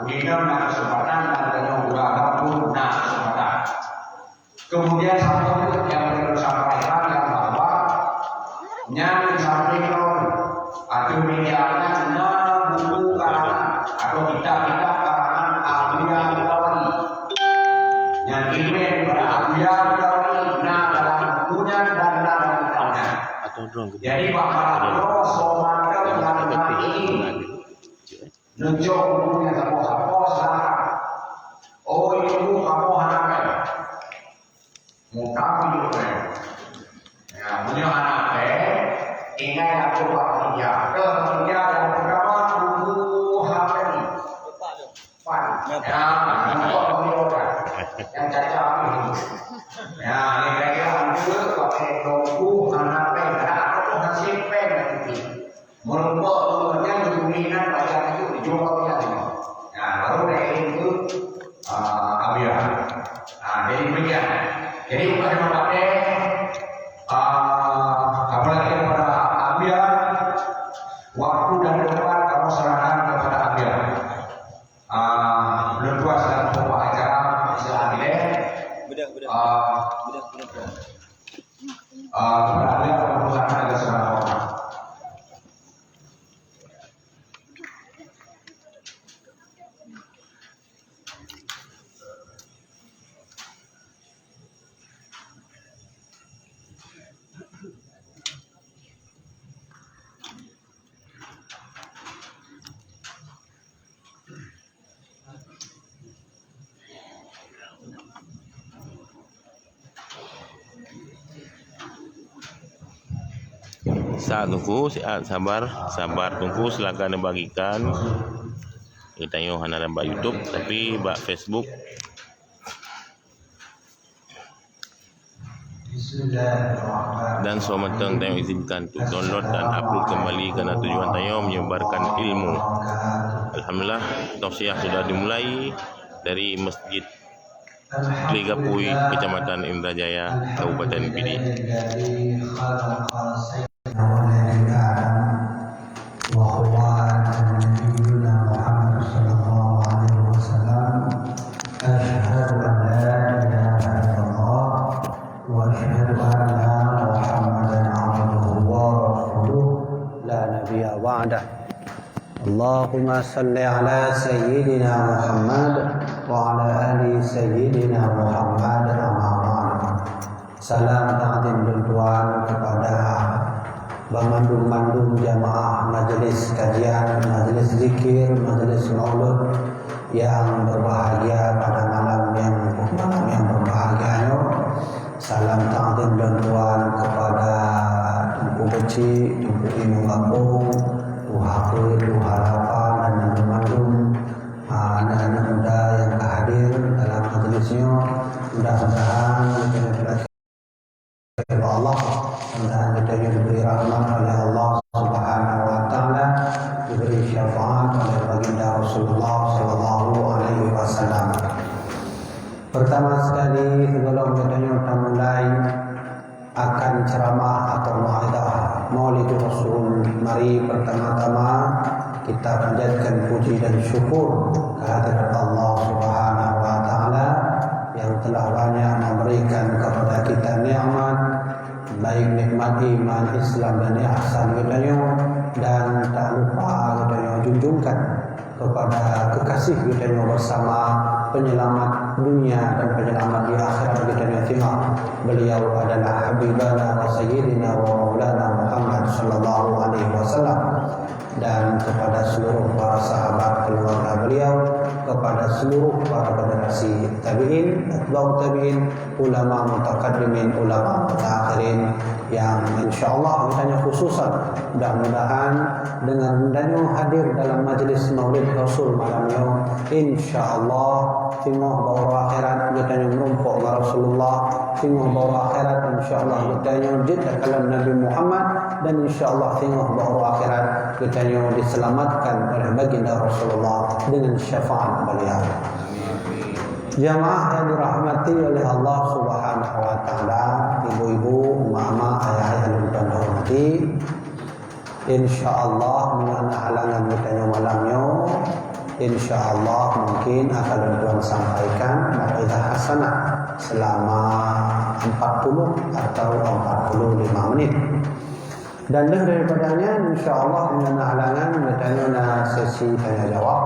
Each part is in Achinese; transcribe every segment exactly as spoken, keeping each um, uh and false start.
Inong na keuseumpatan dan tanyoe ureueng agam pun na keuseumpatan. Kemudian satu nyang perlu sampaikan nyang bahwa nyang disampaikan atau media nyan na buku karangan atau kitab-kitab karangan Abuya Mutawali. Nyang ileumèe daripada Abuya Mutawali na dalam buku nyan dan na dalam kitab nyan. Jadi bak mantong soe mantong nyang na ingin Neucok buku nyang saboh-saboh silakan. Oh, ibu kamoe hana péng. Mutang ibu péng. Ya, meunyoe hana péng, tinggai lakoe bak panitia. Ke panitia nyang peugah buku hana péng. Pan. Ya, nampak beliau kan. Yang caca ni. Ya, ni kira-kira hancur pakai buku hana péng. Karena aku tu hasil péng nanti. Meurumpok teumpat nyan geuguminan bajang itu dijual nyan. Nah, baru naik itu, ah, Abuya. Nah, jadi demikian. Jadi, bukan cuma pakai, ah, apalagi kepada Abuya, waktu dan tempat kamu serahkan kepada Abuya. Ah, belum puas dalam pokok acara, istilah dia. Bedah, bedah. Ah, bedah, bedah, bedah. Ah, kepada Abuya, kepada perusahaan ada seorang orang. Sa Teungku, siat sabar, sabar Teungku, silakan dibagikan. Geutanyoe hana lam bak YouTube, tapi bak Facebook. Dan soe mantong tanyoe izinkan untuk download dan upload kembali karena tujuan tanyoe menyebarkan ilmu. Alhamdulillah, tausiah sudah dimulai dari Masjid Kligapui, Kecamatan Indrajaya, Kabupaten Pidie. ولد آدم وهو نبينا محمد صلى الله عليه وسلم. أشهد أن لا إله إلا الله وأشهد أن محمدا عبده ورسوله لا نبي بعده. اللهم صل على سيدنا محمد وعلى آل سيدنا محمد أما بعد. Salam takzim lôn tuan kepada banmandum-mandum jamaah majlis kajian, majlis zikir, majlis maulud yang berbahagia pada malam yang, malam yang berbahagia nyoe. Salam takzim lôn tuan kepada Teungku Beuci, Teungku Imum Gampông, Tuha Peuet, Tuha Lapan dan mandum-mandum, ah, aneuk-aneuk muda yang ka hadir dalam majlis nyoe. Mudah-mudahan geutanyoe diberkati oleh Allah, mudah-mudahan geutanyoe diberi rahmat oleh Allah Subhanahu wa Taala, diberi syafaat oleh Baginda Rasulullah sallallahu alaihi wasallam. Pertama sekali, sebelum geutanyoe tamulai akan ceramah atau mau'izah Maulid Rasul, mari pertama-tama kita panjatkan puji dan syukur kehadirat Allah Subhanahu wa Taala yang telah banyak memberikan kepada kita nikmat, baik nikmat iman, Islam dan ihsan geutanyoe, dan tak lupa geutanyoe junjungkan kepada kekasih geutanyoe bersama, penyelamat dunia dan penyelamat di akhirat geutanyoe singoh. Beliau adalah Habibana wa Sayyidina wa Maulana Muhammad sallallahu alaihi wasallam, dan kepada seluruh para sahabat keluarga beliau, kepada seluruh para generasi tabi'in, atba'ut tabi'in, ulama mutakaddimin, ulama mutaakhirin, yang insya Allah geutanyoe khususan, mudah-mudahan dengan geutanyoe hadir dalam majlis Maulid Rasul malam nyoe, insya Allah singoh bak uroe akhirat geutanyoe meurumpok ngon Rasulullah, singoh bak uroe akhirat insya Allah geutanyoe jeuet takalon Nabi Muhammad, dan insya Allah singoh bak uroe akhirat geutanyoe diselamatkan oleh Baginda Rasulullah dengan syafaat beliau. Jamaah yang dirahmati oleh Allah Subhanahu wa Taala, ibu-ibu, emak-emak, ayah-ayah yang kami hormati, insya Allah, meunyoe hana halangan geutanyoe malam nyoe, Insya Allah mungkin akan lôn tuan sampaikan mau'izah hasanah selama empat puluh atau empat puluh lima menit. Dan lheueh daripada nyan, insya Allah, meunyoe na halangan, geutanyoe na sesi tanya jawab.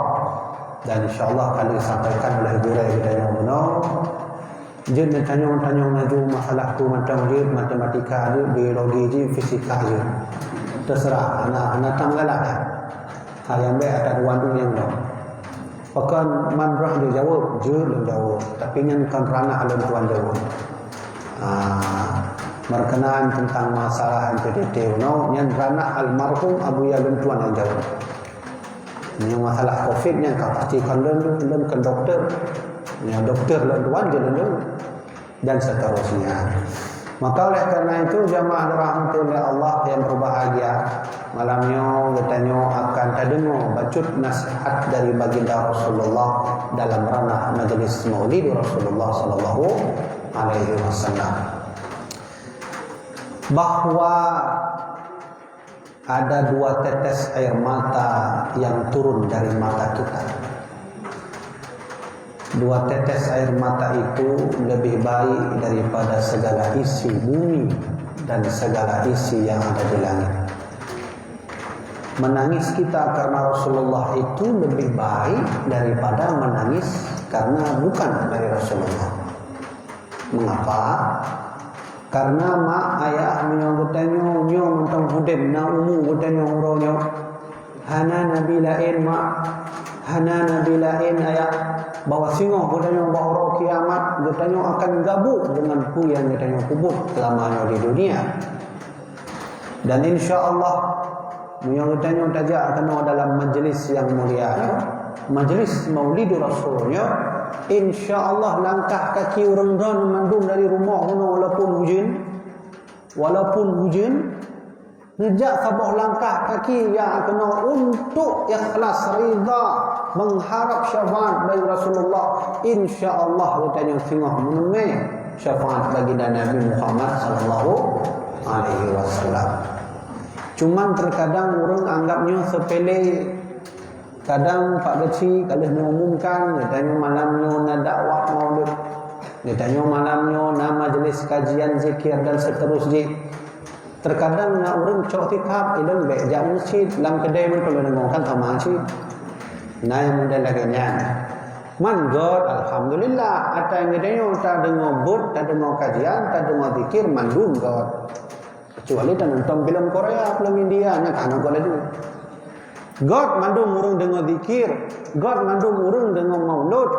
Dan insya Allah akan disampaikan oleh gurèe geutanyoe bunoe. Jeuet neutanyong-tanyong laju masalah peue mantong jeuet, matematika jeuet, biologi jeuet, fisika jeuet. Teuseurah, hana, hana tam galak, ya. Ha nyang bèk ata dua tu nyang dong. Pakon man droe jeuet jaweueb, jeuet lôn jaweueb. Tapi nyan kon ranah lôn tuan jaweueb. Ah, berkenaan tentang masalah M P T T unoe, nyan ranah almarhum Abuya lôn tuan nyang jaweueb. Meunyoe masalah covid nyan ka pasti kon lôn, lôn kon doktor. Meunyoe doktor lôn tuan jeuet lôn jaweueb. Dan seterusnya. Maka oleh karena itu, jamaah dirahmati oleh Allah yang berbahagia, malam nyoe geutanyoe akan tadeungoe bacut nasihat dari Baginda Rasulullah dalam ranah majlis Maulid Rasulullah sallallahu alaihi wasallam, bahwa ada dua tetes air mata yang turun dari mata kita. Dua tetes air mata itu lebih baik daripada segala isi bumi dan segala isi yang ada di langit. Menangis kita karena Rasulullah itu lebih baik daripada menangis karena bukan dari Rasulullah. Mengapa? Karena mak ayah meunyoe geutanyoe nyoe mantong udeb na umu geutanyoe uroe nyoe, hana nabi laén mak, hana nabi laén ayah, bahwa singoh geutanyoe bak uroe kiamat geutanyoe akan gabuk dengan peue nyang geutanyoe peubuet selama nyoe di dunia. Dan insya Allah, meunyoe geutanyoe tajak keunoe dalam majlis nyang mulia nyoe, majlis Maulid Rasul nyoe, insya Allah langkah kaki ureuëng droeneuh mandum dari rumoh keunoe walaupun ujeuen, walaupun ujeuen, neujak saboh langkah kaki jak keunoe untuk ikhlas rida mengharap syafaat dari Rasulullah. Insya Allah geutanyoe singoh meuneumé syafaat baginda Nabi Muhammad sallallahu alaihi wasallam. Cuman terkadang ureuëng anggap nyoe sepele. Kadang Pak Geuchik ka lheueh mengumumkan, geutanyoe malam nyoe na dakwah maulud, geutanyoe malam nyoe na majlis kajian zikir dan seterus jih. Terkadang na ureuëng cok sikap, ilôn bék jak meuseujid, lam keudè mantong lôn deungoe kan sama cit. Na nyang model lagée nyan. Man göt, alhamdulillah, ata geutanyoe tadeungoe beuet, tadeungoe kajian, tadeungoe zikir, mandum göt. Kecuali tanonton filem Korea, filem India, nyan ka hana göt laju. Göt mandum ureuëng deungoe zikir, göt mandum ureuëng deungoe maulud.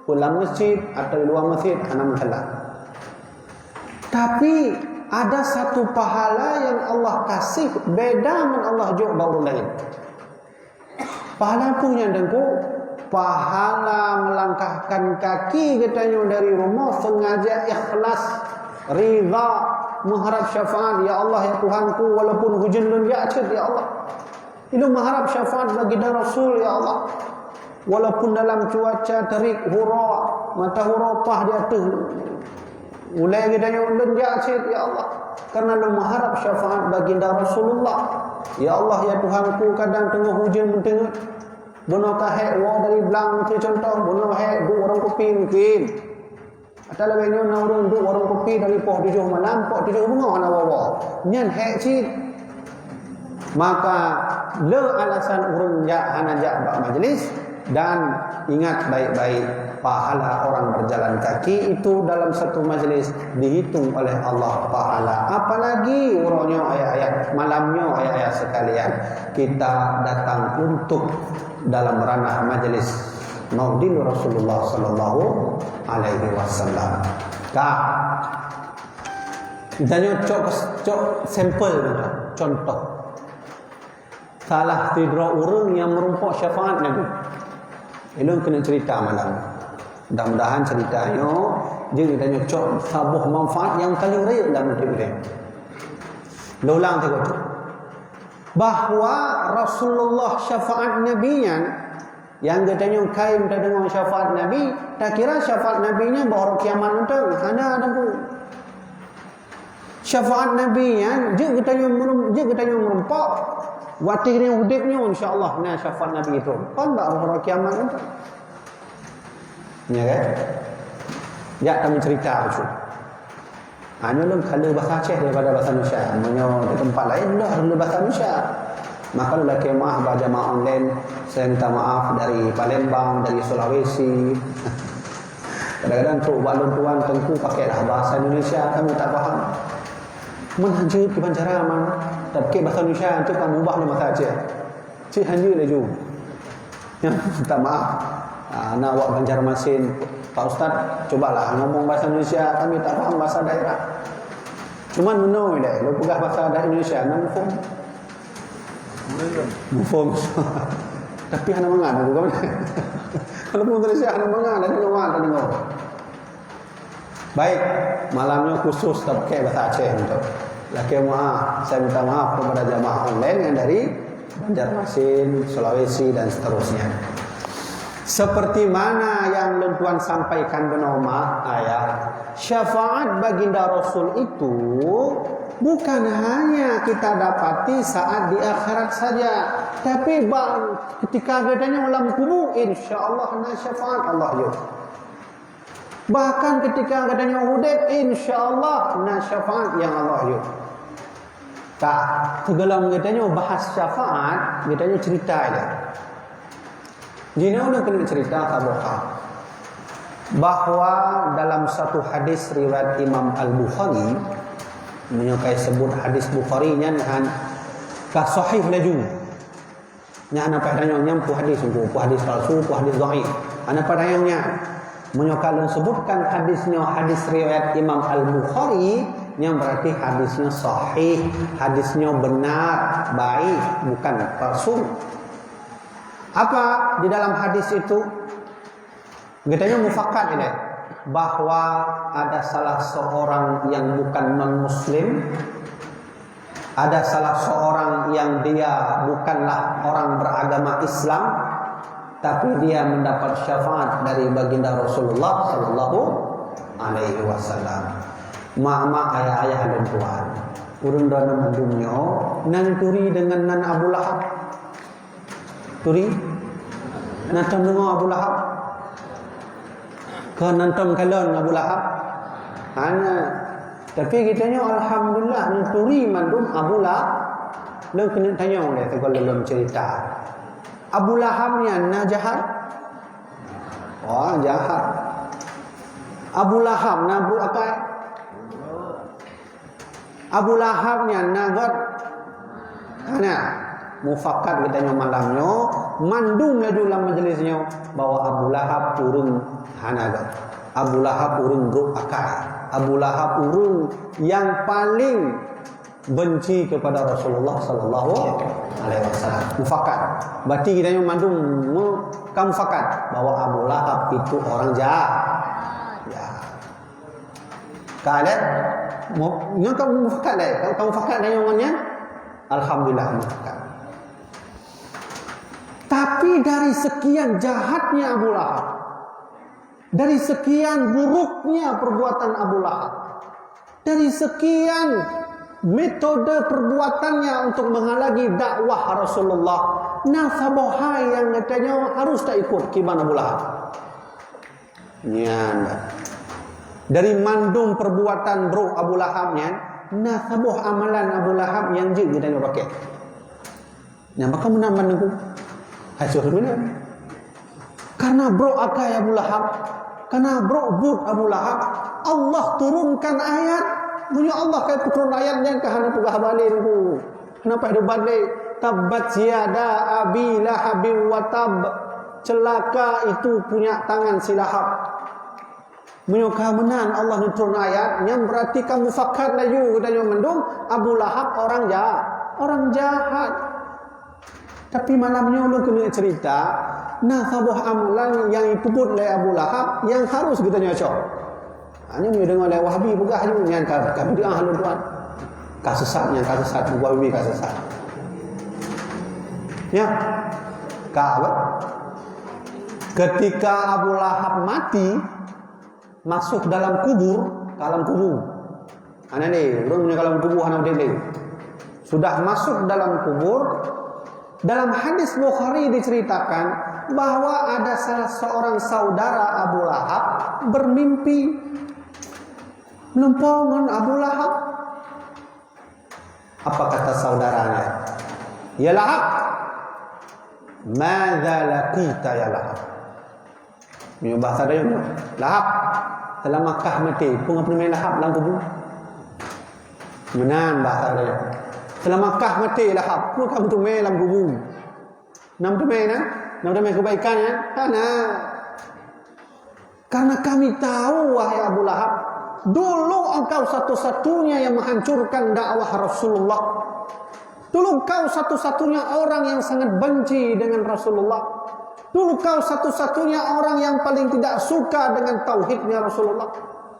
Peue lam masjid atau di luwa masjid, hana masalah. Tapi, ada satu pahala yang Allah kasih beda ngon Allah jok bak ureuëng laén. Pahala peue nyan, Teungku? Pahala melangkahkan kaki geutanyoe dari rumoh sengaja ikhlas, ridha, mengharap syafaat, "Ya Allah, ya Tuhanku, walaupun hujeuen lôn jak cit, ya Allah. Ilôn mengharap syafaat baginda Rasul, ya Allah. Walaupun dalam cuaca terik, hura, mata hura pah di ateueh." Ulée geutanyoe lôn jak cit, ya Allah, karena lôn meuharap syafaat baginda Rasulullah. Ya Allah, ya Tuhanku, kadang teungoh hujeuen meuteungeut, bunoe ka hék woe dari blang, meusti contoh, bunoe hék duek warong kupi mungkin. Atau lagée nyoe na ureuëng duek warong kupi dari poh tujoh malam, poh tujoh beungoh hana woe-woe. Nyan hék cit. Maka le alasan ureuëng jak hana jak bak majlis, dan ingat baik-baik, pahala orang berjalan kaki itu dalam satu majlis dihitung oleh Allah pahala. Apalagi uroe nyoe ayah-ayah, malam nyoe ayah-ayah sekalian, kita datang untuk dalam ranah majlis Maulid Rasulullah sallallahu alaihi wasallam. Ka Tanyoe cok, cok sampel, contoh. Salah sidroe ureuëng nyang meurumpok syafaat Nabi. Ilôn keuneuk cerita malam. Mudah-mudahan cerita nyoe jeuet tanyoe cok saboh manfaat nyang paleng rayeuk lam udeb ulée. Lôn ulang teuk, bahwa Rasulullah syafaat Nabi nyan Nyang geutanyoe kayém tadeungoe syafaat Nabi, takira syafaat Nabi nyan bak uroe kiamat mantong, hana ada pun. Syafaat Nabi nyan jeuet geutanyoe meurum-, jeuet geutanyoe meurumpok. Watèe nyoe udép nyoe, insya Allah na syafaat Nabi itu. Kon bak uroe kiamat itu. Ya kan? Jak kami cerita bacut. Hanya lôn ka le bahasa Aceh daripada bahasa Indonesia. Meunyoe di tempat lain, dah le bahasa Indonesia. Maka lôn lakèe maaf bak jamaah online. Saya minta maaf dari Palembang, dari Sulawesi. Kadang-kadang trok bak lôn tuan teungku pakailah bahasa Indonesia, kami tak faham. Meunan jeuet kiban cara man. Tapi bahasa Indonesia tu kamoe ubah lom bahasa Aceh. Cit hanjeuet laju. Ya, minta maaf. Ah, na awak Banjarmasin, "Pak Ustaz, cubalah ngomong bahasa Indonesia, kami tak faham bahasa daerah." Cuman meunoe deh, lôn peugah bahasa Indonesia, na muphom? Muphom. Tapi hana mangat aku kan. Kalau pun Malaysia hana mangat, ada dengar, ada dengar. Baik, malam nyoe khusus tapakèk bahasa Aceh untuk. Lakèe maaf, saya minta maaf kepada jamaah online yang dari Banjarmasin, Sulawesi dan seterusnya. Seperti mana yang lôn tuan sampaikan beunoe, mak ayah, syafaat baginda Rasul itu bukan hanya kita dapati saat di akhirat saja, tapi bak ketika geutanyoe lam kubu, insya Allah na syafaat Allah yue. Bahkan ketika geutanyoe udép, insya Allah na syafaat nyang Allah yue. Ka, teugohlom geutanyoe bahas syafaat, geutanyoe cerita aja. Jinoe ulôn keuneuk cerita saboh hal. Bahwa dalam satu hadis riwayat Imam Al-Bukhari, meunyoe ka seubut hadis Bukhari nyan han ka sahih laju. Nyan hana payah tanyong, nyan peue hadis, peue hadis palsu, peue hadis dhaif. Hana payah tanyong nyan. Meunyoe ka lôn sebutkan hadis nyoe hadis riwayat Imam Al-Bukhari, nyan berarti hadis nyoe sahih, hadis nyoe benar, baik, bukan palsu. Apa di dalam hadis itu? Geutanyoe mufakat ilèe bahwa ada salah seorang yang bukan non muslim, ada salah seorang yang dia bukanlah orang beragama Islam, tapi dia mendapat syafaat dari baginda Rasulullah sallallahu alaihi wasallam. Mak-mak, ayah-ayah dan tuan, ureueng droeneuh mandum nyoe nan turi dengan nan Abu Lahab. Turi? Na tom deungoe Abu Lahab? Kon na tom kalon Abu Lahab? Hana. Tapi geutanyoe alhamdulillah neuturi mandum Abu Lahab. Lôn keuneuk tanyong lé sigoe lom cerita. Abu Lahab nyan na jahat? Oh, jahat. Abu Lahab na brôk akai? Abu Lahab nyan na göt? Hana. Mufakat geutanyoe malam nyoe, mandum laju lam majlis nyoe, bahwa Abu Lahab ureueng hana göt. Abu Lahab ureueng brôk akai. Abu Lahab ureueng nyang paleng benci kepada Rasulullah sallallahu alaihi wasallam. Mufakat. Berarti geutanyoe mandum me-, ka mufakat bahwa Abu Lahab itu orang jahat. Ya. Ka lé? Mu-, nyoe ka mufakat lé. Ka, ka mufakat lé nyoe ngon nyan? Alhamdulillah, mufakat. Tapi dari sekian jahatnya Abu Lahab, dari sekian buruknya perbuatan Abu Lahab, dari sekian metode perbuatannya untuk menghalangi dakwah Rasulullah, na saboh hai nyang geutanyoe harus taikut kiban Abu Lahab. Nyan. Dari mandum perbuatan brôk Abu Lahab nyan, na saboh amalan Abu Lahab nyang jeuet geutanyoe pakai. Nyan pakon meunan ban Teungku? Hai, soe meunan? Karena brôk akai Abu Lahab, karena brôk buet Abu Lahab, Allah turunkan ayat. Meunyoe Allah ka turun ayat nyan ka hana peugah haba lé Teungku. Kenapa hidup badai? Tabbat yada abi lahabin wa tab. Celaka itu punya tangan si Lahab. Meunyoe ka meunan Allah neutron ayat, nyan berarti ka mufakat laju geutanyoe mandum Abu Lahab orang jahat. Orang jahat. Tapi malam nyoe ulôn keuneuk cerita, na saboh amalan nyang ipeubuet lé Abu Lahab nyang harus geutanyoe cok. Ha, nyoe meunyoe deungoe lé Wahabi peugah nyoe, nyan ka, ka bid'ah lôn tuan. Ka sesat nyan, ka sesat, Wahabi ka sesat. Ya. Ka apa? Ketika Abu Lahab mati, masuk dalam kubur, dalam kubur. Hana lé, ureueng nyang dalam kubur hana udép lé. Sudah masuk dalam kubur, Dalam hadis Bukhari diceritakan bahwa ada salah seorang saudara Abu Lahab bermimpi meulumpoe ngon Abu Lahab. Apa kata saudaranya? "Ya Lahab, madza laqita ya Lahab?" Meunyoe bahasa Dayu, "Lahab, seulama kah maté, peue nyang peuteumé Lahab lam kubu?" Meunan bahasa Dayu. "Seulama kah maté Lahab, peue nyang peuteumé lam kubu?" Na peuteumé na? Na peuteumé keubaikan nyan? Hana. Karena kami tahu, wahai Abu Lahab, dulu engkau satu-satunya yang menghancurkan dakwah Rasulullah. Dulu kau satu-satunya orang yang sangat benci dengan Rasulullah. Dulu kau satu-satunya orang yang paling tidak suka dengan tauhidnya Rasulullah.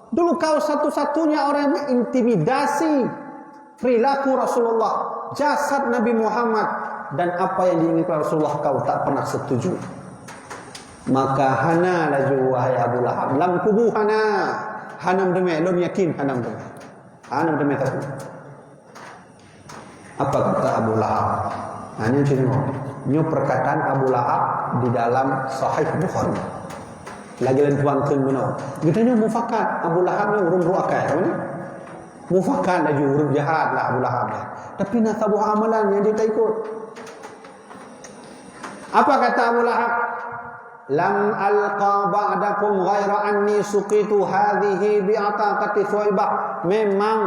Dulu kau satu-satunya orang yang mengintimidasi perilaku Rasulullah, jasad Nabi Muhammad, dan apa yang diinginkan Rasulullah, kau tak pernah setuju. Maka hana laju, wahai Abu Lahab, lam kubu hana. Hana meuteumé, lôn yakin hana meuteumé. Hana meuteumé sapeue. Apa kata Abu Lahab? Ha, nyoe cit nyoe. Nyoe perkataan Abu Lahab di dalam Sahih Bukhari. Lagèe lôn tuangkan bunoe. Geutanyoe mufakat Abu Lahab nyoe ureueng brôk akai, apa nyoe? Mufakat laju ureueng jahat lah Abu Lahab nyoe. Tapi na saboh amalan nyang jeuet taikot. Apa kata Abu Lahab? "Lam alqa ba'dakum ghaira anni suqitu hadhihi bi ataqati Thuwaibah." Memang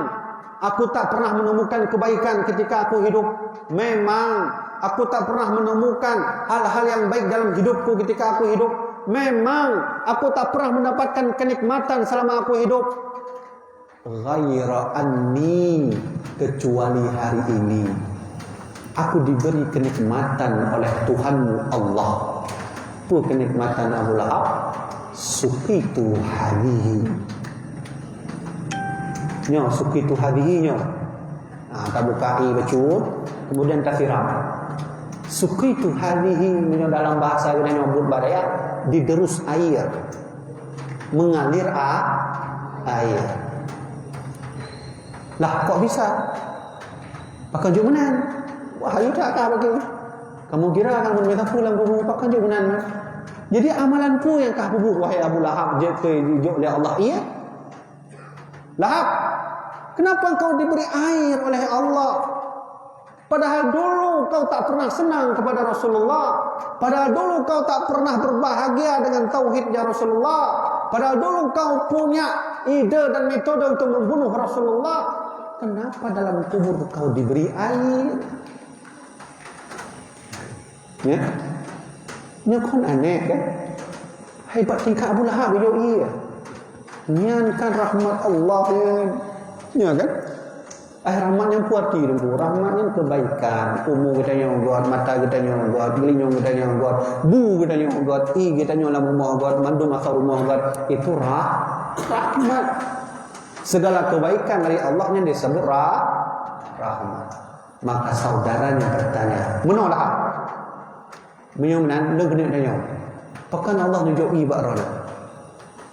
aku tak pernah menemukan kebaikan ketika aku hidup. Memang aku tak pernah menemukan hal-hal yang baik dalam hidupku ketika aku hidup. Memang aku tak pernah mendapatkan kenikmatan selama aku hidup. Ghaira anni, kecuali hari ini aku diberi kenikmatan oleh Tuhanmu Allah. Peue kenikmatan Abu Lahab? Suqitu hadhihi. Nyoe, suqitu hadhihi nyoe. Ha, tabuka ie bacut, kemudian tasiram. Suqitu hadhihi, meunyoe dalam bahasa geutanyoe buet bak dayah, diderus air. Mengalir a-, air. Lah, kok bisa? Pakon jeuet meunan? Wah, ayo that kah bagi. Kamu kira kamu minta pulang guru, pakon jeuet meunan? Jadi amalan peue nyang kah peubuet, wahai Abu Lahab, jeuet keu jijok lé Allah? Iya. Lahab, kenapa engkau diberi air oleh Allah? Padahal dulu kau tak pernah senang kepada Rasulullah. Padahal dulu kau tak pernah berbahagia dengan tauhidnya Rasulullah. Padahal dulu kau punya ide dan metode untuk membunuh Rasulullah. Kenapa dalam kubur kau diberi air? Ya. Nyoe kon aneh kan? Hebat tingkat Abu Lahab, yo iya. Nyan kan rahmat Allah, ya. Ya kan? Eh, rahmat nyan puati Teungku. Rahmat nyan kebaikan. Umu geutanyoe göt, mata geutanyoe göt, geulinyueng geutanyoe göt, bu geutanyoe göt, ie geutanyoe lam rumoh göt, mandum asai rumoh göt. Itu rah-, rahmat. Segala kebaikan dari Allah nyan disebut rah-, rahmat. Maka saudaranya bertanya, "Meunoe Lahab? Meunyoe meunan, lôn keuneuk tanyong, pakon Allah neujok ie bak droeneuh?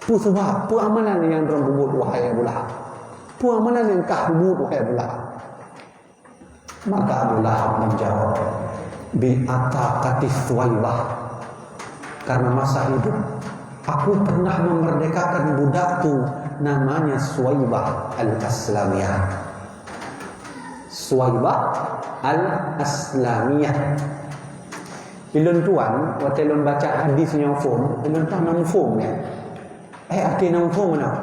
Peue sabab? Peue amalan nyang droeneuh peubuet, wahai Abu Lahab? Peue amalan nyang kah peubuet, wahai Abu Lahab?" Maka Abu Lahab menjawab, "Bi ataqati Thuwaibah. Karena masa hidup, aku pernah memerdekakan budakku namanya Suwaibah Al-Aslamiyah." Suwaibah Al-Aslamiyah. Ulôn tuan, watèe lôn baca hadis nyoe phon, ulôn tuan na muphom nyan? Eh, até na muphom nyoe?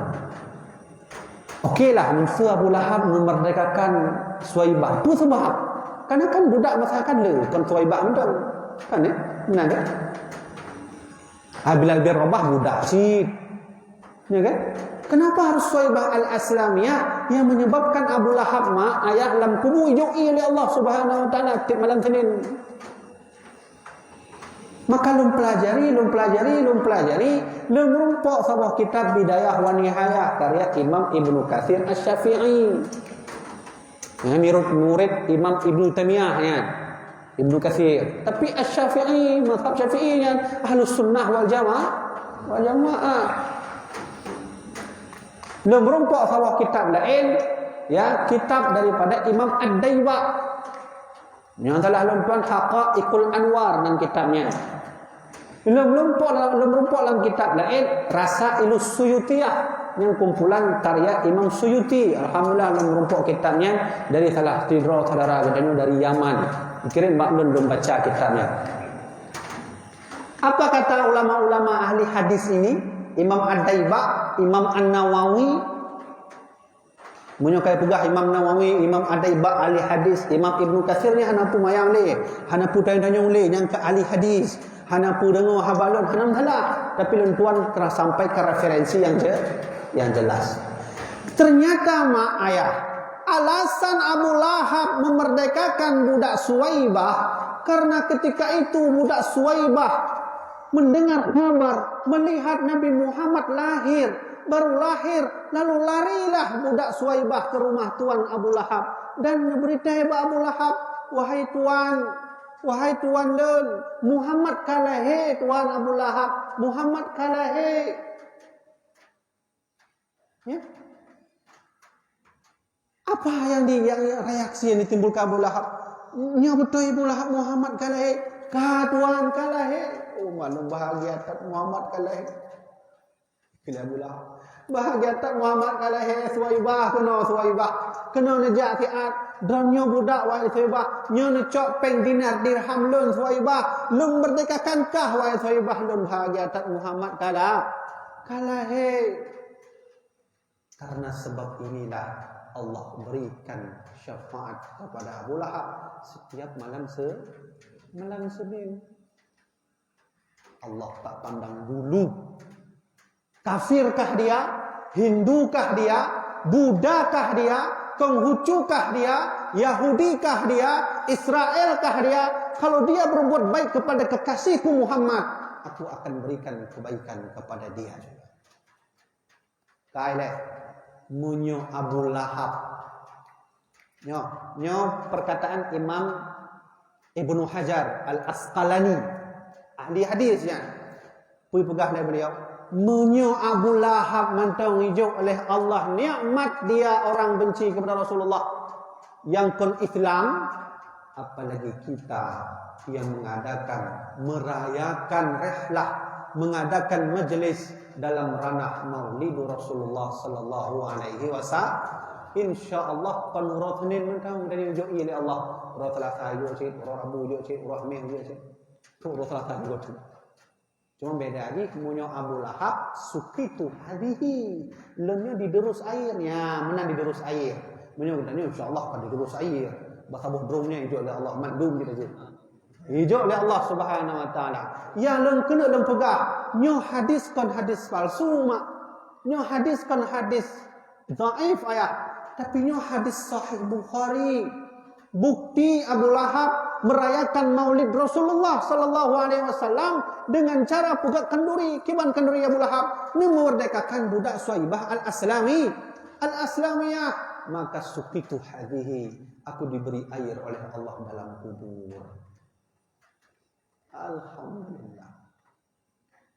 Oke lah, meunyoe Abu Lahab memerdekakan Suwaibah. Peue sabab? Karena kan budak masa kan le, kon Suwaibah mantong. Kan, ya? Meunan, ya? Ah, Bilal bin Rabah budak cit. Ya kan? Kenapa harus Suwaibah Al-Aslamiyah yang menyebabkan Abu Lahab ma ayah lam kubu ijok ie lé Allah Subhanahu wa Taala tiep malam Senin? Maka lôn pelajari, lôn pelajari, lôn pelajari, lôn meurumpok saboh kitab Bidayah wa Nihayah karya Imam Ibnu Katsir Asy-Syafi'i. Nyan murid, murid Imam Ibnu Taimiyah nyan. Ibnu Katsir. Tapi Asy-Syafi'i, mazhab Syafi'i nyan Ahlus Sunnah wal Jamaah, wal Jamaah. Lôn meurumpok saboh kitab laén, ya, kitab daripada Imam Ad-Daiba. Nyang salah lôn tuan Haqaiqul Anwar nan kitab nyan. Lôn, lôn pok, lôn rumpok lam kitab laén Rasailus Suyutiyah nyang kumpulan karya Imam Suyuti. Alhamdulillah lôn rumpok kitab nyan dari salah sidroe saudara geutanyoe dari Yaman. Kirim bak lôn, lôn baca kitab nyan. Apa kata ulama-ulama ahli hadis ini? Imam Ad-Daibak, Imam An-Nawawi, meunyoe kai peugah Imam Nawawi, Imam Ad-Daibak ahli hadis, Imam Ibnu Katsir ni hana peumayang lé, hana peutanyong-tanyong lé nyang ka ahli hadis, hana peudeungoe haba lôn, hana masalah. Tapi lôn tuan telah sampaikan referensi yang je-, yang jelas. Ternyata mak ayah, alasan Abu Lahab memerdekakan budak Suwaibah karena ketika itu budak Suwaibah mendengar kabar, melihat Nabi Muhammad lahir, baru lahir, lalu larilah budak Suwaibah ke rumah tuan Abu Lahab dan beritahu bak Abu Lahab, "Wahai tuan, wahai tuan lôn, Muhammad ka lahé, tuan Abu Lahab, Muhammad ka lahé." Ya. Apa yang di-, yang reaksi yang ditimbulkan Abu Lahab? Nyoe beutôi Abu Lahab, Muhammad ka lahé. Ka tuan ka lahé. Oh, malum bahagia that Muhammad ka lahé. Kira Abu Lahab. Bahagia that Muhammad ka lahé, Suwaibah keunoe, Suwaibah. Keunoe neujak siat. Droeneuh nyoe budak, wahai Suwaibah. Nyoe neucok péng dinar dirham lôn, Suwaibah. Lôn merdekakan kah, wahai Suwaibah. Lôn bahagia that Muhammad ka la-, ka lahé. Karena sebab inilah Allah berikan syafaat kepada Abu Lahab setiap malam se-, malam Senin. Allah tak pandang bulu. Kafirkah dia? Hindukah dia? Budakah dia? Konghucukah dia? Yahudikah dia? Israelkah dia? Kalau dia berbuat baik kepada kekasihku Muhammad, aku akan berikan kebaikan kepada dia juga. Kai lé, meunyoe Abu Lahab. Nyoe, nyoe perkataan Imam Ibnu Hajar Al-Asqalani, ahli hadis nyan. Peue peugah lé beliau, "Meunyoe Abu Lahab mantong ijok oleh Allah nikmat dia orang benci kepada Rasulullah, nyang kon Islam, apalagi kita yang mengadakan, merayakan rihlah, mengadakan majlis dalam ranah Maulid Rasulullah sallallahu alaihi wasallam, insya Allah kon uroe Senin mantong dan ijok lé Allah. Uroe Selasa ijok cit, uroe Rabu ijok cit, uroe Khamis ijok cit. Tu uroe Selasa ijok cit." Cuma beda jih, meunyoe Abu Lahab, suqitu hadhihi. Lôn nyoe diderus air. Ya, meunan diderus air. Meunyoe geutanyoe, insya Allah ka diderus air. Bah saboh droeneuh ijok lé Allah, mandum kita jih. Ijok lé Allah Subhanahu wa Taala. Nyang lôn keuneuk lôn peugah, nyoe hadis kon hadis palsu, mak. Nyoe hadis kon hadis dhaif, ayah. Tapi nyoe hadis sahih Bukhari. Bukti Abu Lahab merayakan Maulid Rasulullah sallallahu alaihi wasallam dengan cara peugöt khanduri. Kiban khanduri Abu Lahab? Neumerdekakan budak Suwaibah Al-Aslami, Al-Aslamiyah. Maka suqitu hadhihi, aku diberi air oleh Allah dalam kubur. Alhamdulillah.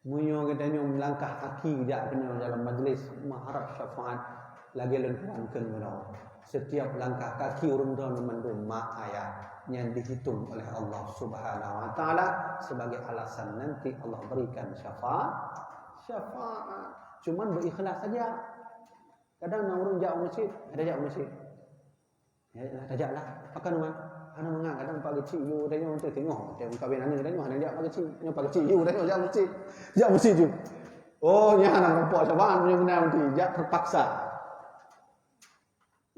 Meunyoe geutanyoe meulangkah kaki jak keunoe dalam majlis meuharab syafaat, lagèe lôn tuan kheun keunoe, setiap langkah kaki ureueng droeneuh mandum mak ayah nyan dihitung oleh Allah Subhanahu wa Taala sebagai alasan nanti Allah berikan syafaat. Syafaat. Cuman beu ikhlas saja. Kadang na ureueng jak u masjid, ada jak u masjid. Ya, tajak lah. Akan rumah. Hana mangat, kadang pak keuchik yue tanyoe teuh teungoh. Teuh meukawen aneuk tanyoe hana jak pak keuchik. Nyoe pak keuchik yue tanyoe jak meucit. Jak meucit ju. Oh, nyan hana nampak saban punya beuna meuti. Jak terpaksa.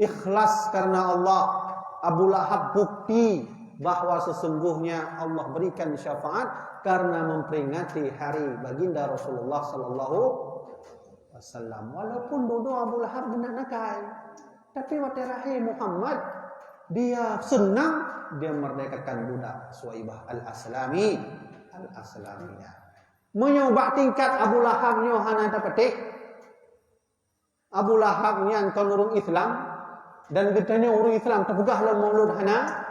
Ikhlas karena Allah. Abu Lahab bukti bahwa sesungguhnya Allah berikan syafaat karena memperingati hari baginda Rasulullah sallallahu alaihi wasallam. Walaupun dulu Abu Lahab beuna nakai. Tapi watèe lahé Muhammad, dia senang, dia merdekakan budak Suwaibah Al-Aslami, Al-Aslamiyah. Meunyoe bak tingkat Abu Lahab nyoe hana tapatéh, Abu Lahab nyan kon ureueng Islam, dan geutanyoe ureueng Islam tapeugah lom Maulud hana,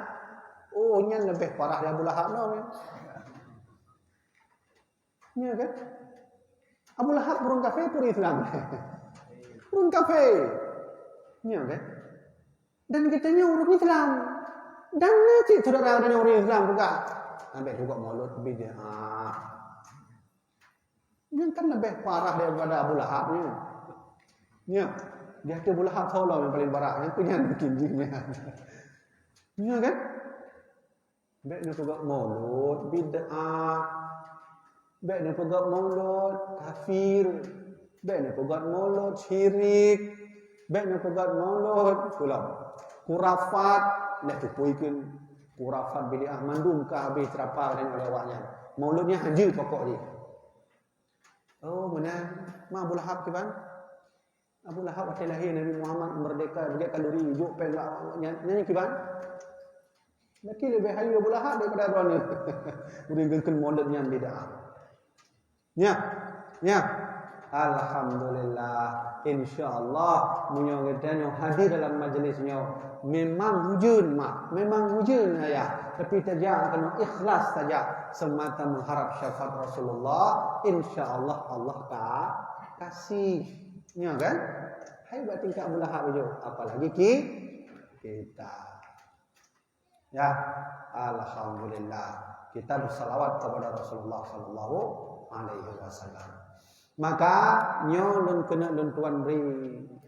oh, nyan leubeh parah dari Abu Lahab lom nyan. Nya kan? Abu Lahab ureueng kafé peue Islam? Ureueng kafé. Nya kan? Dan geutanyoe ureueng Islam. Dan na cit syedara geutanyoe ureuëng Islam peugah, "Ambek peugot Maulud bid'ah." Nyan kan leubeh parah daripada Abu Lahab nyan. Nya, di ateueh Abu Lahab soe lom nyang paleng parah, nyang keu nyan mungkin jih nyan. Nya kan? Bèk neupeugot Maulud bid'ah. Bèk neupeugot Maulud kafir. Bèk neupeugot Maulud syirik. Bèk neupeugot Maulud, peue lom, khurafat, lheuh teupeue kheun. Khurafat, bid'ah mandum ka habéh teurapa dan oleh awaknyan. Maulud nyan hana jeuet pokok jih. Oh, meunan. Ma Abu Lahab kiban? Abu Lahab watèe lahé Nabi Muhammad meurdeka, beujeuet khanuri, jok péng bak awaknyan, nyan kiban? Lakèe leubeh hayeue Abu Lahab daripada droeneuh. Ureuëng geukheun Maulud nyan bid'ah. Nya, nya. Alhamdulillah. Insya Allah, meunyoe geutanyoe hadir dalam majlis nyoe, memang ujeuen mak, memang ujeuen ayah, tapi tajak keunoe ikhlas saja, semata mengharap syafaat Rasulullah, insya Allah, Allah ka kasih. Nya kan? Hai bak tingkat Abu Lahab jok, apalagi ki-, kita. Ya, alhamdulillah. Kita bersalawat kepada Rasulullah sallallahu alaihi wasallam. Maka nyoe lôn keuneuk lôn tuan bri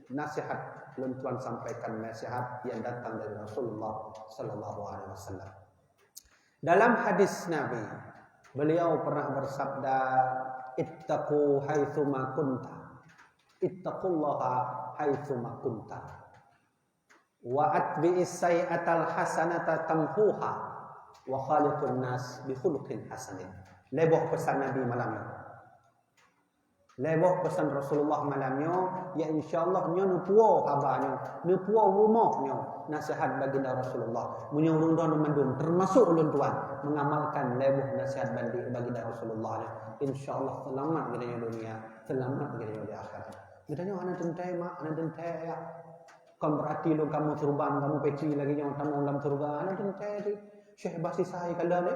nasihat, lôn tuan sampaikan nasihat yang datang dari Rasulullah sallallahu alaihi wasallam. Dalam hadis Nabi, beliau pernah bersabda, "Ittaqu haitsuma kunta. Ittaqullaha haitsuma kunta. Wa atbi'is sayyi'atal hasanata tamhuha. Wa khaliqun nas bi khuluqin hasanin." Lhèe boh peusan Nabi malam nyoe. Lhèe boh peusan Rasulullah malam nyoe, ya insya Allah nyoe neupuwoe haba nyoe, neupuwoe rumoh nyoe, nasihat baginda Rasulullah. Meunyoe ureuëng droeneuh mandum, teumasok ulôn tuan, mengamalkan lhèe boh nasihat bandi-, baginda Rasulullah nyoe, insya Allah seulamat geutanyoe dunia, seulamat geutanyoe di akhirat. Geutanyoe hana teuntèe mak, hana teuntèe ayah. Kon beurati lôn kamoe seuruban, kamoe peci lagèe nyoe tamong lam syeuruga, hana teuntèe cit. Syekh Basisa ikalon lé.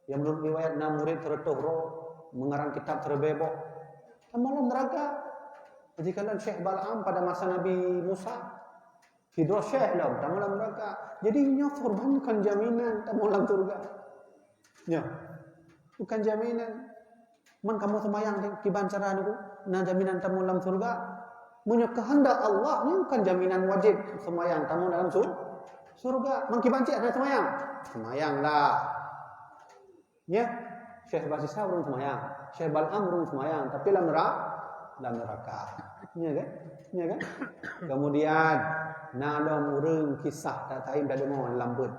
Nyang meunurot riwayat na murit sireutôh droe, meungarang kitab sireubèe boh. Tamong lam neuraka. Jikalon Syekh Bal'am pada masa Nabi Musa. Sidroe syekh lom, tamong lam neuraka. Jadi nyoe seuruban kon jaminan tamong lam syeuruga. Nyoe, bukan jaminan. Man kamoe seumayang deh, kiban cara niku na jaminan tamong lam syeuruga? Meunyoe keuheundak Allah, nyoe bukan jaminan wajéb seumayang tamong dalam su-, syeuruga. Man kiban cit hana seumayang? Seumayanglah. Nya, Syekh Basisa ureuëng seumayang, Syekh Bal'am ureuëng seumayang, tapi lam nera-, lam neuraka. Nya kan? Nya kan? Kemudian, na lom ureuëng kisah that-that tadeungoe lam beuet.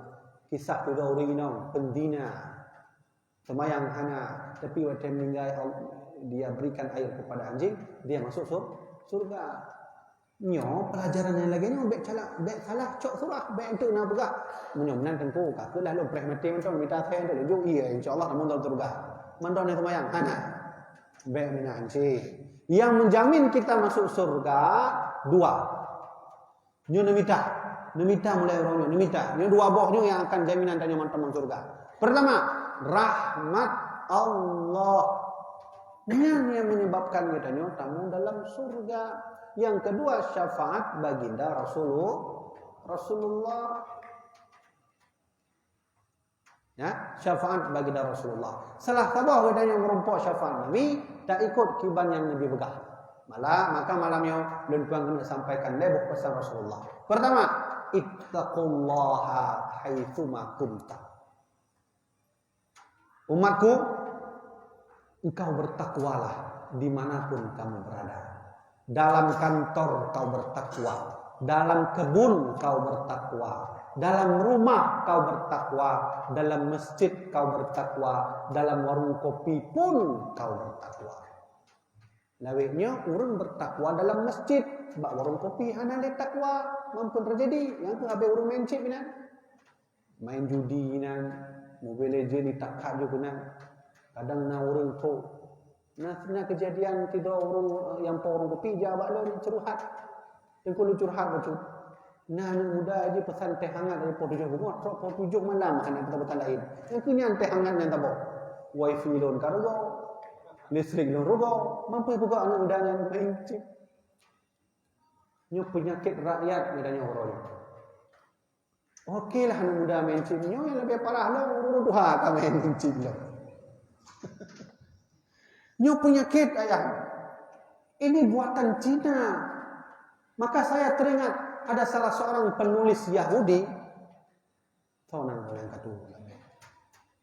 Kisah sidroe ureuëng inong, peuzina. Seumayang hana, tapi watèe meuninggai, Al-, dia berikan air kepada anjing, dia masuk sur-, syurga. Nyoe pelajaran nyang lagèe nyoe bèk salah, bèk salah cok surah, bèk enteuk na peugah. Meunyoe meunan teungku, ka keuh lah lôn preh maté mantong, mita asèe enteuk lôn jok, iya, insya Allah tamong dalam syurga. Mandum na seumayang, hana. Bèk meunan cit. Yang menjamin kita masuk surga, dua. Nyoe neumita. Neumita mulai uroe nyoe, neumita. Nyoe dua boh nyoe nyang akan jaminan tanyoe mantong lam syurga. Pertama, rahmat Allah. Nyan nyang menyebabkan geutanyoe tamong dalam syurga. Yang kedua, syafaat baginda Rasulullah. Rasulullah. Ya, syafaat baginda Rasulullah. Salah saboh geutanyoe meurumpok syafaat Nabi, taikot kiban nyang Nabi peugah. Malah, maka malam nyoe lôn tuan keuneuk sampaikan lhèe boh peusan Rasulullah. Pertama, ittaqullaha haitsuma kunta. Umatku, engkau bertakwalah di mana pun kamu berada. Dalam kantor kau bertakwa, dalam kebun kau bertakwa, dalam rumah kau bertakwa, dalam masjid kau bertakwa, dalam warung kopi pun kau bertakwa. Lawét nyoe ureuëng bertakwa dalam masjid, bak warung kopi hana lé takwa, mampu terjadi, nyang keuh habéh ureuëng main chip inan. Main judi inan, Mobile Legend itakat ju keunan. Kadang na ureuëng trok. Na, na keujadian sidroe ureuëng, eh, nyang po warung kopi jak bak lôn curhat. Teungku lôn curhat bacut. Na aneuëk muda jih peusan teh hangat dari poh tujoh beungoh, trok poh tujoh malam hana peusan-peusan laén. Nyang keuh nyan teh hangat nyan saboh. Wifi lôn ka rugoe. Listrik lôn rugoe. Mampu peugot aneuëk muda nyan main chip. Nyoe peunyakét rakyat geutanyoe uroe nyoe. Oke lah, aneuk muda main chip. Nyoe nyang leubeh parah lom, ureueng tuha ka main chip lom. Nyoe penyakit, ayah. Ini buatan Cina. Maka saya teringat ada salah seorang penulis Yahudi. Soe nan nyang ka tuwoe lagèe.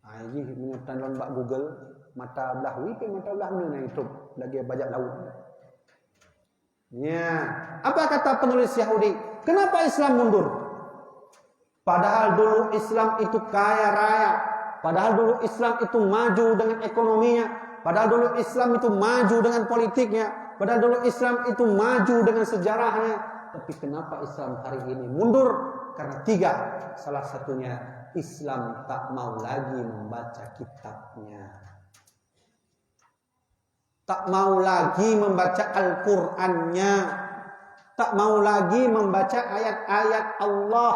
Ai jih meunyoe tan lôn bak Google, mata blah wie pih mata blah meunyoe na YouTube lagèe bajak laut. Ya, apa kata penulis Yahudi? Kenapa Islam mundur? Padahal dulu Islam itu kaya raya, padahal dulu Islam itu maju dengan ekonominya, padahal dulu Islam itu maju dengan politiknya, padahal dulu Islam itu maju dengan sejarahnya. Tapi kenapa Islam hari ini mundur? Karena tiga. Salah satunya, Islam tak mau lagi membaca kitabnya. Tak mau lagi membaca Al-Qur'annya. Tak mau lagi membaca ayat-ayat Allah.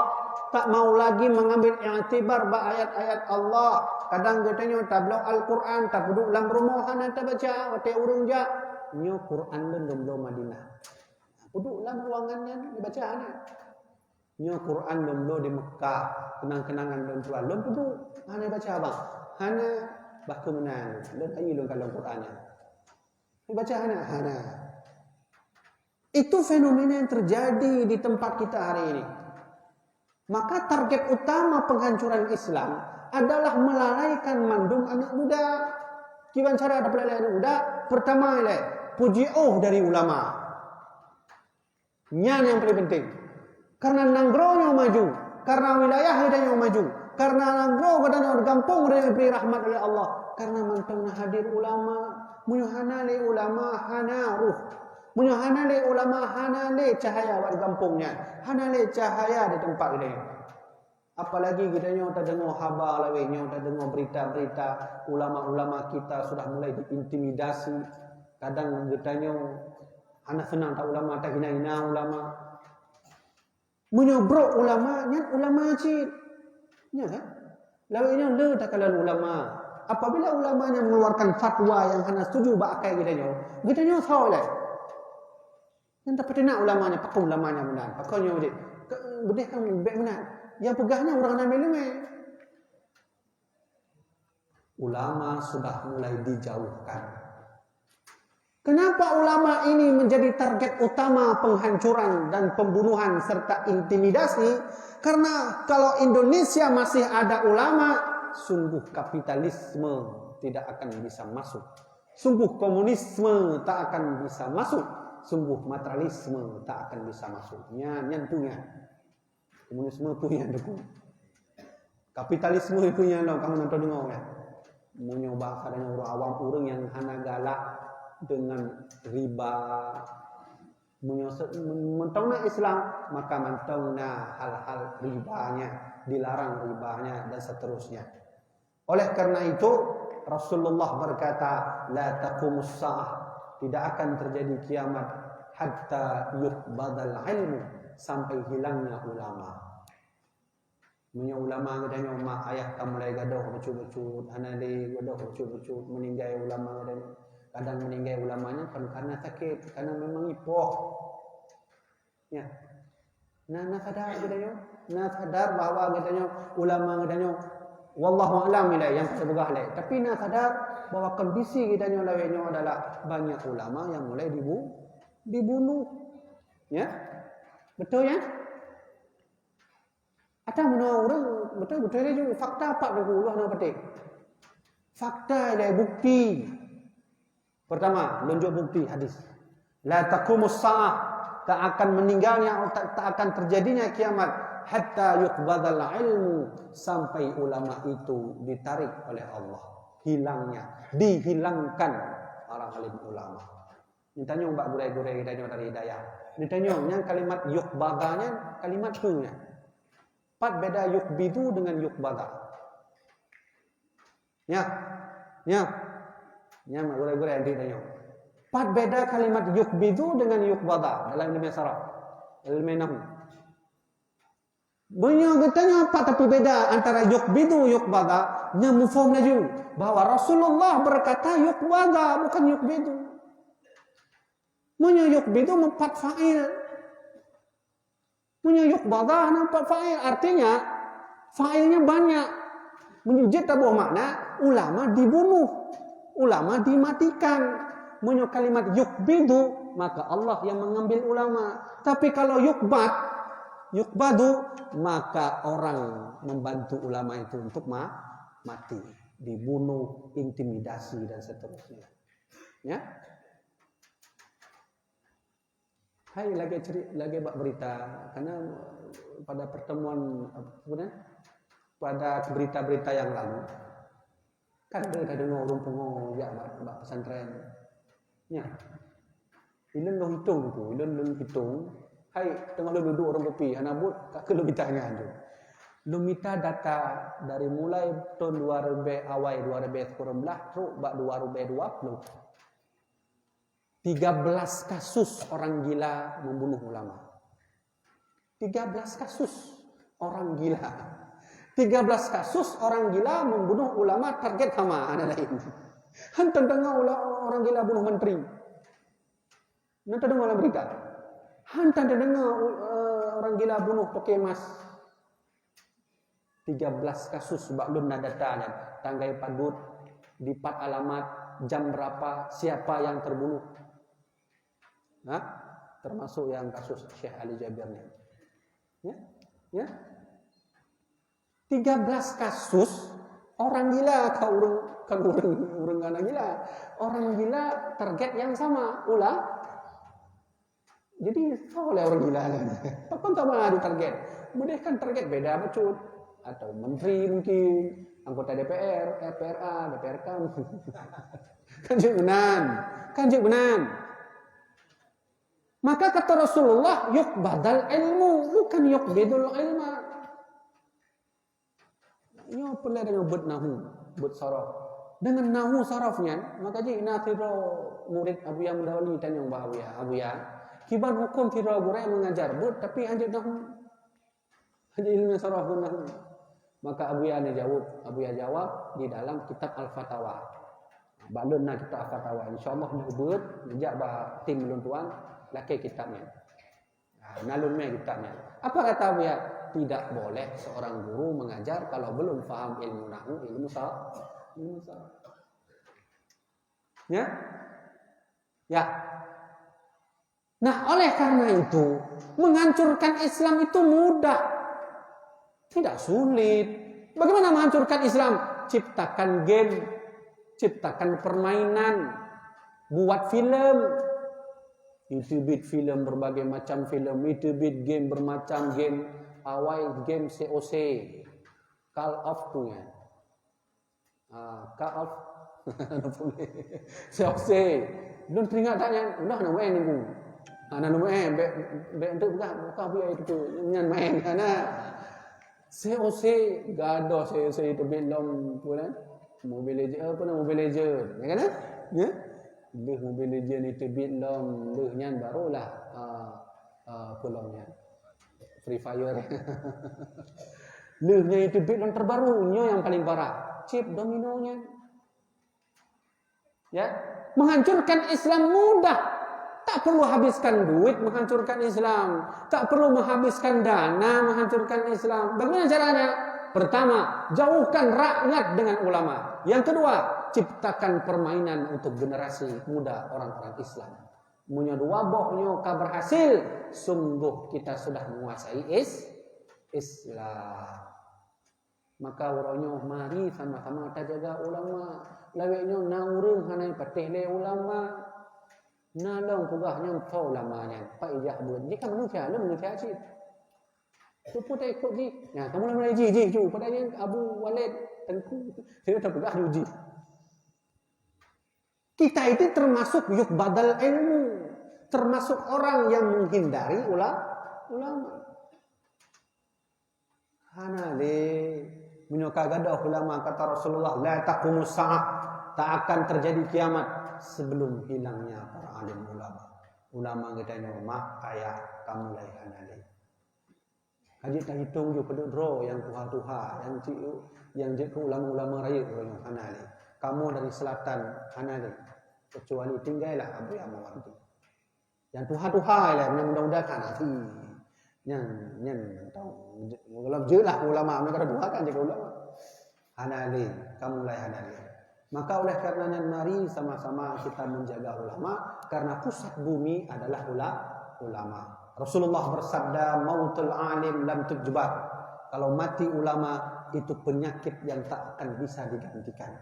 Tak mau lagi mengambil iktibar bak ayat-ayat Allah. Kadang geutanyoe tabloe Al-Qur'an, tapeuduek lam rumoh hana tabaca, watèe ureueng jak, "Nyoe Qur'an lôn lôn bloe Madinah." Peuduek lam ruangan nyan, dibaca hana. "Nyoe Qur'an lôn bloe di Mekkah, keunang-keunangan lôn tuan." Lôn peuduek, hana baca, bang. Hana, bah keuh meunan, lôn ayu lôn kalon Qur'an nyan. Baca hana, hana. Itu fenomena yang terjadi di tempat kita hari ini. Maka target utama penghancuran Islam adalah melalaikan mandum anak muda. Kiban cara tapeulalai anak muda? Pertama ilèe, peujiôh dari ulama. Nyan nyang paling penting. Karena nanggroe nyoe maju, karena wilayah geutanyoe maju, karena nanggroe geutanyoe, gampông geutanyoe geubri rahmat oleh Allah, karena mantong na hadir ulama. Meunyoe hana lé ulama, hana ruh. Meunyoe hana lé ulama, hana lé cahaya bak gampông nyan, hana lé cahaya di teumpat geutanyoe. Apalagi geutanyoe tadeungoe haba lawét nyoe, tadeungoe berita-berita ulama-ulama kita sudah mulai diintimidasi. Kadang geutanyoe hana seunang that ulama, tahina-hina ulama. Meunyoe brok ulama, nyan ulama cit. Nya kan? Lawét nyoe le takalon ulama. Apabila ulama nyan mengeluarkan fatwa yang hana setuju bak akai geutanyoe, geutanyoe soe lé? Nyan tapeutina ulama nyan, pakon ulama nyan meunan, pakon nyoe deh. Ke-, beudeh kan bèk meunan. Nyang peugah nyan ureueng hana ileumèe. Ulama sudah mulai dijauhkan. Kenapa ulama ini menjadi target utama penghancuran dan pembunuhan serta intimidasi? Karena kalau Indonesia masih ada ulama, sungguh kapitalisme tidak akan bisa masuk. Sungguh komunisme tak akan bisa masuk. Sungguh materialisme tak akan bisa masuk. Nyan, nyan peue nyan. Komunisme peue nyan, Teungku? Kapitalisme peue nyan lom, kamoe nonton deungoe, kan? Meunyoe bahasa dengan ureueng awam, ureueng nyang hana galak dengan riba. Meunyoe se-, mantong na Islam, maka mantong na hal-hal ribanya, dilarang ribanya, dan seterusnya. Oleh karena itu, Rasulullah berkata, "La taqumus sa'ah," tidak akan terjadi kiamat, "hatta yuqbadal ilmu," sampai hilangnya ulama. Meunyoe ulama geutanyoe, mak ayah ka mulai gadôh bacut-bacut, hana lé gadôh bacut-bacut, meninggai ulama geutanyoe. Kadang meninggai ulama nyan kon karena sakét, karena memang ipoh. Ya. Na, na sadar geutanyoe, na sadar bahwa geutanyoe, ulama geutanyoe, wallahu a'lam ilai nyang ka peugah lé. Tapi na sadar bahwa kondisi geutanyoe lawét nyoe adalah banyak ulama yang mulai dibu-, dibunuh. Ya? Betul ya? Atau meunurot ureueng, betul-betul laju. Fakta pat Teungku, ulôn hana peuteh. Fakta ilai bukti. Pertama, lôn jok bukti hadis. La taqumus sa'ah, tak akan meninggalnya, tak, tak akan terjadinya kiamat, hatta yuqbadal ilmu, sampai ulama itu ditarik oleh Allah. Hilangnya, dihilangkan para alim ulama. Neutanyong bak gurèe-gurèe geutanyoe dari dayah. Neutanyong, nyan kalimat yuqbada nyan, kalimat peue nyan? Pat beda yuqbidu dengan yuqbada? Nya. Nya. Nya, mak gurèe-gurèe, adik tanyoe. Pat beda kalimat yuqbidu dengan yuqbada dalam ilmu saraf, ilmu nahwu? Meunyoe geutanyoe pat tapeubeda antara yuqbidu, yuqbada, nyan muphom laju bahwa Rasulullah berkata yuqbada, bukan yuqbidu. Meunyoe yuqbidu meupat fa'il. Meunyoe yuqbada hana pat fa'il, artinya Fa'ilnya banyak. Meunyoe jeuet taboh makna, ulama dibunuh, ulama dimatikan. Meunyoe kalimat yukbidu, maka Allah yang mengambil ulama. Tapi kalau yukbad, yukbadu, maka orang membantu ulama itu untuk ma-, mati, dibunuh, intimidasi dan seterusnya. Ya. Hai, lagèe ceri-, lagèe bak berita, karena pada pertemuan, apa ni, pada berita-berita yang lalu, kan ada ka deungoe ureueng pungo jak bak, bak pesantren. Nya. Ilôn lôn hitong tu, ilôn lôn hitong, hai, teungoh lôn duduek warong kopi, hana buet, ka keuh lôn mita nyan tu. Lôn mita data dari mulai tahun dua ribu awai, dua ribu sembilan belas trok bak dua ribu dua puluh. Tiga belas kasus orang gila membunuh ulama. Tiga belas kasus orang gila. Tiga belas kasus orang gila membunuh ulama, target sama, hana lain. Han tadeungoe ula-, orang gila bunuh menteri. Han tadeungoe lam berita. Han tadeungoe, eh, orang gila bunuh toke emas. Tiga belas kasus bak lôn na data nyan. Tanggai padut, dipat alamat, jam berapa, siapa yang terbunuh. Nah, termasuk yang kasus Syekh Ali Jabir ni. Ya? Ya? Tiga belas kasus orang gila, ka ureueng, kan ureueng, ureueng hana gila. Orang gila target yang sama, ula-, Jadi, soe lé ureueng gila nyan? Pakon sama adu target? Meudeh kan target beda bacut. Atau menteri mungkin, anggota D P R, R P R A, D P R kam. Kan jeuet meunan. Kan jeuet meunan. Maka kata Rasulullah, "Yuqbadal ilmu, bukan yuqbidul ilma." Nyoe peureulèe tanyoe beuet nahu, beuet sorof. Deungon nahu sorof nyan, maka jih na sidroe murit Abuya Mudawali tanyong bak Abuya, "Abuya, kiban huköm sidroe gurèe meungajar beuet, tapi hanjeuet nahu? Hanjeuet ilmu sorof ngon nahu?" Maka Abuya neujaweueb, Abuya jawab di dalam kitab Al-Fatawa. Bak lôn na kitab Al-Fatawa, insya Allah neubeuet, neujak bak tim lôn tuan, lakèe kitab nyan. Ha, na lôn mè kitab nyan. Apa kata Abuya? Tidak boleh seorang guru mengajar kalau belum faham ilmu nahu, ilmu sa-, ilmu saraf. Ya? Ya. Nah, oleh karena itu, menghancurkan Islam itu mudah. Tidak sulit. Bagaimana menghancurkan Islam? Ciptakan game, ciptakan permainan, buat film. Iteubiet film, berbagai macam film, iteubiet game, bermacam game. Awai game C O C, Call of tu nyan. Ah, Call of. C O C. Lôn teuingat that nyan, udah na main nunggu. Ah, na main, bèk, bèk enteuk peugah, bukan Abuya itu tu, nyan main, na. C O C, gadoh C O C iteubiet lom, apa nyan? Mobile Legend, apa nama, Mobile Legend, ya kan? Ya? Lheueh Mobile Legend iteubiet lom, lheueh nyan barulah, ah, ah, apa lom nyan? Free Fire. Lheueh nyan iteubiet lom terbaru, nyoe nyang paling parah. Chip domino nyan. Ya, menghancurkan Islam mudah. Tak perlu habiskan duit menghancurkan Islam. Tak perlu menghabiskan dana menghancurkan Islam. Bagaimana caranya? Pertama, jauhkan rakyat dengan ulama. Yang kedua, ciptakan permainan untuk generasi muda orang-orang Islam. Meunyoe dua boh nyoe ka berhasil, sungguh kita sudah menguasai is-, Islam. Maka uroe nyoe mari sama-sama tajaga ulama. Lawét nyoe na ureuëng hana patéh lé ulama. Na lom peugah nyan tho ulama nyan, pat ijak buet. Jih kan manusia, lé manusia cit. Tupu ta ikut jih. Nah, kamu mulai jih, jih ju. Padahal nyan Abu Walid, Teungku. Saya tak peugah ju jih. Kita itu termasuk yukbadal ilmu, termasuk orang yang menghindari ula-, ulama. Hana lé, meunyoe ka gadôh ulama, kata Rasulullah, "La taqumus sa'ah," tak akan terjadi kiamat sebelum hilangnya para alim ulama. Ulama geutanyoe mak kaya, ka mulai hana lé. Ka jeuet tahitong ju padub droe nyang tuha-tuha, nyang ci-, nyang jeuet keu ulama-ulama rayeuk uroe nyoe hana lé. Kamoe dari selatan hana lé. Kecuali tinggailah Abuya Mawardi. Nyang tuha-tuha ilèe, mudah-mudahan hana lé. Nyan, nyan, tau. Kalau jeuet lah ulama, mereka dua kan jaga ulama. Hana lé, kamu mulai hana lé. Maka oleh karena nyan, mari sama-sama kita menjaga ulama, karena pusat bumi adalah ula-, ulama. Rasulullah bersabda, "Mautul alim lam tujbar." Kalau mati ulama, itu penyakit yang tak akan bisa digantikan.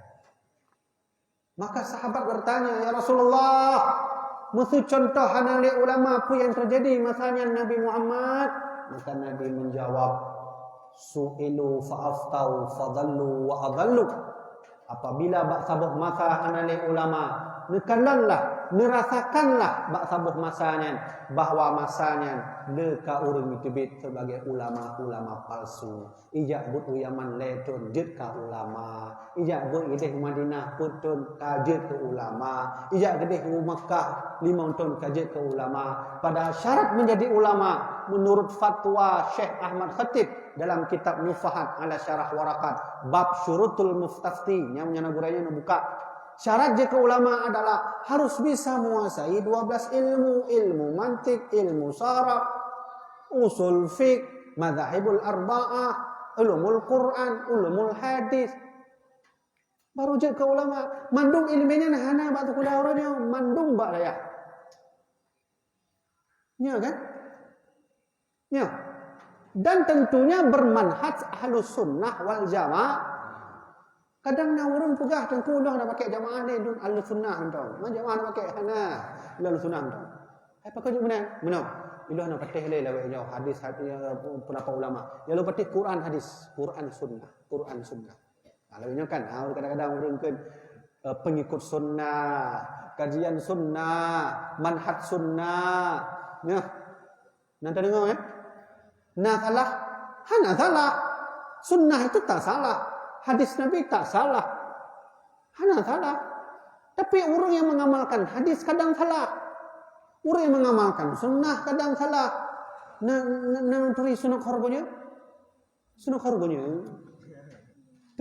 Maka sahabat bertanya, "Ya Rasulullah, meuseu contoh hana lé ulama, peue nyang teujadi masa nyan Nabi Muhammad?" Maka Nabi menjawab, "Su'ilu fa aftau fa dhallu wa adhallu." Apabila bak saboh masa hana lé ulama, neukalonlah, neurasakanlah bak saboh masa nyan bahwa masa nyan le ka ureuëng jiteubiet sebagai ulama-ulama palsu. Ijak beuet u Yaman lhée thon jeuet ka ulama. Ijak beuet idéh u Madinah peuet thon ka jeuet keu ulama. Ijak keudéh u Makkah limong thon ka jeuet keu ulama. Padahal syarat menjadi ulama menurut fatwa Syekh Ahmad Khatib dalam kitab Nufahat ala Syarah Waraqat, bab syurutul muftafti, nyang meunyoe na gurée nyoe neubuka. Syarat jeuet keu ulama adalah harus bisa menguasai dua belas ilmu, ilmu mantik, ilmu saraf, usul fiqh, mazahibul arba'ah, ulumul Quran, ulumul hadis. Baru jeuet keu ulama. Mandum ileumé nyan hana bak sikula uroe nyoe, mandum bak raya. Nyo kan? Nyo. Dan tentunya bermanhaj Ahlus Sunnah wal Jamaah. Kadang na ureuëng peugah, "Teungku, lôn hana pakai jamaah lé, lôn Ahlus Sunnah mantong." Ma jamaah hana pakai, hana, lôn Ahlus Sunnah mantong. Hai pakon jeuet meunan? Meunoe. Ilôn hana patéh lé lawét nyoe hadis, hadis, pendapat ulama. Nyang lôn patéh Quran hadis, Quran sunnah, Quran sunnah. Nah, lawét nyoe kan, ah, kadang-kadang ureuëng kan, eh, pengikut sunnah, kajian sunnah, manhaj sunnah. Nah, nan tadeungoe, eh? Na salah? Hana salah. Sunnah itu tak salah. Hadis Nabi tak salah. Hana salah. Tapi ureuëng yang mengamalkan hadis kadang salah. Ureuëng yang mengamalkan sunnah kadang salah. Na, na, na turi sunok horgonya? Sunok horgonya?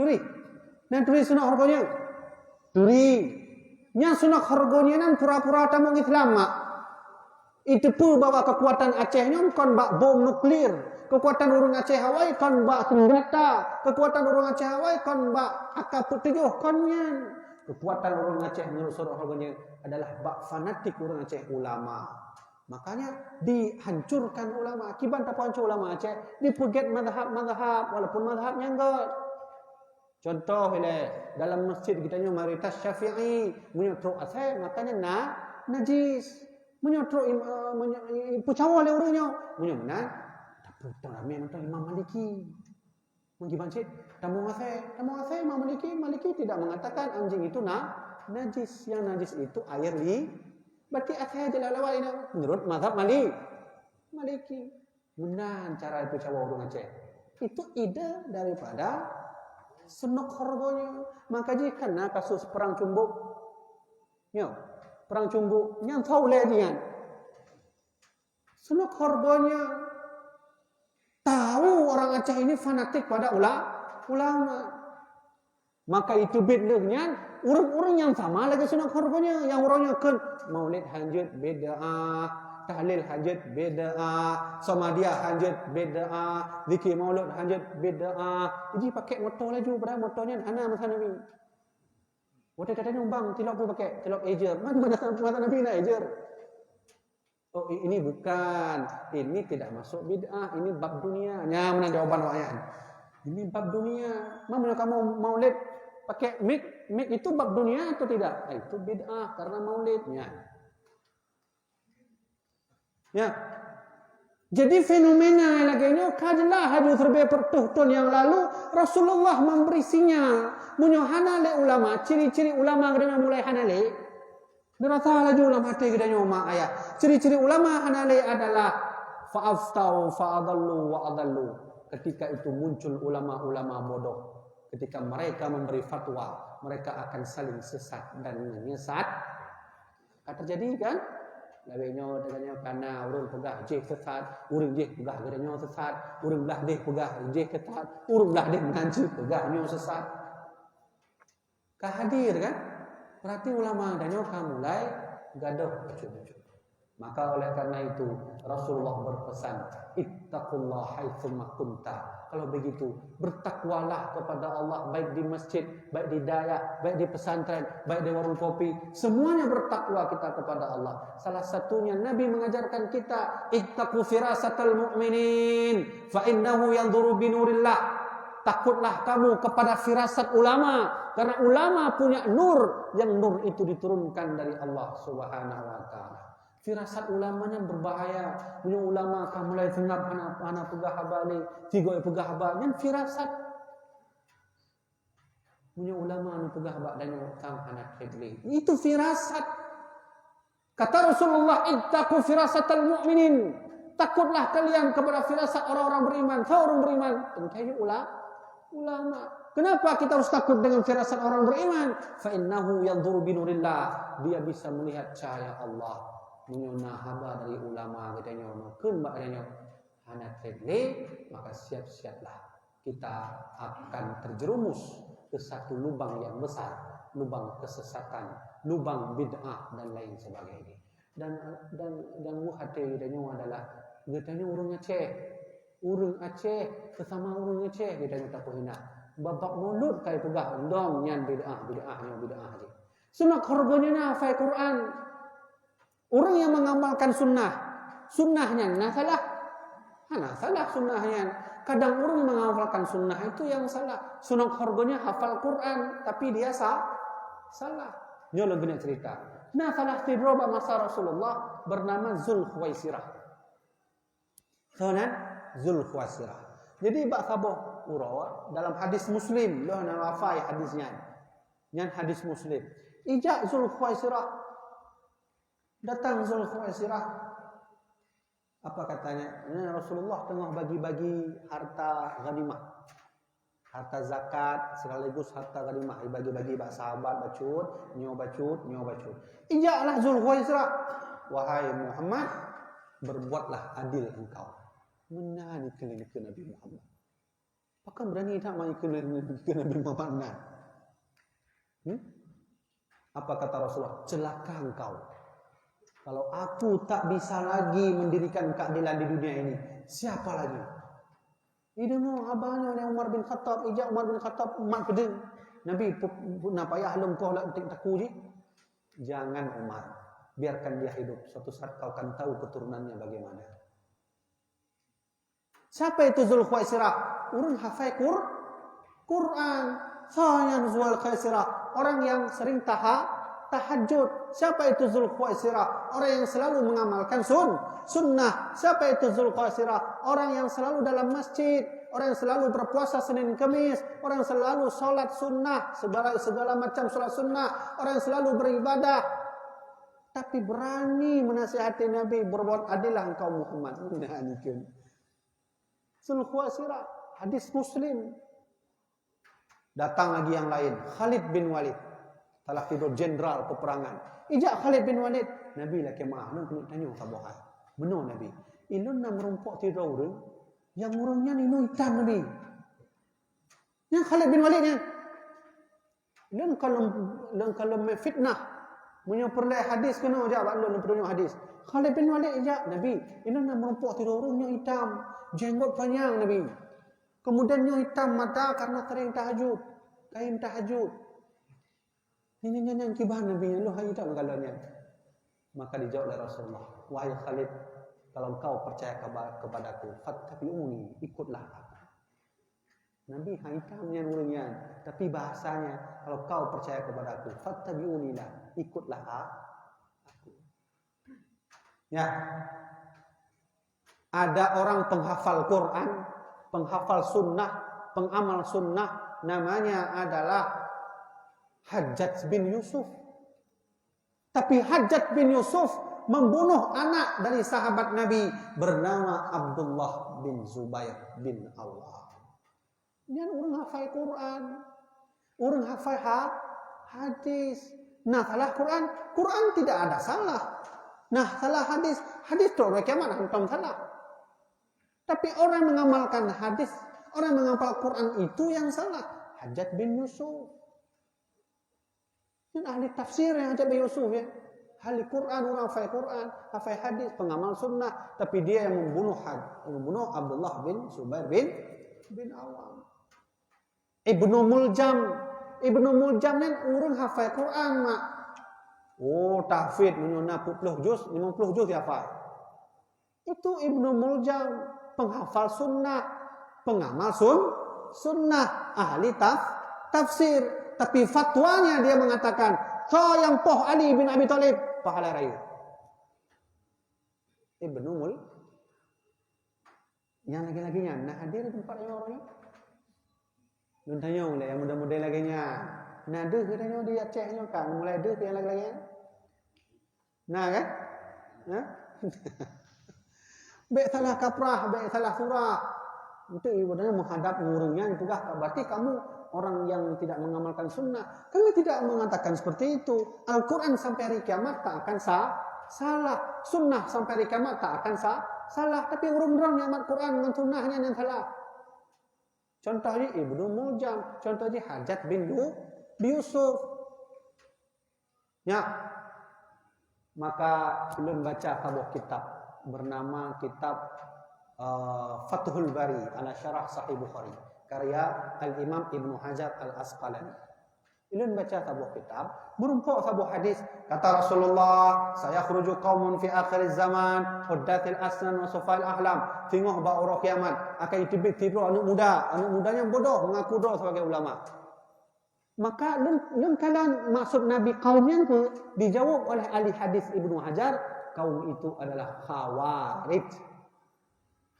Turi. Na turi sunok horgonya? Turi. Nyang sunok horgonya nan pura-pura tamong Islam, mak. Iteupeue bahwa keukuatan Aceh nyoe kon bak bom nuklir. Keukuatan ureuëng Aceh awai kon bak senjata. Keukuatan ureuëng Aceh awai kon bak A K empat tujuh, kon nyan. Keukuatan ureuëng Aceh menurut sunok horgonya adalah bak fanatik ureuëng Aceh ulama. Makanya dihancurkan ulama. Kiban tapeuhancô ulama Aceh, dipeugét mazhab-mazhab, walaupun mazhab nyang göt. Contoh ilée, dalam masjid geutanyoe mayoritas Syafi'i, meunyoe trok asèe, maka nyan na, najis. Meunyoe trok im-, eh, meunyoe, i-, peucawa lé ureuëng nyoe, meunyoe meunan, tapeutamong ramé mantong Imam Maliki. Mungkin bancit, tamong asèe, tamong asèe Imam Maliki, Maliki tidak mengatakan anjing itu na, najis. Yang najis itu air li, berarti asèe aja lah lawai na, menurut mazhab Mali-, Maliki. Meunan cara itu cawa ureuëng Aceh. Itu ide daripada senok horgonya. Maka jih kena kasus perang cumbuk. Nyo, perang cumbuk nyang tho ulée nyan. Senok horgonya tahu orang Aceh ini fanatik pada ula-, ulama. Maka itu bit leuh nyan, ureuëng-ureuëng nyang sama lagée sunok horgonya, nyang uroe nyoe kheun maulid hanjeuet bid'ah, tahlil hanjeuet bid'ah, samadiyah hanjeuet bid'ah, zikir maulud hanjeuet bid'ah. Jadi pakai moto laju, padahal moto nyan hana masa Nabi. Watée tata nyumbang tilok pun pakai, tilok ejer. Mana, mana masa Nabi na ejer? Oh, i-, ini bukan. Ini tidak masuk bid'ah. Ini bab dunia. Nya mana jawaban awak nyan. Ini bab dunia. Mana kamu maulid pakai mik? Mik itu bab dunia atau tidak? Ah, itu bid'ah karena maulidnya. Ya. Jadi fenomena lagée nyoe ka jeulaih laju seureubée peuet reutôh thon nyang lalu Rasulullah memberi sinyal. Meunyoe hana lé ulama, ciri-ciri ulama geutanyoe mulai hana lé. Neurasa laju lam até geutanyoe mak ayah. Ciri-ciri ulama hana lé adalah fa aftau fa adallu wa adallu. Ketika itu muncul ulama-ulama bodoh. Ketika mereka memberi fatwa, mereka akan saling sesat dan menyesat. Ka terjadi kan? Lagée nyoe, lagée nyoe kana ureuëng peugah jih sesat, ureuëng jih peugah geutanyoe sesat, ureuëng blah deh peugah jih sesat, ureuëng blah deh meunan cit peugah nyoe sesat. Ka hadir kan? Berarti ulama tanyoe ka mulai gadoh bacut-bacut. Maka oleh karena itu, Rasulullah berpesan, "Ittaqullah haitsuma kunta." Kalau begitu, bertakwalah kepada Allah, baik di masjid, baik di dayah, baik di pesantren, baik di warung kopi. Semuanya bertakwa kita kepada Allah. Salah satunya Nabi mengajarkan kita, "Ittaqu firasatal mu'minin, fa innahu yanzuru binurillah." Takutlah kamu kepada firasat ulama, karena ulama punya nur, yang nur itu diturunkan dari Allah Subhanahu wa Ta'ala. Firasat ulama nyan berbahaya. Meunyoe ulama ka mulai seungab hana, hana peugah haba lé, sigoe peugah haba, nyan firasat. Meunyoe ulama nyan peugah bak tanyoe, tang hana treb lé. Itu firasat. Kata Rasulullah, "Ittaqu firasatal mu'minin." Takutlah kalian kepada firasat orang-orang beriman. Siapa orang beriman? Teuntèe ula-, ulama. Kenapa kita harus takut dengan firasat orang beriman? "Fa innahu yanzuru binurillah." Dia bisa melihat cahaya Allah. Meunyoe na haba dari ulama geutanyoe, kheun bak geutanyoe, hana treb lé, maka siap-siaplah. Kita akan terjerumus ke satu lubang yang besar, lubang kesesatan, lubang bid'ah dan lain sebagainya. Dan, dan, dan buah hati geutanyoe adalah geutanyoe ureueng Aceh. Ureueng Aceh, sesama ureueng Aceh geutanyoe tapeuhina. Bab-bab mulod kai peugah, dong nyan bid'ah, bid'ah nyoe bid'ah jih. Sunat keureubeuen nyan hafai Quran. Ureueng nyang mengamalkan sunnah, sunnah nyan na salah? Hana salah sunnah nyan. Kadang ureueng mengamalkan sunnah itu yang salah. Sunat keureubeuen nyan hafal Quran, tapi dia sa-, salah. Nyoe lôn keuneuk cerita. Na salah sidroe bak masa Rasulullah bernama Zulkhuwaisirah. Soe nan? Zulkhuwaisirah. Jadi bak saboh uroe dalam hadis Muslim, lôn hana hafai hadis nyan. Nyan hadis Muslim. Ijak Zulkhuwaisirah. Datang Zulkhuwaisirah. Apa katanya? "Ini Rasulullah tengah bagi-bagi harta ghanimah. Harta zakat sekaligus harta ghanimah dibagi-bagi bak sahabat bacut, nyoe bacut, nyoe bacut." Ijaklah Zulkhuwaisirah, "Wahai Muhammad, berbuatlah adil engkau." Meunan dikheun lé Nabi Muhammad. Pakon berani that meuikheun lé Nabi Muhammad meunan? Hmm? Apa kata Rasulullah? "Celaka engkau. Kalau aku tak bisa lagi mendirikan keadilan di dunia ini, siapa lagi?" Ideungoe haba nyoe lé Umar bin Khattab, ijak Umar bin Khattab mat keudeueng. Nabi pu-, pu-, na payah lôn koh lam tiek takue jih. "Jangan Umar, biarkan dia hidup. Suatu saat kau akan tahu keturunannya bagaimana." Siapa itu Zulkhuwaisirah? Ureueng hafai Qur-, Quran. Soe nyan Zulkhuwaisirah? Orang yang sering taha-, tahajud. Siapa itu Zulkhuwaisirah? Orang yang selalu mengamalkan sun-, sunnah. Siapa itu Zulkhuwaisirah? Orang yang selalu dalam masjid, orang yang selalu berpuasa Senin Kemis, orang yang selalu salat sunnah, segala, segala macam salat sunnah, orang yang selalu beribadah. Tapi berani menasihati Nabi, "Berbuat adillah engkau Muhammad." Nah, ni kan. Zulkhuwaisirah, hadis Muslim. Datang lagi yang lain, Khalid bin Walid. Salah sidroe jenderal peperangan. Ijak Khalid bin Walid, "Nabi, lakèe meu'ah, lôn keuneuk tanyoe saboh hai." "Meunoe Nabi?" "Ilôn na meurumpok sidroe ureueng, nyang ureueng nyan inong itam Nabi." Nyan Khalid bin Walid nyan. Lôn ka lôn, lôn ka lôn mé fitnah. Meunyoe peureulèe hadis keunoe jak bak lôn, lôn peutunyok hadis. Khalid bin Walid jak, "Nabi, ilôn na meurumpok sidroe ureueng nyang itam, jenggot panyang, Nabi. Kemudian nyoe itam mata karena sering tahajud, kain tahajud." Nyan, nyan, nyan, nyan kiban Nabi nyan, lôn hai itam galon nyan. Maka dijawab oleh Rasulullah, "Wahai Khalid, kalau engkau percaya keba-, kepadaku, fattabi'uni, ikutlah aku." Nabi hai itam nyan ureueng nyan, tapi bahasanya, "Kalau kau percaya kepada aku, fattabi'uni lah, ikutlah a-, aku." Ya. Ada orang penghafal Quran, penghafal sunnah, pengamal sunnah, namanya adalah Hajjaj bin Yusuf. Tapi Hajjaj bin Yusuf membunuh anak dari sahabat Nabi bernama Abdullah bin Zubair bin Awwam. Nyan ureueng hafai Quran. Ureueng hafai ha-, hadis. Nah, salah Quran. Quran tidak ada salah. Nah, salah hadis. Hadis tu hari kiamat hantom salah. Tapi orang mengamalkan hadis, orang menghafal Quran itu yang salah. Hajjaj bin Yusuf. Nyan ahli tafsir nyang Hajjaj bin Yusuf, ya. Ahli Quran, ureuëng hafai Quran, hafai hadis, pengamal sunnah, tapi dia yang membunuh had-, membunuh Abdullah bin Zubair bin bin Awam. Ibnu Muljam, Ibnu Muljam nyan ureuëng hafai Quran mak. Oh, tahfidz meunyoe na peuet ploh juz, limong ploh juz hafai. Itu Ibnu Muljam, penghafal sunnah, pengamal sun-, sunnah, ahli taf-, tafsir. Tapi fatwanya dia mengatakan, "Soe nyang poh Ali bin Abi Thalib, pahala rayeuk." Ibnu Mul-, nyang lagée-lagée nyan, na hadir di teumpat nyoe uroe nyoe? Lôn tanyong lé nyang muda-muda lagée nyan. Na deuh geutanyoe di Aceh nyoe kan, mulai deuh nyang lagée-lagée nyan? Na kan? Ha? Bék salah kaprah, bék salah surah. Untuk ibadah menghadap ureuëng nyan tugaih ka, berarti kamu orang yang tidak mengamalkan sunnah. Kami tidak mengatakan seperti itu. Al-Quran sampai hari kiamat tak akan sa-, salah. Sunnah sampai hari kiamat tak akan sa-, salah. Tapi ureuëng droe nyang amat Quran ngon sunnah nyan nyang salah. Contoh jih Ibnu Muljam, contoh jih Hajjaj bin Yu-, Yusuf. Nyak, maka ulôn baca saboh kitab bernama kitab, eh, Fathul Bari ala Syarah Sahih Bukhari, karya Al-Imam Ibnu Hajar Al-Asqalani. Ulôn baca saboh kitab, meurumpok saboh hadis. Kata Rasulullah, "Sayakhruju qaumun fi akhiriz zaman, huddatsil asnan wa sufail ahlam." Singoh bak uroe kiamat, akan jiteubiet sidroe aneuëk muda. Aneuëk muda nyan bodoh, mengaku droe sebagai ulama. Maka lôn, lôn kalon maksud Nabi kaum nyan peue? Dijawab oleh ahli hadis Ibnu Hajar, kaum itu adalah Khawarij.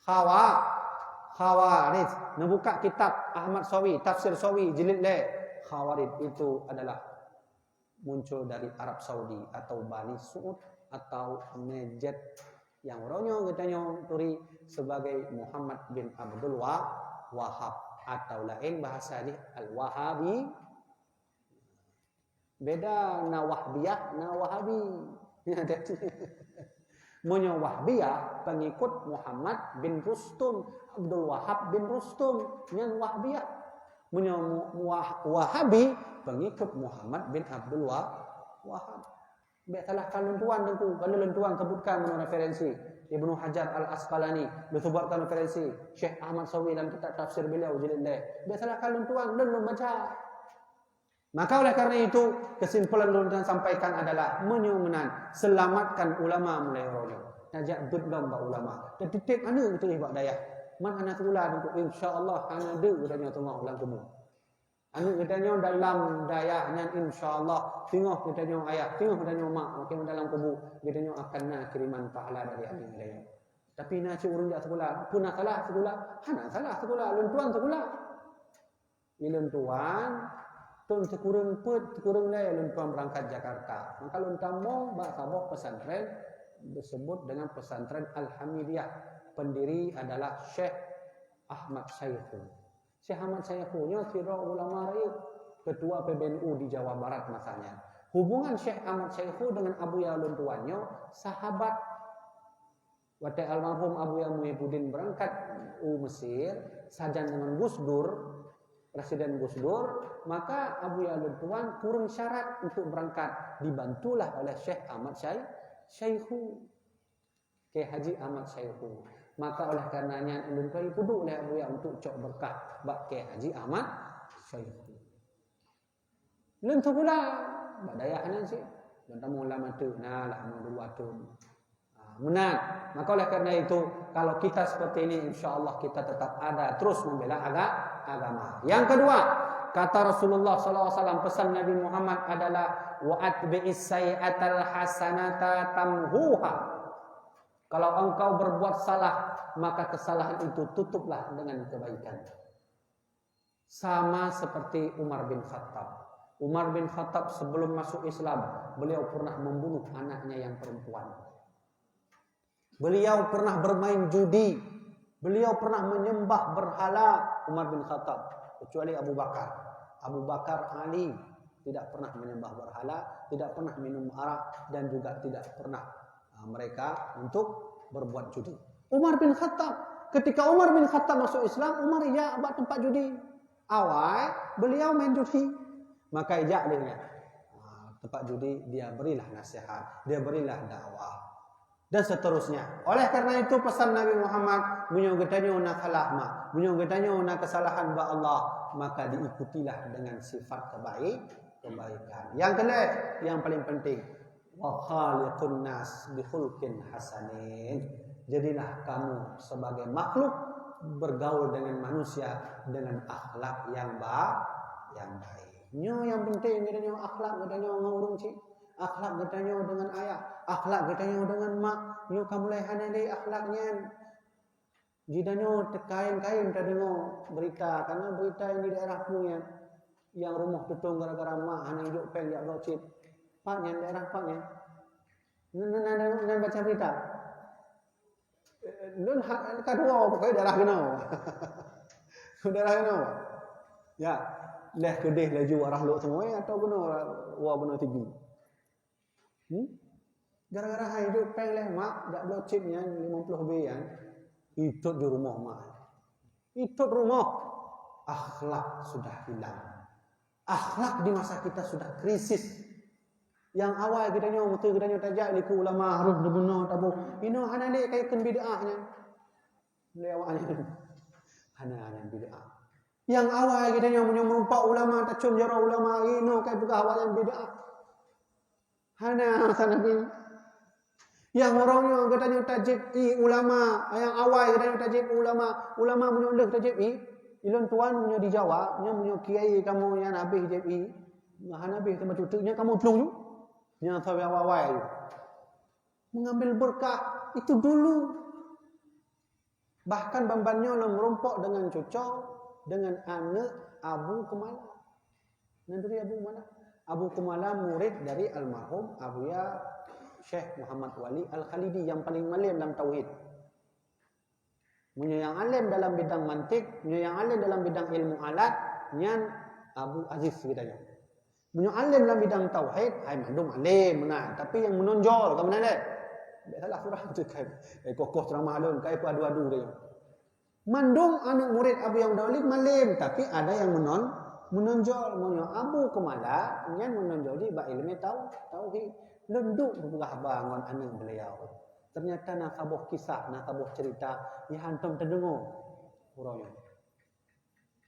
Khawa-, Khawarij. Neubuka kitab Ahmad Sawi, Tafsir Sawi, jilid lhée. Khawarij itu adalah muncul dari Arab Saudi atau Bani Saud atau Najd. Nyang uroe nyoe geutanyoe turi sebagai Muhammad bin Abdul Wa-, Wahab atau laén bahasa jih Al-Wahabi. Beda na Wahbiyah, na Wahabi. Meunyoe Wahbiyah, pengikut Muhammad bin Rustum, Abdul Wahab bin Rustum, nyan Wahbiyah. Meunyoe mu-, Wah-, Wahabi, pengikut Muhammad bin Abdul Wa-, Wahab. Bék salahkan lôn tuan Teungku, kalau lôn tuan sebutkan meunan referensi Ibnu Hajar Al-Asqalani, lôn sebutkan referensi Syekh Ahmad Sawi dalam kitab tafsir beliau jilid lhée. Bék salahkan lôn tuan, lôn, lôn baca. Maka oleh karena itu, kesimpulan lôn tuan sampaikan adalah meunyoe meunan, selamatkan ulama mulai uroe nyoe. Tajak beuet lom bak ulama. Tatitip aneuëk teuh bak dayah. Man hana sikula Teungku, insya Allah hana deuh geutanyoe teungoh lam kubu. Aneuëk geutanyoe dalam dayah nyan, insya Allah, singoh geutanyoe ayah, singoh geutanyoe mak, makin dalam kubu, geutanyoe akan na kiriman pahala dari aneuëk geutanyoe. Tapi na cit ureuëng jak sikula, peue na salah sikula? Hana salah sikula, lôn tuan sikula. Di lôn tuan, thôn sikureueng peuet, sikureueng lhée lôn tuan beurangkat Jakarta. Maka lôn tamong bak saboh pesantren disebut dengan Pesantren Al-Hamidiyah. Pendiri adalah Syekh Ahmad Syaikhu. Syekh Ahmad Syaikhu nyoe sidroe ulama rayeuk, ketua P B N U di Jawa Barat masa nyan. Hubungan Syekh Ahmad Syaikhu dengan Abuya lôn tuan nyoe sahabat. Watée almarhum Abuya Muhibbuddin beurangkat u Mesir, sajan deungon Gus Dur, Presiden Gus Dur, maka Abuya lôn tuan kureueng syarat untuk beurangkat, dibantulah oleh Syekh Ahmad Syai-, Syaikhu. Kiai Haji Ahmad Syaikhu. Maka oleh karena nyan ulôn tuan jipeuduek lé Abuya untuk cok beureukat bak Kiai Haji Ahmad Syaikhu. Lôn sikula bak dayah nyan cit. Lôn tamong lam ateueh na lah meudua thon. Ah, meunan. Maka oleh karena itu, kalau kita seperti ini, insya Allah kita tetap ada terus membela aga-, agama. Yang kedua, kata Rasulullah sallallahu alaihi wasallam, pesan Nabi Muhammad adalah, "Wa atbi'is sayyi'atal hasanata tamhuha." Kalau engkau berbuat salah, maka kesalahan itu tutuplah dengan kebaikan. Sama seperti Umar bin Khattab. Umar bin Khattab sebelum masuk Islam, beliau pernah membunuh anaknya yang perempuan. Beliau pernah bermain judi. Beliau pernah menyembah berhala, Umar bin Khattab, kecuali Abu Bakar. Abu Bakar, Ali tidak pernah menyembah berhala, tidak pernah minum arak, dan juga tidak pernah, ah, mereka untuk berbuat judi. Umar bin Khattab, ketika Umar bin Khattab masuk Islam, Umar ijak bak tempat judi. Awai beliau main judi, maka ijak lé nyan. Ah, Tempat judi, dia berilah nasihat, dia berilah dakwah, dan seterusnya. Oleh karena itu, pesan Nabi Muhammad, meunyoe geutanyoe na salah mak, meunyoe geutanyoe na kesalahan bak Allah, maka diikutilah dengan sifat kebaik, kebaikan. Yang keempat, yang paling penting, wa khaliqun nas bi khulqin hasanin. Jadilah kamu sebagai makhluk bergaul dengan manusia dengan akhlak yang ba-, yang baik. Nyoe nyang penting, geutanyoe akhlak geutanyoe ngon ureueng chik, akhlak geutanyoe dengan ayah, akhlak geutanyoe dengan mak. Nyoe ka mulai hana lé akhlak nyan. Jitanyoe teukaén-kaén tadeungoe berita, karena berita yang di daerah peue nyan, yang rumoh tutong gara-gara mak hana jok péng jak bloe chip. Pat nyan, daerah pat nyan. Nan, nan, nan, nan baca berita. Lôn ha-, ka dua pokoknya daerah keunoe. Daerah keunoe. Ya, leh keudeh laju arah Lhokseumawe atau keunoe, wa keunoe Sigli. Hmm? Gara-gara hai jok péng leh mak, jak bloe chip nyan limong ploh B nyan. Itot di rumoh mak. Itot rumoh. Akhlak sudah hilang. Akhlak di masa kita sudah krisis. Nyang awai geutanyoe, meusé geutanyoe tajak likot ulama harôh deungoe taboh. Inoe hana lé ka ikheun bid'ah nyan. Lé awak nyan. Hana nyan bid'ah. Nyang awai geutanyoe meunyoe meureumpok ulama, tacôm jaroe ulama, inoe ka ipeugah awak nyan bid'ah. Hana masa Nabi. Nyang uroe nyoe geutanyoe tajieb ie ulama, nyang awai geutanyoe tajieb ulama. Ulama meunyoe lheueh tajieb ie, ulôn tuan meunyoe di Jawa, nyoe meunyoe kiai kamoe nyan habéh jieb ie, hana habéh teuma cuteuk nyan kamoe plueng ju. Nyan sabe awai-awai ju. Mengambil berkah itu dulu. Bahkan ban-ban nyoe lôn meurumpok dengan cucoe, dengan aneuk Abu Keumala. Nan turi Abu Keumala? Abu Keumala murid dari almarhum Abuya Syekh Muhammad Wali Al-Khalidi yang paling malem lam tauhid. Meunyoe nyang alem dalam bidang mantik, meunyoe nyang alem dalam bidang ilmu alat, nyan Abu Aziz geutanyoe. Meunyoe alem lam bidang tauhid, hai mandum alem meunan, tapi nyang meunonjol ka meunan lé. Bèk salah surah tu kan. Eh, kokoh ceramah lôn, kai peuadu-adu tanyoe. Mandum aneuk murid Abu Yahya Mutawalli malem, tapi ada nyang meunon-, meunonjol. Meunyoe Abu Keumala, nyan meunonjol jih bak ileumèe tau-, tauhid. Lôn duek beupeugah haba ngon aneuk beliau. Ternyata na saboh kisah, na saboh cerita nyang hantom teudeungoe uroe nyoe.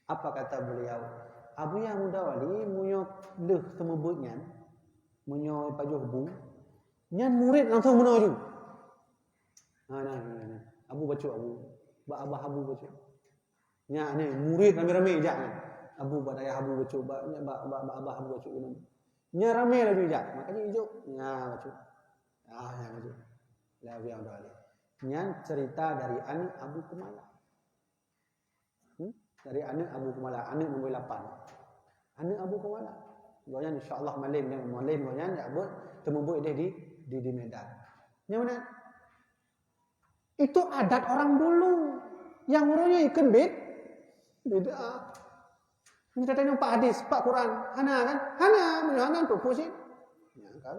Apa kata beliau? Abuya Mutawalli, meunyoe lheueh seumeubeuet nyan, meunyoe pajoh bu, nyan murid langsong meunoe ju. Ha, nah, nah, nah. Abu bacut, Abu. Bak abah Abu bacut. Nyan, nyan, murid ramé-ramé jak nyan. Abu bak dayah Abu bacut, bak, bak, bak, bak abah Abu bacut. Nyan ramé laju jak. Makanya ijok, nyan bacut. Ah, nyan bacut. Laju yang dah. Nyan cerita dari aneuk Abu Keumala. Hmm? Dari aneuk Abu Keumala, aneuk nombor lapan. Aneuk Abu Keumala. Gobnyan insya Allah malem, malem gobnyan jak buet, teumeubuet deh di, di, di Medan. Nyang mana? Itu adat orang dulu. Nyang uroe nyoe ikheun bid-, bid'ah. Kita tanya empat hadis, empat Quran. Hana kan? Hana, meunyoe hana untuk pusing. Ya, kan?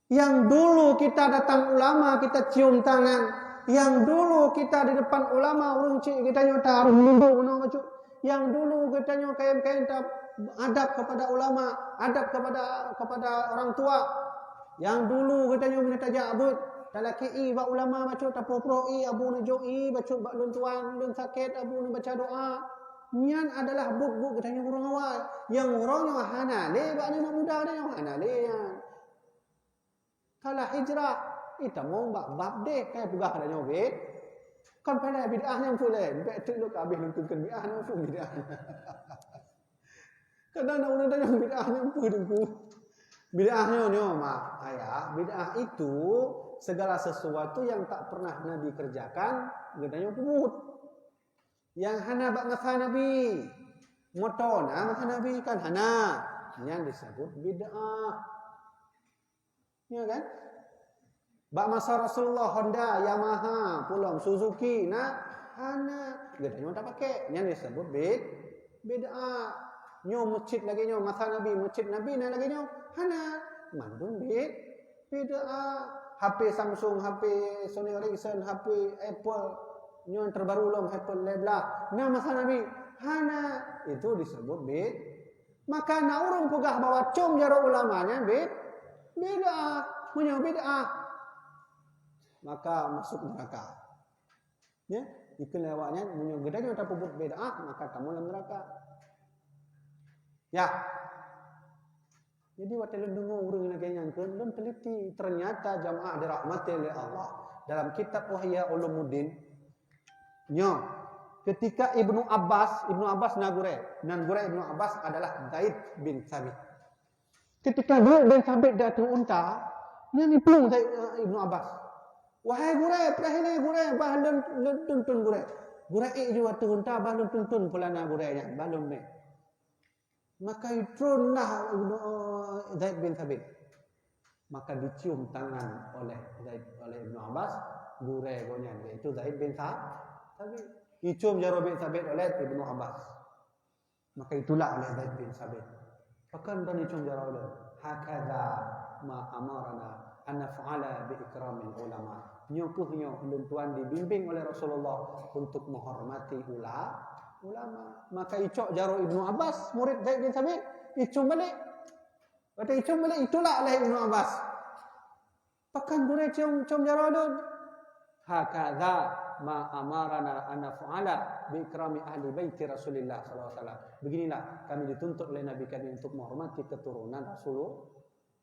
Yang dulu kita datang ulama, kita cium tangan. Yang dulu kita di depan ulama, ureueng chik geutanyoe ta harôh meunundok meunoe bacut. Yang dulu geutanyoe kayém-kayém ta adab kepada ulama, adab kepada, kepada orang tua. Yang dulu geutanyoe meunyoe tajak buet, talakée ie bak ulama bacut, taproh-proh ie, Abu neujok ie bacut bak lôn tuan, lôn sakét, Abu neubaca doa. Nyan adalah buet-buet geutanyoe ureueng awai. Nyang uroe nyoe hana lé bak aneuk muda nyoe, hana lé nyan. Kalah hijrah, itamong bak bab deh, kai peugah pada nyoe bid-, kon pada bid'ah nyang peue lé, bèk teuk lôn ka habéh lôn kheun bid'ah nyang peue bid'ah. Kadang na ureueng tanyong bid'ah nyang peue teungku. Bid'ah nyoe, nyoe, maaf, ayah, bid'ah itu segala sesuatu yang tak pernah Nabi kerjakan, geutanyoe peubuet. Yang hana bak masa Nabi. Moto na masa Nabi kan hana. Nyan disebut bid'ah. Ya kan? Bak masa Rasulullah, Honda, Yamaha, pulom Suzuki, na, hana. Geutanyoe tapakè. Nyan disebut bid-, bid'ah. Nyoe meucit lagèe nyoe, masa Nabi, meucit Nabi na lagèe nyoe? Hana. Mandum bid-, bid'ah. H P Samsung, H P Sony Ericsson, H P Apple. Nyoe terbaru lom, Apple lhèe blah. Na masa Nabi? Hana. Itu disebut bid-, Maka na ureuëng peugah bahwa com jaroe ulama nyan bid-, bid'ah. Meunyoe bid'ah, maka masuk neraka. Ya, ikheun lé awak nyan, meunyoe geutanyoe tapeubuet bid'ah, maka tamong lam neraka. Ya. Jadi watée lôn deungoe ureuëng lagée nyan kheun, lôn teliti, ternyata jamaah dirahmati lé Allah. Dalam kitab Ihya Ulumuddin, nyoe, ketika Ibnu Abbas, Ibnu Abbas na gurée, nan gurée Ibnu Abbas adalah Zaid bin Thabit. Ketika Zaid bin Thabit di ateueh unta, nyan iplueng Zaid, eh, Ibnu Abbas. "Wahai gurée, peurahilée gurée, bah lôn, lôn tuntun gurée." Gurée ék ju ateueh unta, bah lôn tuntun peulana gurée nyan, bah lôn mé. Maka itronlah Ibnu, eh, Zaid bin Thabit. Maka dicium tangan oleh Zaid, oleh Ibnu Abbas, gurée gobnyan, yaitu Zaid bin Tha-, Thabit. Icom jaroe bin Thabit oleh Ibnu Abbas. Maka itulak oleh Zaid bin Thabit. Pakon droeneuh icom jaroe lôn? "Hakadha ma amarana an naf'ala bi ikramil ulama." Nyoe kheueh nyoe lôn tuan dibimbing oleh Rasulullah untuk menghormati ula-, ulama. Maka icok jaroe Ibnu Abbas, murid Zaid bin Thabit, icom balik. Watée icom balik, itulak oleh Ibnu Abbas. "Pakon gurée com, com jaroe lôn?" "Hakadha ma amarana an naf'ala bi ikrami ahli baiti Rasulillah sallallahu alaihi wasallam." Beginilah kami dituntut oleh Nabi kami untuk menghormati keturunan Rasulullah.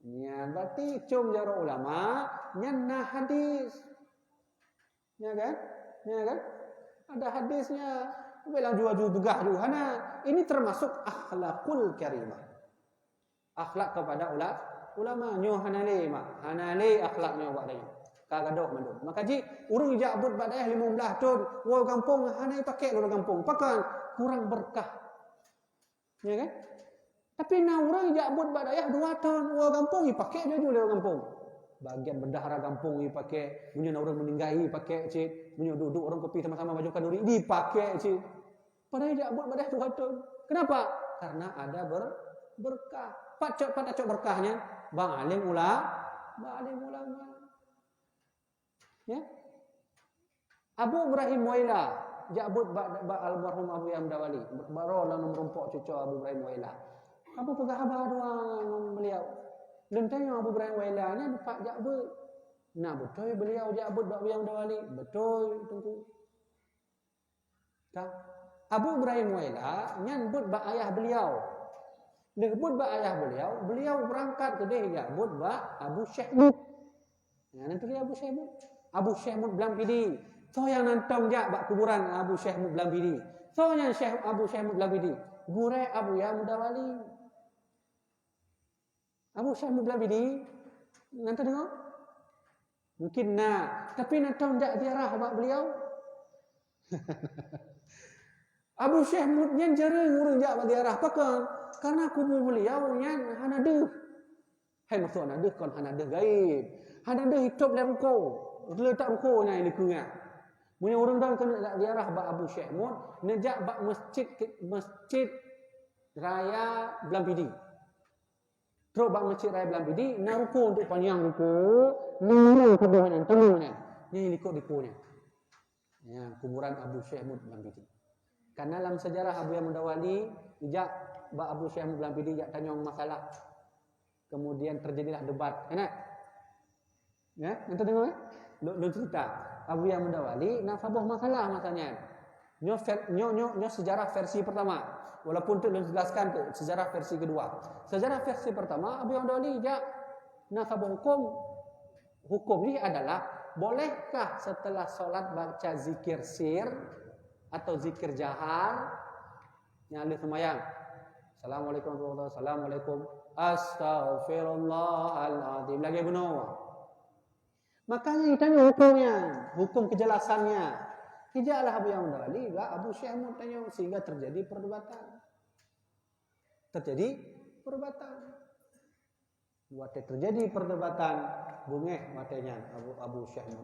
Nyan berarti com jaroe ulama, nyan na hadis. Ya kan? Ya kan? Ada hadisnya. Bukan laju-laju peugah ju, hana. Ini termasuk akhlakul karimah. Akhlak kepada ula-, ulama. Nyoe hana lé, mak. Hana lé akhlak nyoe bak tanyoe. Ka gadôh mandum. Maka jih, ureuëng jak buet bak dayah limong blaih thon, woe gampông hana ipakék lé ureuëng gampông. Pakon? Kurang berkah. Ya kan? Tapi na ureuëng jak buet bak dayah dua thon, woe gampông ipakék laju lé ureuëng gampông. Bagian beudah rot gampông ipakék, meunyoe na ureuëng meuninggai ipakék cit, meunyoe duek-duek warong kopi sama-sama baju khanduri dipakék cit. Padahai jak buet bak dayah dua thon. Kenapa? Karena ada ber-, berkah. Pat cok, pat cok berkah nyan? Bak alim ula-, bak alim ulama. Ya? Abu Ibrahim Waila jak buet bak, bak almarhum Abu Yahya Mudawali. Baroe lam meurumpok cucoe Abu Ibrahim Waila. Abu peugah haba dua ngon beliau. Lôn tanyong Abu Ibrahim Waila nyan pat jak buet. Na beutôi beliau jak buet bak Abu Yahya Mudawali? Beutôi, Teungku. Ka. Abu Ibrahim Waila nyan buet bak ayah beliau. Lheueh buet bak ayah beliau, beliau beurangkat keudeh jak buet bak Abu Syekh Mut. Nyan tuléh Abu Syekh Mut. Abu Syekh Mut Blang Pidie. Soe nyang nantong jak bak kuburan Abu Syekh Mut Blang Pidie? Soe nyan Syekh, Abu Syekh Mut Blang Pidie? Gurée Abu Yahya Mudawali. Abu Syekh Mut Blang Pidie, na tadeungoe? Mungkin na, tapi na tong jak ziarah bak beliau. Abu Syekh Mut nyan jareueng ureuëng jak bak ziarah. Pakon? Karena kubu beliau nyan hana deuh. Hai, maksud hana deuh, kon hana deuh gaib. Hana deuh itôb lé ruko. Leutak ruko nyan di keue nyan. Meunyoe ureuëng dong keuneuk jak ziarah bak Abu Syekh Mut, neujak bak masjid, masjid raya Blang Pidie. Trok bak Masjid Raya Blang Pidie, na ruko untuk panyang ruko, nurun tuboh nyan, temu nyan. Nyan likot ruko nyan. Ya, kuburan Abu Syekh Mut Blang Pidie. Karena lam sejarah Abu Yahya Mudawali, ijak bak Abu Syekh Mut Blang Pidie, jak tanyong masalah. Kemudian terjadilah debat. Enak? Ya, enta deungoe, eh? Lôn, lôn cerita. Abu Yahya Mudawali na saboh masalah masa nyan. Nyoe ver-, nyoe, nyoe, nyoe sejarah versi pertama. Walaupun tu lôn jelaskan tu, sejarah versi kedua. Sejarah versi pertama, Abu Yahya Mudawali jak na saboh hukum. Hukum ni adalah, bolehkah setelah solat baca zikir sir atau zikir jahar? Nyang lheueh seumayang. Assalamualaikum warahmatullahi wabarakatuh. Assalamualaikum. Astaghfirullahaladzim. Lagée bunoe. Makanya ditanya hukumnya, hukum kejelasannya. Ijaklah Abu Yahya Mudawali bak Abu Syekh Mut tanyong sehingga terjadi perdebatan. Terjadi perdebatan. Watée terjadi perdebatan, beungéh watée nyan Abu, Abu Syekh Mut.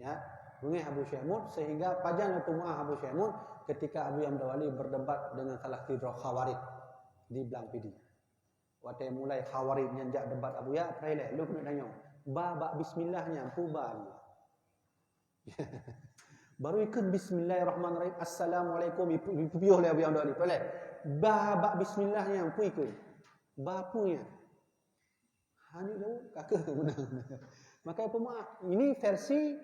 Ya, beungéh Abu Syekh Mut sehingga pajan lôn tumaah Abu Syekh Mut ketika Abu Yahya Mudawali berdebat dengan salah sidroe Khawarij di Blang Pidie. Watée mulai Khawarij nyan jak debat Abu Yahya, peureulee lôn keuneuk tanyong, ba bak bismillah nyan peue ba Abu Yahya? Baru ikheun bismillahirrahmanirrahim, assalamualaikum, ipu-, ipupiôh lé Abu Yahya Mudawali, peureulee. Ba bak bismillah nyan pui keu. Ba peue nyan? Hana jaweueb, ka keuh menang. Maka peumaaf, ini versi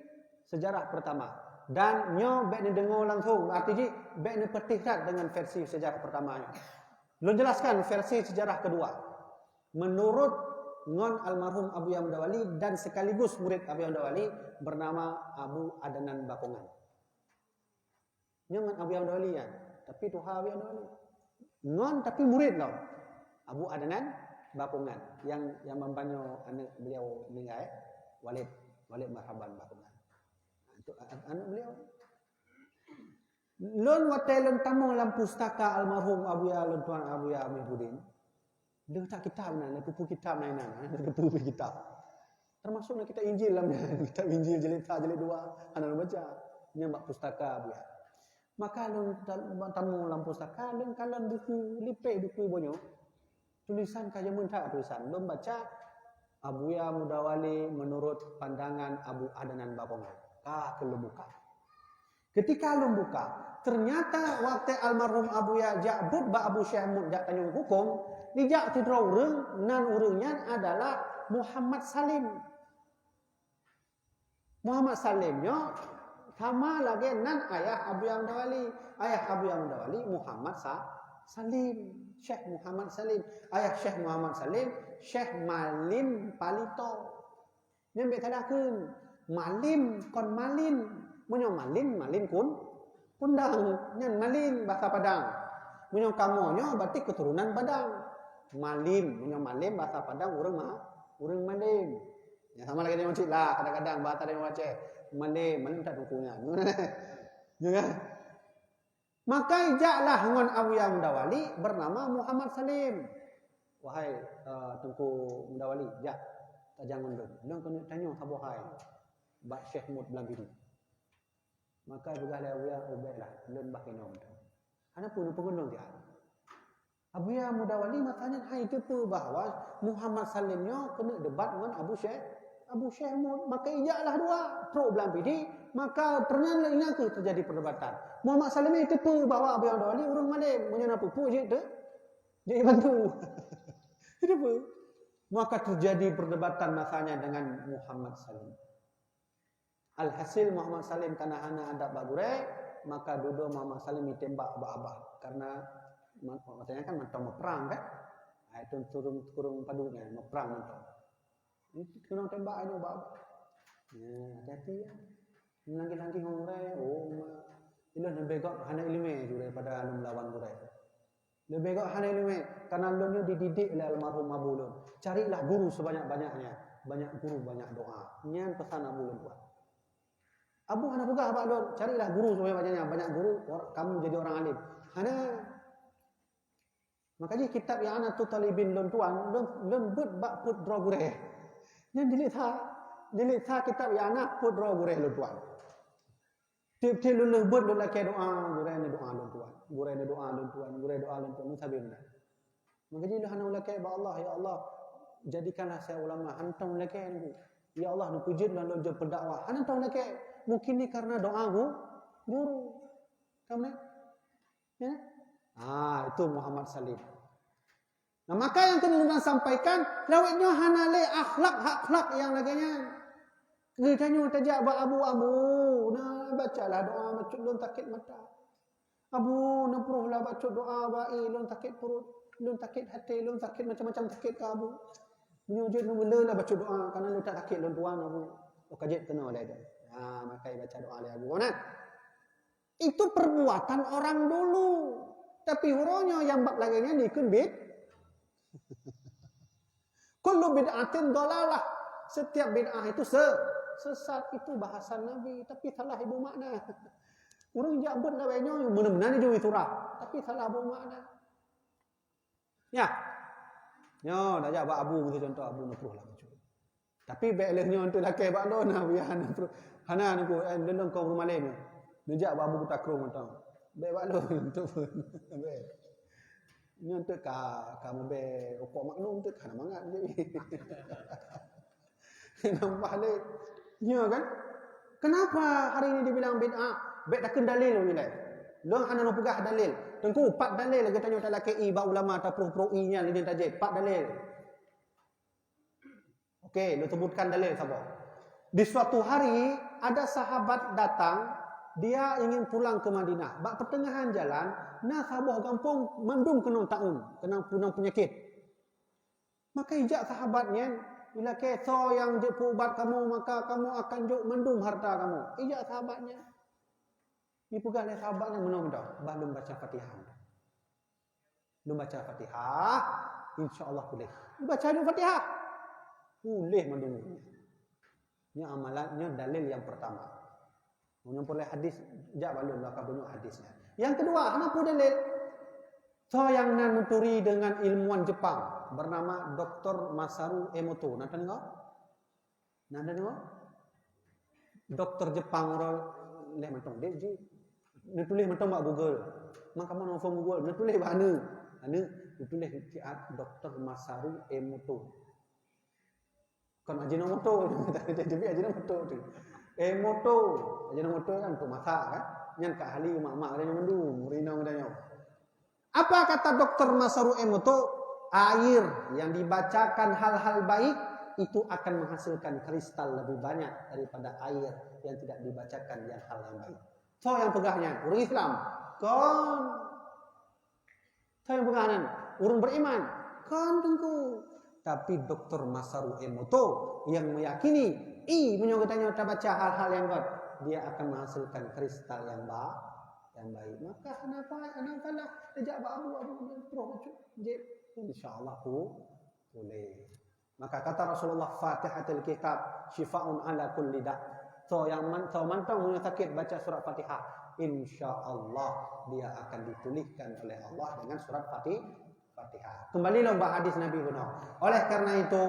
sejarah pertama. Dan nyoe bèk neudeungoe langsung, arti jih bèk neupeutih that dengan versi sejarah pertama nyoe. Lôn jelaskan versi sejarah kedua. Menurut ngon almarhum Abuya Mudawali dan sekaligus murid Abuya Mudawali bernama Abu Adnan Bakongan. Nyan ngon Abuya Mudawali nyan, tapi tuha Abuya Mudawali. Ngon tapi murid lom. Abu Adnan Bakongan yang yang mambanyo aneuk beliau meninggai, Walid, Walid Marhaban Bakongan. Itu a- aneuk beliau. Lôn watèe lôn tamong lam pustaka almarhum Abuya lôn tuan Abuya Muhyiddin. Leuh that kitab nan, leuh peue-peue kitab nan, nan, leuh peue-peue kitab. Termasuk na kitab Injil lam nyan, kitab Injil jilid sa, jilid dua, hana lôn baca. Nyan bak pustaka Abuya. Maka lôn ta- tamong lam pustaka, lôn kalon buku, lipèe buku bunoe. Tulisan ka jameun that tulisan. Lôn baca Abuya Mudawali menurut pandangan Abu Adnan Bakongan. Ka keu lôn buka. Ketika lôn buka, ternyata watèe almarhum Abuya jak beuet bak Abu Syekh Mut jak tanyong hukôm, dijak sidroe ureueng, nan ureueng nyan adalah Muhammad Salim. Muhammad Salim nyoe sama lagèe nan ayah Abuya Mudawali. Ayah Abuya Mudawali Muhammad Sa- Salim, Syekh Muhammad Salim. Ayah Syekh Muhammad Salim, Syekh Malim Palito. Nyan bèk salah kheun. Malim kon Malin. Meunyoe Malin, Malin kun- kundang. Nyan Malin bahasa Padang. Meunyoe kamoe nyoe berarti keturunan Padang. Malim, meunyoe Malim bahasa Padang ureueng ma- ureueng Malim. Ya sama lagèe nyoe cit lah, kadang-kadang bahasa dari Aceh. Malim, Malim tak duku nyan. Ya kan? Maka ijaklah ngon Abuya Mudawali bernama Muhammad Salim. Wahai eh, Teungku Mudawali, jak tajak ngon lôn. Lôn keuneuk tanyoe saboh hai bak Syekh Mut Blang Biru. Maka peugah lé Abuya, "Oh, bèklah, lôn bah keunoe." Hana peue neupeugah lôn siat. Abuya Mudawali masa nyan hai teupeue bahwa Muhammad Salim nyoe keuneuk debat ngon Abu Syekh, Abu Syekh Mut. Maka ijaklah dua, trok Blang Pidie, maka teunyan lé nyan kheueh teujadi perdebatan. Muhammad Salim nyoe teupeue bahwa Abuya Mudawali ureueng Malem, meunyoe na peue-peue jeuet teu-, jeuet bantu. Teupeue. Maka terjadi perdebatan masanya dengan Muhammad Salim. Alhasil Muhammad Salim kana hana adab bak gurèe, maka dudoe Muhammad Salim jitembak bak babah. Karena ma- masa nyan kan mantong meuprang kan? Hai turun turun padub nyan meuprang mantong. Keunong tembak nyoe bak babah. Ya, hati-hati ya. Meulangkah-langkah ngon gurèe, oh ma. Ilôn leubeh gèt hana ileumèe ju daripada lôn melawan gurèe. Leubeh gèt hana ileumèe, karena lôn nyoe dididik lé almarhum abu lôn. Carilah guru sebanyak-banyaknya, banyak guru, banyak doa. Nyan pesan abu lôn buat. Abu hana peugah bak lôn, carilah guru sebanyak-banyaknya, banyak guru, or- kamu jadi orang alim. Hana. Maka jih kitab I'anatut Talibin lôn tuan, lôn, lôn beuet bak peuet droe gurèe. Nyan jilid sa, jilid sa kitab I'anah peuet droe gurèe lôn tuan. Tiep-tiep lôn lheueh beuet lôn lakèe doa, gurèe neudoa lôn tuan. Gurèe neudoa lôn tuan, gurèe doa lôn tuan, lôn sabe meunan. Maka jih lôn hana lakèe bak Allah, "Ya Allah, jadikanlah saya ulama." Hana tong lakèe nunggu. "Ya Allah, neupeujeuet lôn lôn jeuet peudakwah." Hana tong lakèe. Mungkin ni karena doa gu- guru. Kamu ni? Ya? Ah, itu Muhammad Salim. Nah, maka nyang keuneuk lôn sampaikan, lawét nyoe hana lé akhlak-akhlak nyang lagèe nyan. Geutanyoe tajak bak abu-abu, nah, bacalah doa bacut lôn sakét mata. Abu, neuprôhlah bacut doa bak ie lôn sakét pruet, lôn sakét até, lôn sakét macam-macam sakét keu abu. Meunyoe jeuet neumeuleulah bacut doa, karena lôn that sakét lôn tuan abu. Oh, ka jeuet keunoe lé. Ha, maka baca doa lé abu. Nah. Itu perbuatan orang dulu. Tapi uroe nyoe nyang bab lagèe nyan dikheun bid-, kullu bid'atin dhalalah. Setiap bid'ah itu se- sesat. Itu bahasan Nabi, tapi salah ibu makna. Ureueng jak beuet lawét nyoe meunan-meunan jui surah, tapi salah ibu makna. Ya. Nyoe, dah jak bak abu, meusti contoh abu neuprôh lah bacut. Tapi bèk lheueh nyoe untuk lakèe bak lôn, nah, biar hana pruet. Hana nunggu, eh, lôn lôn kong rumalém. Neujak bak abu Kuta Krueng mantong. Bèk bak lôn untuk pun. Bèk. Nyoe untuk ka, ka meubèe rukok Magnum tu ka hana mangat. Nampak lé. Nyoe kan? Kenapa hari ini dibilang bid'ah? Bèk takheun dalil lôn nilai. Lôn hana lôn peugah dalil. Teungku, pat dalil geutanyoe talakée i bak ulama, taproh-proh i nyan lé tajép. Pat dalil. Oke, lôn sebutkan dalil saboh. Di suatu hari, ada sahabat datang, dia ingin pulang ke Madinah. Bak pertengahan jalan, na saboh gampông mandum keunong taun, keunong, keunong penyakit. Maka ijak sahabat nyan, ilakée, "Soe nyang jeuet peuubat kamoe, maka kamoe akan jok mandum harta kamoe." Ijak sahabat nyan. Ipeugah lé sahabat nyan meunoe, "Bah lôn baca Fatihah. Lôn baca Fatihah, insya Allah puléh." Ibaca lé Fatihah. Puléh mandum ureuëng nyan. Nyoe amalan, nyoe dalil nyang pertama. Meunyoe peureulée hadis, jak bak lôn, lôn akan tunjuk hadis nyan. Nyang keudua, hana peue dalil. Soe nyang na neuturi deungon ilmuwan Jepang, bernama Doktor Masaru Emoto. Na tadeungoe? Na tadeungoe? Doktor Jepang uroe lhée mantong deh jih. Neutuléh mantong bak Google. Maka mana phone Google, neutuléh bak aneuk. Aneuk neutuléh siat Doktor Masaru Emoto. Kon Ajinomoto. Tapi Ajinomoto tu. Emoto. Ajinomoto kan untuk masak kan. Nyan ka ahli mak-mak geutanyoe mandum, ureueng inong geutanyoe. Apa kata Doktor Masaru Emoto? Air yang dibacakan hal-hal baik itu akan menghasilkan kristal lebih banyak daripada air yang tidak dibacakan yang hal yang baik. Soe nyang peugah nyan? Ureueng Islam. Kon. Soe nyang peugah nyan? Ureueng beriman. Kon, Teungku. Tapi Doktor Masaru Emoto yang meyakini, i, meunyoe geutanyoe tabaca hal-hal nyang gét, dia akan menghasilkan kristal yang ba-, yang baik. Maka hana pa-, hana salah tajak bak abu, abu, abu, terus bacut. Jép, insya Allah pu-, puléh. Maka kata Rasulullah, "Fatihatul kitab syifaun ala kulli da." Soe nyang man-, soe mantong meunyoe sakét baca surat Fatihah, insya Allah dia akan dipulihkan oleh Allah dengan surat Fati-, Fatihah. Kembali lom bak hadis Nabi bunoe. Oleh karena itu,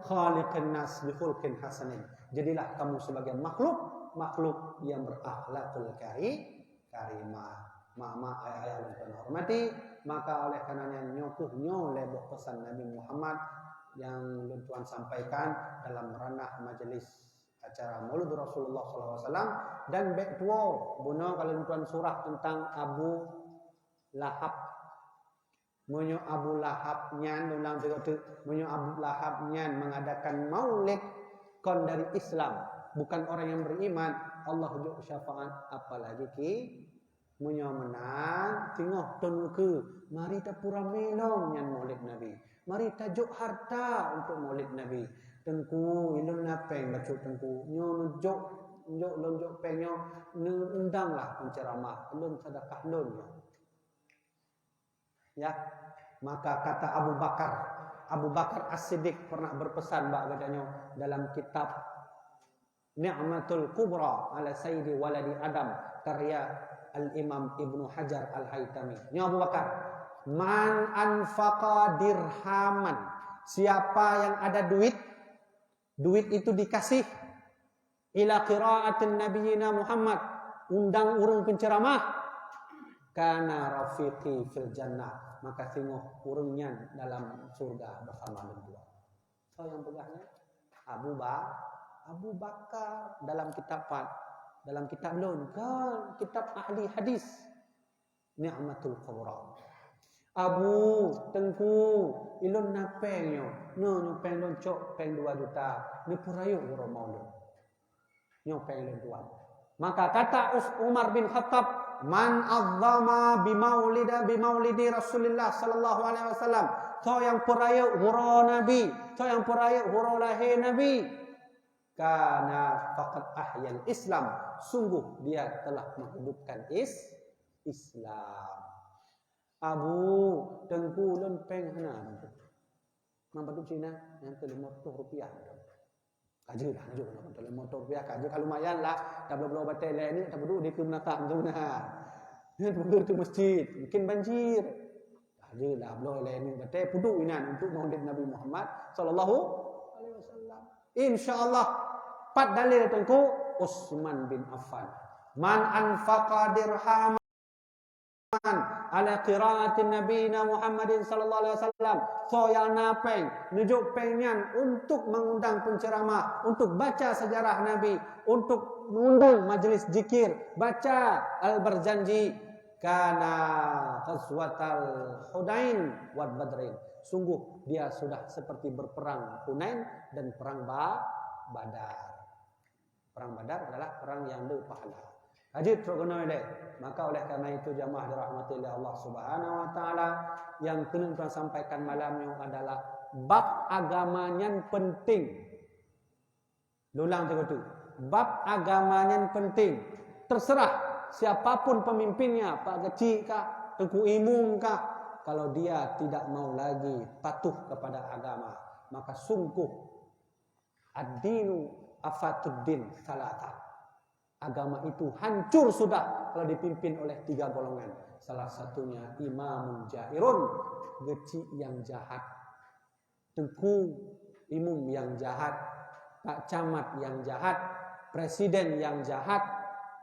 khaliqin nas bi khulqin hasanin. Jadilah kamu sebagai makhluk, makhluk yang berakhlakul kari-, karimah. Mak-mak, ayah-ayah yang kami hormati, maka oleh karena nyan nyoe kheueh nyoe lé boh pesan Nabi Muhammad yang lôn tuan sampaikan dalam ranah majelis acara Maulid Rasulullah sallallahu alaihi wasallam, dan bék tuwoe bunoe ka lôn tuan surah tentang Abu Lahab. Meunyoe Abu Lahab nyan, ulang teuk-teuk, meunyoe Abu Lahab nyan mengadakan maulid kon dari Islam, bukan orang yang beriman, Allah jok syafaat, apalagi ki-, meunyoe meunan, singoh thon ukeue, mari tapeuramé lom nyan maulid Nabi. Mari tajok harta untuk maulid Nabi. Teungku, ilôn na péng bacut Teungku. Nyoe neujok, jok lôn jok péng nyoe, neuundanglah penceramah. Lôn sedekah lôn nyoe. Ya, maka kata Abu Bakar, Abu Bakar As-Siddiq pernah berpesan bak geutanyoe dalam kitab Ni'matul Kubra ala Sayyidi Waladi Adam, karya Al-Imam Ibnu Hajar Al-Haytami. Nyoe Abu Bakar, "Man anfaqa dirhaman," siapa yang ada duit, duit itu dikasih, "ila qiraatin nabiyina Muhammad," undang ureueng penceramah, "kana rafiqi fil jannah," maka singoh ureueng nyan dalam surga bersama lôn dua. Soe nyang peugah nyan? Abu Ba-, Abu Bakar dalam kitab pat, dalam kitab lôn, kan kitab ahli hadis. Ni'matul Kubra. "Abu, Teungku, ilôn na péng nyoe. Nyoe, nyoe péng lôn cok, péng dua juta. Neupeurayeuk uroe maulid. Nyoe péng lôn tuan." Maka kata Us-, Umar bin Khattab, "Man azzama bi maulida, bi maulidi Rasulillah sallallahu alaihi wasallam." Soe nyang peurayeuk uroe Nabi, soe nyang peurayeuk uroe lahé Nabi, kana faqad ahyal Islam, sungguh dia telah menghidupkan is-, Islam. "Abu, Teungku, lôn péng hana, Teungku. Man padub Cina, nyang keu lima ratus rupiah." Ka jeuet lah, jeuet lah, lima ratus rupiah ka jeuet, ka lumayan lah. Tabloe-bloe batèe lé ni, tapeuduek di keumeunasah macam mana. Tapeuduek di masjid, mungkin banjir. Ka jeuet lah, bloe lé ni batèe, peuduek inan untuk Maulid Nabi Muhammad sallallahu alaihi wasallam. Insya Allah, pat dalil Teungku, Utsman bin Affan. "Man anfaqa dirhaman ala qiraatin nabiyina Muhammadin sallallahu alaihi wasallam." Soe nyang na péng, neujok péng nyan untuk mengundang penceramah, untuk baca sejarah Nabi, untuk mengundang majlis zikir, baca Al-Barzanji. Kana ghazwatal Hunain wa Badrin. Sungguh dia sudah seperti berperang Hunain dan perang Ba-, Badar. Perang Badar adalah perang yang berpahala. Lanjut, trok keunoe lé. Maka oleh karena itu, jamaah dirahmati oleh Allah Subhanahu wa Taala, yang keuneuk tuan sampaikan malam nyoe adalah bab agama nyan penting. Lulang teuka tu. Bab agama nyan penting. Terserah siapapun pemimpinnya, Pak Keuchik kah, Teungku Imum kah, kalau dia tidak mau lagi patuh kepada agama, maka sungguh ad-dinu afatuddin salata. Agama itu hancur sudah kalau dipimpin oleh tiga golongan. Salah satunya imamun jairun, keuchik yang jahat. Teungku imum yang jahat, pak camat yang jahat, presiden yang jahat,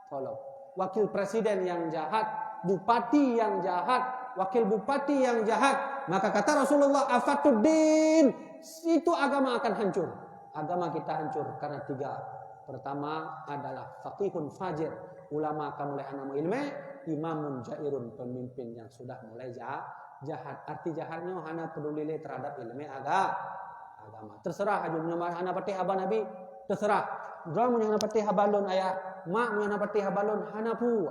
tolong, wakil presiden yang jahat, bupati yang jahat, wakil bupati yang jahat, maka kata Rasulullah, "Afatuddin," itu agama akan hancur. Agama kita hancur karena tiga. Pertama adalah faqihun fajir, ulama ka mulai hana meuilmé, imamun jairun, pemimpin yang sudah mulai ja-, jahat. Arti jahat nyoe hana peduli lé terhadap ilmu aga-, agama. Terserah aju meunyoe hana patéh haba Nabi, terserah. Droe meunyoe hana patéh haba lôn ayah, mak meunyoe hana patéh haba lôn, hana peue.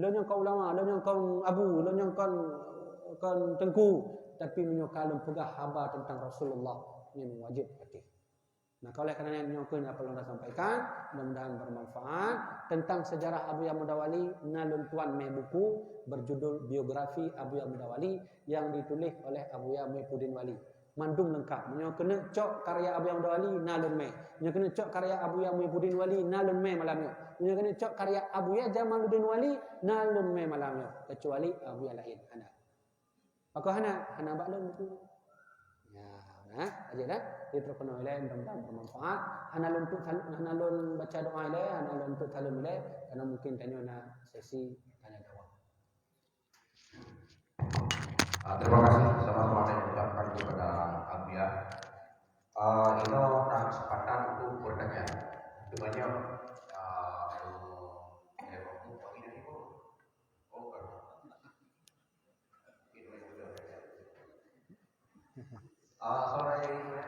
Lôn nyang kon ulama, lôn nyang kon abu, lôn nyang kon, kon teungku, tapi meunyoe ka lôn peugah haba teuntang Rasulullah, nyan wajéb patéh. Nah, oleh karena nyoe keuh nyang perlu sampaikan, mudah-mudahan bermanfaat. Tentang sejarah Abuya Muda Wali, na lôn tuan mé buku berjudul Biografi Abuya Muda Wali yang ditulis oleh Abuya Muhyiddin Wali. Mandum lengkap. Meunyoe keuneuk cok karya Abuya Muda Wali, na lôn mé. Meunyoe keuneuk cok karya Abuya Muhyiddin Wali, na lôn mé malam nyoe. Meunyoe keuneuk cok karya Abuya Jamaluddin Wali, na lôn mé malam nyoe. Kecuali Abuya laén, hana. Pakon hana? Hana bak lôn buku. Ya, nah, aja dah. Dia terpenuh ilai, mudah-mudahan bermanfaat. Hana lôn untuk sal-, hana lôn baca doa ilai, hana lôn untuk salam ilai, karena mungkin tanyoe na sesi tanya jawab. Ah, terima kasih sama-sama saya ucapkan kepada Abuya. Ah, ini ada kesempatan untuk bertanya. Itu banyak, ah, eh, waktu pagi dan ibu. Oh, kalau. Ah, sore ini, ya.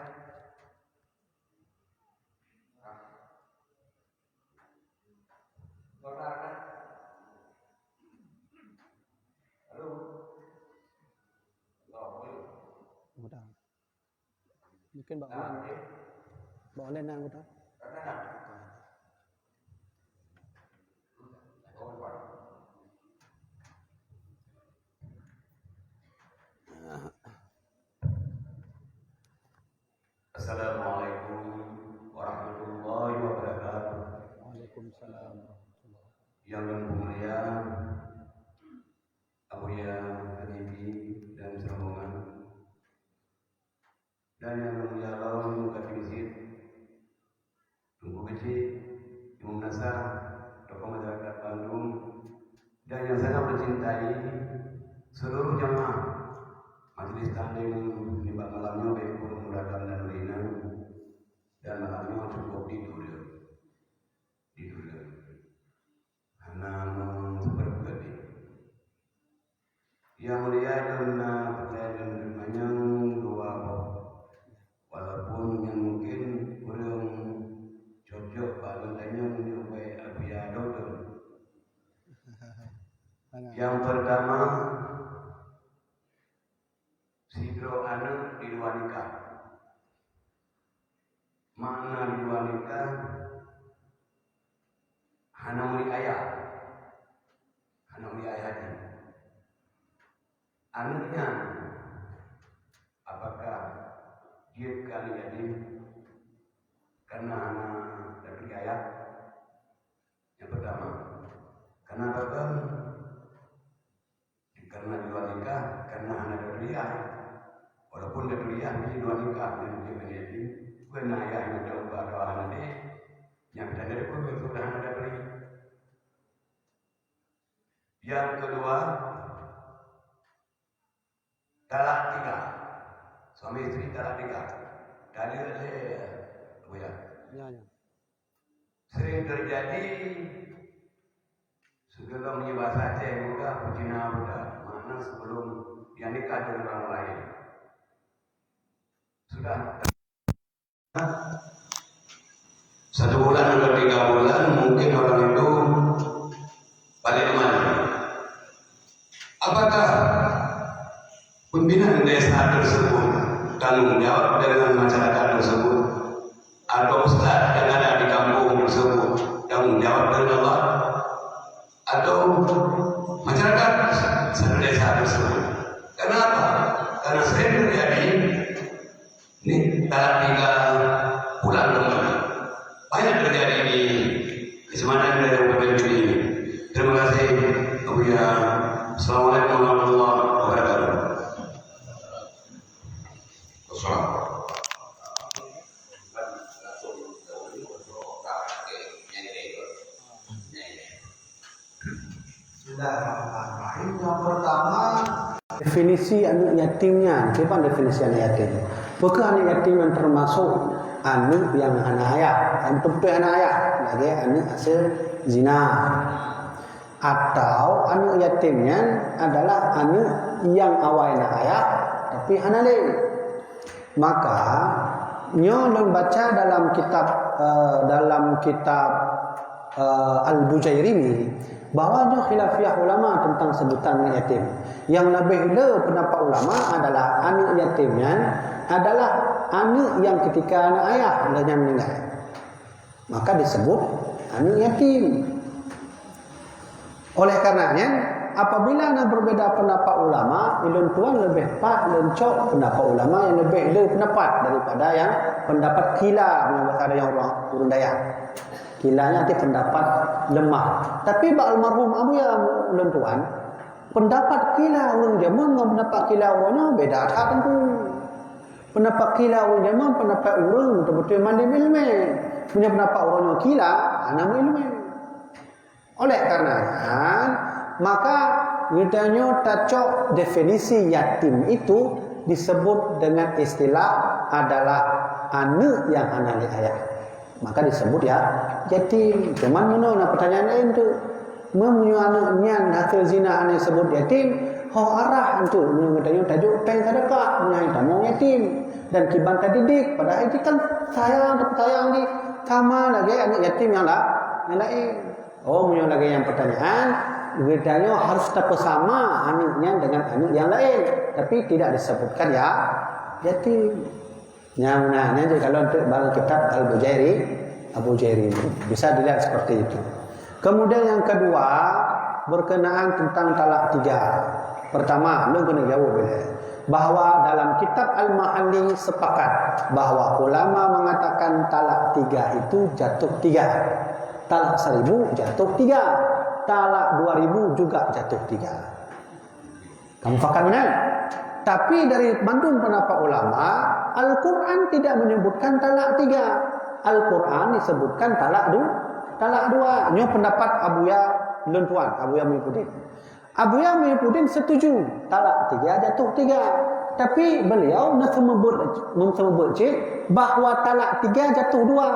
Ah. Sore, ya. Halo. Halo, halo. Udah. Mungkin bak online. Bak online na anggota. Assalamualaikum warahmatullahi wabarakatuh. Waalaikumsalam warahmatullahi wabarakatuh. Yang bermulia Abuya Habibie dan serombongan. Dan yang mulia lom Khatib Masjid, Teungku Keuchik, Imum Nasar, tokoh masyarakat bandum, dan yang sangat mencintai seluruh jamaah Majelis Taklim nibak malam nyoe, baik ureueng muda dan ureueng inong, dan malam nyoe cukup di duria. Di duria. Hana meuseupeuet. Yang mulia, lôn na peureulèe lôn manyang dua boh. Walaupun nyan mungkin kureueng cocok bak lôn tanyong nyoe bak Abuya Doktor. Nyang peurtama, sidroe aneuk di luwa nikah. Makna di luwa nikah, hana meuri ayah. Hana meuri ayah jih. Aneuk nyan, apakah jeuet keu aneuk yatim karena hana taturi ayah? Nyang peurtama, kenapa kan Karena di luwa nikah, karena hana taturi ayah. Walaupun taturi ayah, di luwa nikah, nyan jeuet keu yatim. Bukan ayah nyang teuka atau hana deh, nyang kita ada pun sudah hana taturi. Yang kedua, talak tiga. Suami isteri talak tiga. Tadi ada, oh ya. Ya, ya. Sering terjadi Sebelum meunyoe bahasa Aceh mudah, beuzina mudah. Makna sebelum dia nikah dengan orang lain. Sudah satu bulan atau tiga bulan, mungkin orang itu balik kembali. Apakah pimpinan desa tersebut tanggung jawab dengan masyarakat tersebut? Atau ustaz yang ada di kampung tersebut tanggung jawab dengan Allah? Atau masyarakat satu desa tersebut? Kenapa? Karena sering terjadi ini, talak tiga pulang kembali. Banyak terjadi di Kecamatan dari Kabupaten Pidie. Terima kasih, Abuya. Assalamualaikum warahmatullahi wabarakatuh. Wassalam. Bismillahirrahmanirrahim. Yang pertama, definisi aneuk yatim nyan. Kiban definisi aneuk yatim? Peukah aneuk yatim nyang teumasok aneuk nyang hana ayah, nyang beutôi-beutôi hana ayah, lagée aneuk hasil zina? Atau aneuk yatim nyan adalah aneuk nyang awai na ayah, tapi hana lé? Maka, nyoe lôn baca dalam kitab, eh, dalam kitab, eh, Al-Bujairini, bahwa nyoe khilafiyah ulama tentang sebutan aneuk yatim. Nyang leubeh le pendapat ulama adalah aneuk yatim nyan adalah aneuk nyang ketika na ayah lheueh nyan meuninggai. Maka disebut aneuk yatim. Oleh karenanya, apabila na berbeda pendapat ulama, ulôn tuan leubeh pat lôn cok pendapat ulama nyang leubeh le pendapat daripada nyang pendapat qila, meunyoe bahasa nyang ureuëng, ureuëng dayah. Qila nyan arti pendapat lemah. Tapi bak almarhum Abuya ulôn tuan, pendapat qila ureuëng jameun ngon pendapat qila uroe nyoe beda that teungku. Pendapat qila ureuëng jameun, pendapat ureuëng beutôi-beutôi mandum iéleumé. Meunyoe pendapat uroe nyoe qila, hana meuiéleumé. Oleh karena nyan, maka geutanyoe tacok definisi yatim itu disebut dengan istilah adalah aneuk nyang hana lé ayah. Maka disebut ya, yatim. Cuman meunoe na pertanyaan laén tu. Meunyoe aneuk nyan hasil zina hana disebut yatim, ho arah antu meunyoe geutanyoe tajok péng sedekah, meunyoe tamong yatim dan kiban tadidik, padahai jih kan sayang, tapi sayang jih sama lagée aneuk yatim nyang la-, nyang laén. Oh, meunyoe lagée nyan pertanyaan, geutanyoe harus tapeusama aneuk nyan dengan aneuk nyang laén, tapi tidak disebutkan ya yatim. Nyang na, nyan jadi kalau untuk bang kitab Al-Bujairi, Abu Jairi, bisa dilihat seperti itu. Kemudian yang kedua, berkenaan tentang talak tiga. Pertama, lôn keuneuk jaweueb ilée bahwa dalam kitab Al-Mahalli sepakat bahwa ulama mengatakan talak tiga itu jatuh tiga. Talak seribu jatuh tiga. Talak dua ribu juga jatuh tiga. Kamu faham kan? Tapi dari bandum pendapat ulama, Al-Quran tidak menyebutkan talak tiga. Al-Quran disebutkan talak du-, talak dua. Nyoe pendapat Abuya lôn tuan, Abuya Muhyiddin. Abuya Muhyiddin setuju talak tiga jatuh tiga. Tapi beliau na seumeubeuet, meuseumeubeut cit bahwa talak tiga jatuh dua.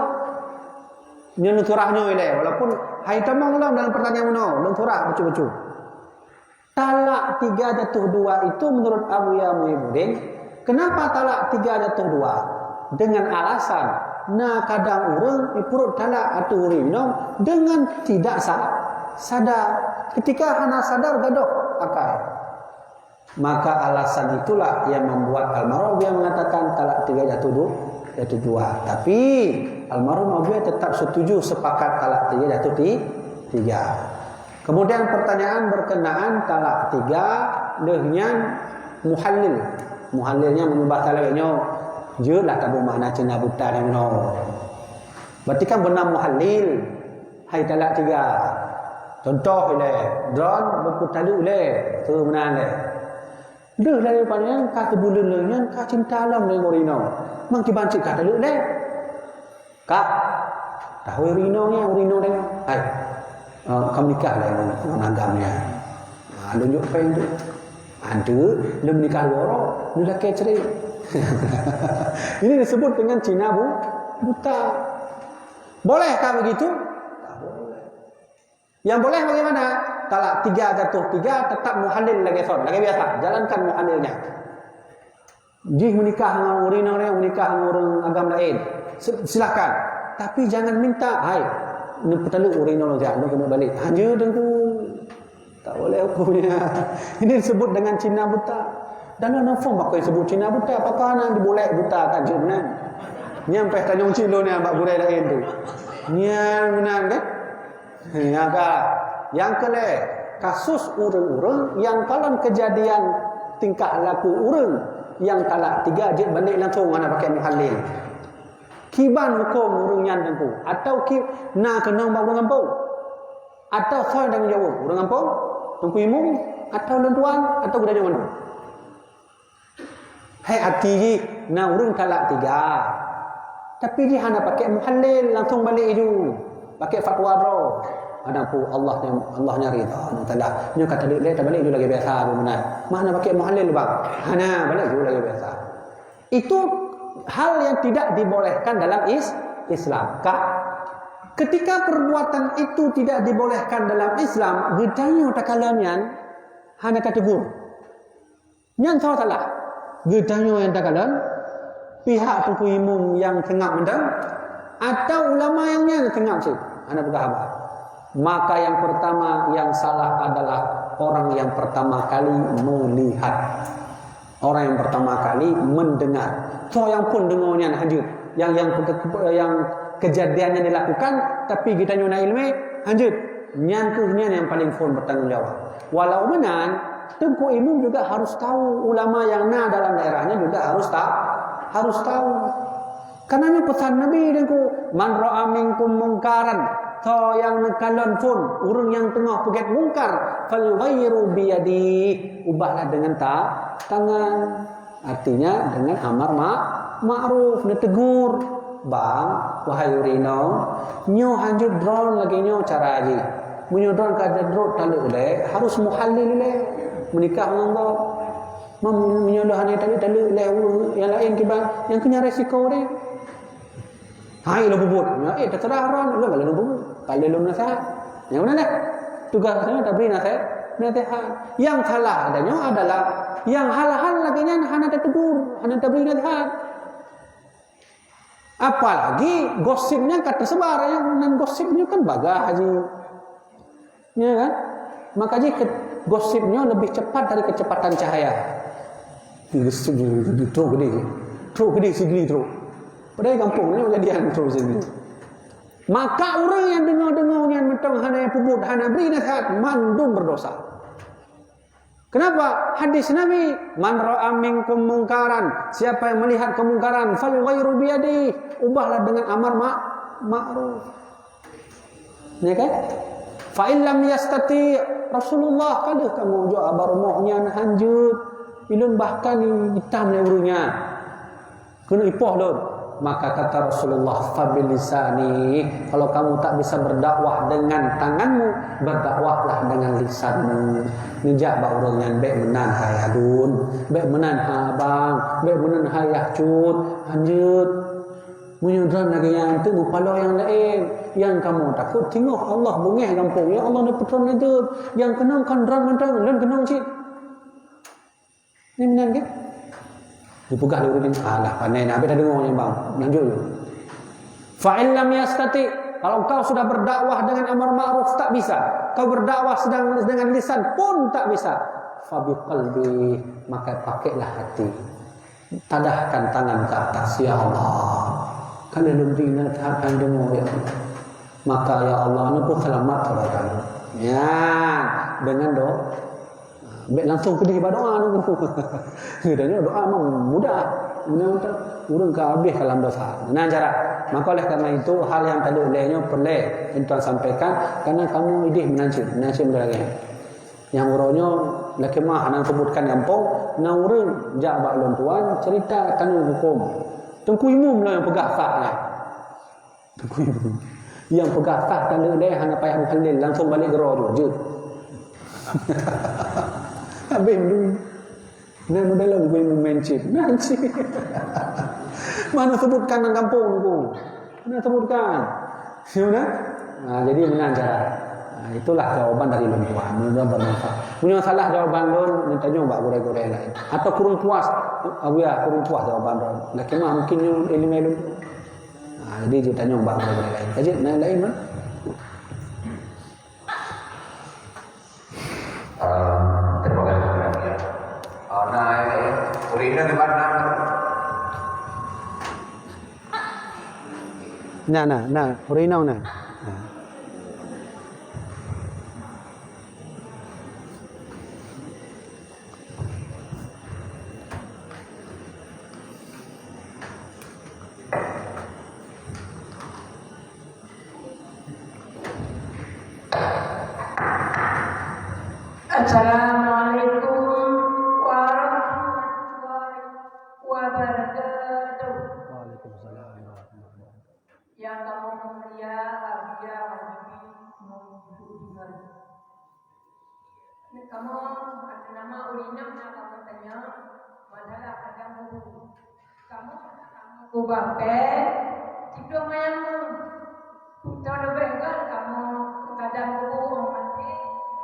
Nyoe lôn surah nyoe ilée, walaupun hai tamong lom dalam pertanyaan meunoe, lôn surah bacut-bacut. Talak tiga jatuh dua itu menurut Abuya Muhyiddin, kenapa talak tiga jatuh dua? Dengan alasan, na kadang ureuëng ipurot talak ateueh ureuëng inong dengan tidak sa-, sadar. Ketika hana sadar, gadôh akai. Maka alasan itulah yang membuat almarhum Abuya mengatakan talak tiga jatuh du-, jatuh dua. Tapi almarhum Abuya tetap setuju sepakat talak tiga jatuh ti-, tiga. Kemudian pertanyaan berkenaan talak tiga, lheueh nyan muhallil. Muhallil nyan meunyoe bahasa lagée nyoe, jeuet lah tabu makna Cina buta nyoe. Berarti kan beuna muhallil, hai talak tiga. Contoh ilée, droeneuh beupeutaleuek lé, tu meunan lé. Deuh laju panjang ka keubuleuen lé nyan ka cinta lom deungon ureuëng inong. Mang kiban cit ka taleuek lé. Kak, tahu ureuëng inong nyan, ureuëng inong deungon. Hai, eh, ka meunikah lé ngon, ngon agam nyan. Ha, tunjuk péng tu. Antu, lom nikah dua orang, lom lakée cerai. Ini disebut dengan Cina bu-, buta. Bolehkah begitu? Tak boleh. Yang boleh bagaimana? talak tiga jatuh tiga, tetap muhalil lagée son, lagée biasa, jalankan muhalil nyan. Jih meunikah ngon ureuëng inong, meunikah ngon ureuëng agam laén, si-, silakan. Tapi jangan minta, "Hai, neupeutaleuek ureuëng inong jak, neukeuneuk balek." Hanjeuet Teungku. Tak boleh hukumnya. Ini disebut dengan cina buta. Dan orang phôn bakoi sebut cina buta, pakon na dibulek buta kan jeuet meunan. Nyan payah tanyong cit lôn nyan bak gurée laén tu. Nyan meunan kan? Ya ka. Yang keulhée, kasus ureuëng-ureuëng yang kalon kejadian tingkah laku ureuëng yang talak tiga jeuet balek langsung hana pakai muhalil. Kiban hukum ureuëng nyan Teungku? Atau ki na keunong bak ureuëng gampông? Atau soe tanggung jaweueb? Ureuëng gampông, Teungku Imum, atau lôn tuan, atau geutanyoe mandum? Hai, arti jih na ureuëng talak tiga. Tapi jih hana pakai muhalil, langsung balek iju. Pakai fatwa droe. Ada pu Allah nya, Allah nya ridha, Allah Taala. Nyoe ka taleuek lé, tabalek iju lagée biasa, beuna. Mah hana pakai muhalil, bang. Hana, balek iju lagée biasa. Itu hal yang tidak dibolehkan dalam is-, Islam. Ka? Ketika perbuatan itu tidak dibolehkan dalam Islam, geutanyoe takalon nyan hana tategur. Nyan soe salah? Geutanyoe nyang takalon, pihak Teungku Imum nyang seungab mantong, atau ulama nyang nyan seungab cit? Hana peugah haba. Maka yang pertama yang salah adalah orang yang pertama kali melihat. Orang yang pertama kali mendengar. Soe nyang phôn deungoe nyan hanjeuet. Yang, yang, yang kejadian yang dilakukan, tapi geutanyoe na iéleumé, hanjeuet. Nyan kheueh nyan yang paling phôn bertanggung jawab. Walau meunan, Teungku Imum juga harus tahu, ulama yang na dalam daerahnya juga harus ta-, harus tahu. Karena nyoe peusan Nabi Teungku, "Man ra'a minkum mungkaran," soe nyang neukalon phôn ureuëng nyang teungoh peugét mungkar, "falyughayyirhu biyadih," ubahlah dengan ta-, tangan. Artinya dengan amar ma-, ma'ruf, neutegur, "Bang, wahai ureuëng inong, nyoe hanjeuet droen lagée nyoe cara jih. Meunyoe droen ka jadrot taleuek lé, harus muhalil lé, meunikah ngon gob. Meunyoe lôn hana taleuek-taleuek lé ureuëng nyang laén kiban, nyang keuh nyan resiko deh." Hai lôn peubuet. Nyoe, eh, terserah droen, lôn ka lôn peubuet. Ka lôn nasihat. Nyang mana dah? Tugas saya tabri nasihat, nasihat. Yang salah ada nyoe adalah yang hal-hal lagée nyan hana tategur, hana tabri nasihat. Apalagi gosip nyan ka tersebar, ya. Nan gosip nyoe kan bagah ji. Ya kan? Maka jih ke-, gosip nyoe lebih cepat dari kecepatan cahaya. Trok gede, trok gede sigli trok. Padahai gampông nyoe kejadian trok sigli. Maka ureuëng nyang deungoe-deungoe nyan mantong hana peubuet, hana bri nasihat, mandum berdosa. Kenapa? Hadis Nabi, "Man ra'a minkum mungkaran," siapa yang melihat kemungkaran, "falyughayyirhu biyadih," ubahlah dengan amar ma-, ma'ruf. Ya kan? "Fa in lam yastati," Rasulullah ka deuh kamoe jok bak rumoh nyan hanjeuet. Ilôn bahkan itam lé ureuëng nyan. Keuneuk ipoh lôn. Maka kata Rasulullah, "Fabilisani." Kalau kamu tak bisa berdakwah dengan tanganmu, berdakwahlah dengan lisanmu. Neujak bak ureuëng nyan, "Bék meunan hai adun, bék meunan hai abang, bék meunan hai yah cut, hanjeuet." Meunyoe droen lagée nyan teuk meupaloe nyang laén, nyang kamoe takot teungoh Allah beungéh gampông, ya Allah neupeutron lé teuk. Nyang keunong kon droen mantong, lôn keunong cit. Nyan meunan kan? Dipeugah lé ureuëng, "Alah, panai na, habéh tadeungoe nyan bang, lanjut dulu." "Fa in lam yastati," kalau engkau sudah berdakwah dengan amar ma'ruf tak bisa, kau berdakwah sedang dengan lisan pun tak bisa, "fa biqalbi," maka pakailah hati. Tadahkan tangan ke atas, "Ya Allah, kan lôn bri nasihat nyang deungoe, ya Allah. Maka, ya Allah, neupeuseulamat saudara kami." Ya, dengan doa. Bék langsung keudeh bak doa tu. Geutanyoe doa memang mudah. Meunan ureuëng ka habéh ka lam dosa. Nah, cara. Maka oleh karena itu, hal nyang taleuek lé nyoe peureulée intan sampaikan, karena kamoe ideh meunan cit, meunan cit meunan lagée. Nyang uroe nyoe lakée meuah hana sebutkan gampông, na ureuëng jak bak lôn tuan cerita kanu huköm. Teungku Imum lah nyang peugah sah nyan. Teungku Imum. Nyang peugah sah taleuek lé hana payah meuhalil, langsung balek keudroe jeuet. Habéh meudu. Nah, meudalam Teungku Imum main cit. Main cit. Mana sebutkan dalam gampông tu? Mana sebutkan? Ya, mana? Nah, jadi meunan cara. Nah, itulah jawaban dari lôn tuan. Mudah-mudahan bermanfaat. Meunyoe salah jawaban lôn, neutanyong bak gurée-gurée laén. Atau kurang puas, Abuya, kurang puas jawaban lôn. Lakée mah mungkin nyoe iéleumé lôn. Nah, jadi jeuet tanyong bak gurée-gurée laén. Ka jeuet, na laén, man? Ah, terima kasih. Ah, na, eh, ureueng inong di mana? Na, na, na, ureueng inong na. Na. Assalamualaikum warahmatullahi wabarakatuh. Waalaikumsalam warahmatullahi wabarakatuh. Nyang kamoe mulia, Abuya Wahyudi, Muhammad. Kamoe atas nama ureueng inong nyang kamoe tanyong, masalah kadang kubu. Kamoe, kamoe kubah péng, siploh manyang meuh. Toh leubeh göt kamoe kadang kubu ureueng maté,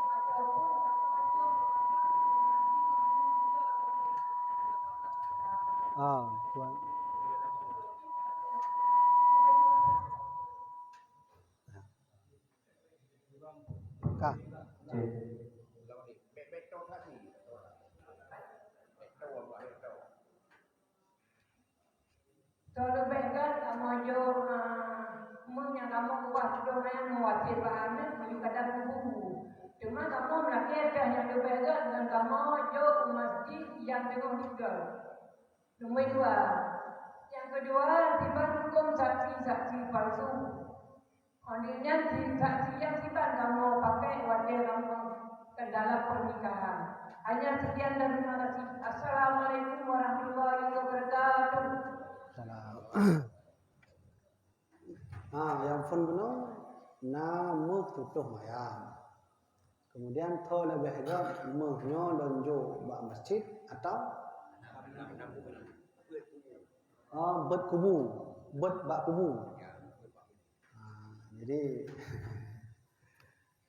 ataupun kamoe Ah, tuan. Ka. Cek. Toh leubeh göt kamoe jok, ah, meuh nyang kamoe ubah sidroe nyan meuwasiet bak aneuk meunyoe kadang kubu. Teuma kamoe meulakée pih nyang leubeh göt ngon kamoe jok u masjid nyang teungoh tinggai. Nomor dua. Nyang keudua, siban hukôm saksi-saksi palsu. Óh lheueh nyan, saksi nyang siban kamoe pakai watée kamoe dalam pernikahan. Hanya sekian dan terima kasih. Assalamualaikum warahmatullahi wabarakatuh. Salam. Ha, nyang phôn bunoe na meuh siploh manyang. Kemudian toh leubeh göt meuh nyoe lôn jok bak masjid atau, ah, beuet kubu, beuet bak kubu. Ah, jadi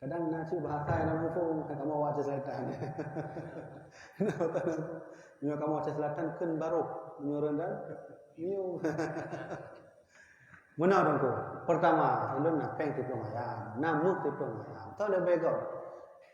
kadang na cit bahasa nyang na muphom, kamoe awak Aceh Selatan. Nyoe kamoe Aceh Selatan kheun barôh, meunyoe ureueng dan nyoe. Meunan Teungku. Pertama, ulôn na péng siploh manyang, na meuh siploh manyang. Toh leubeh göt.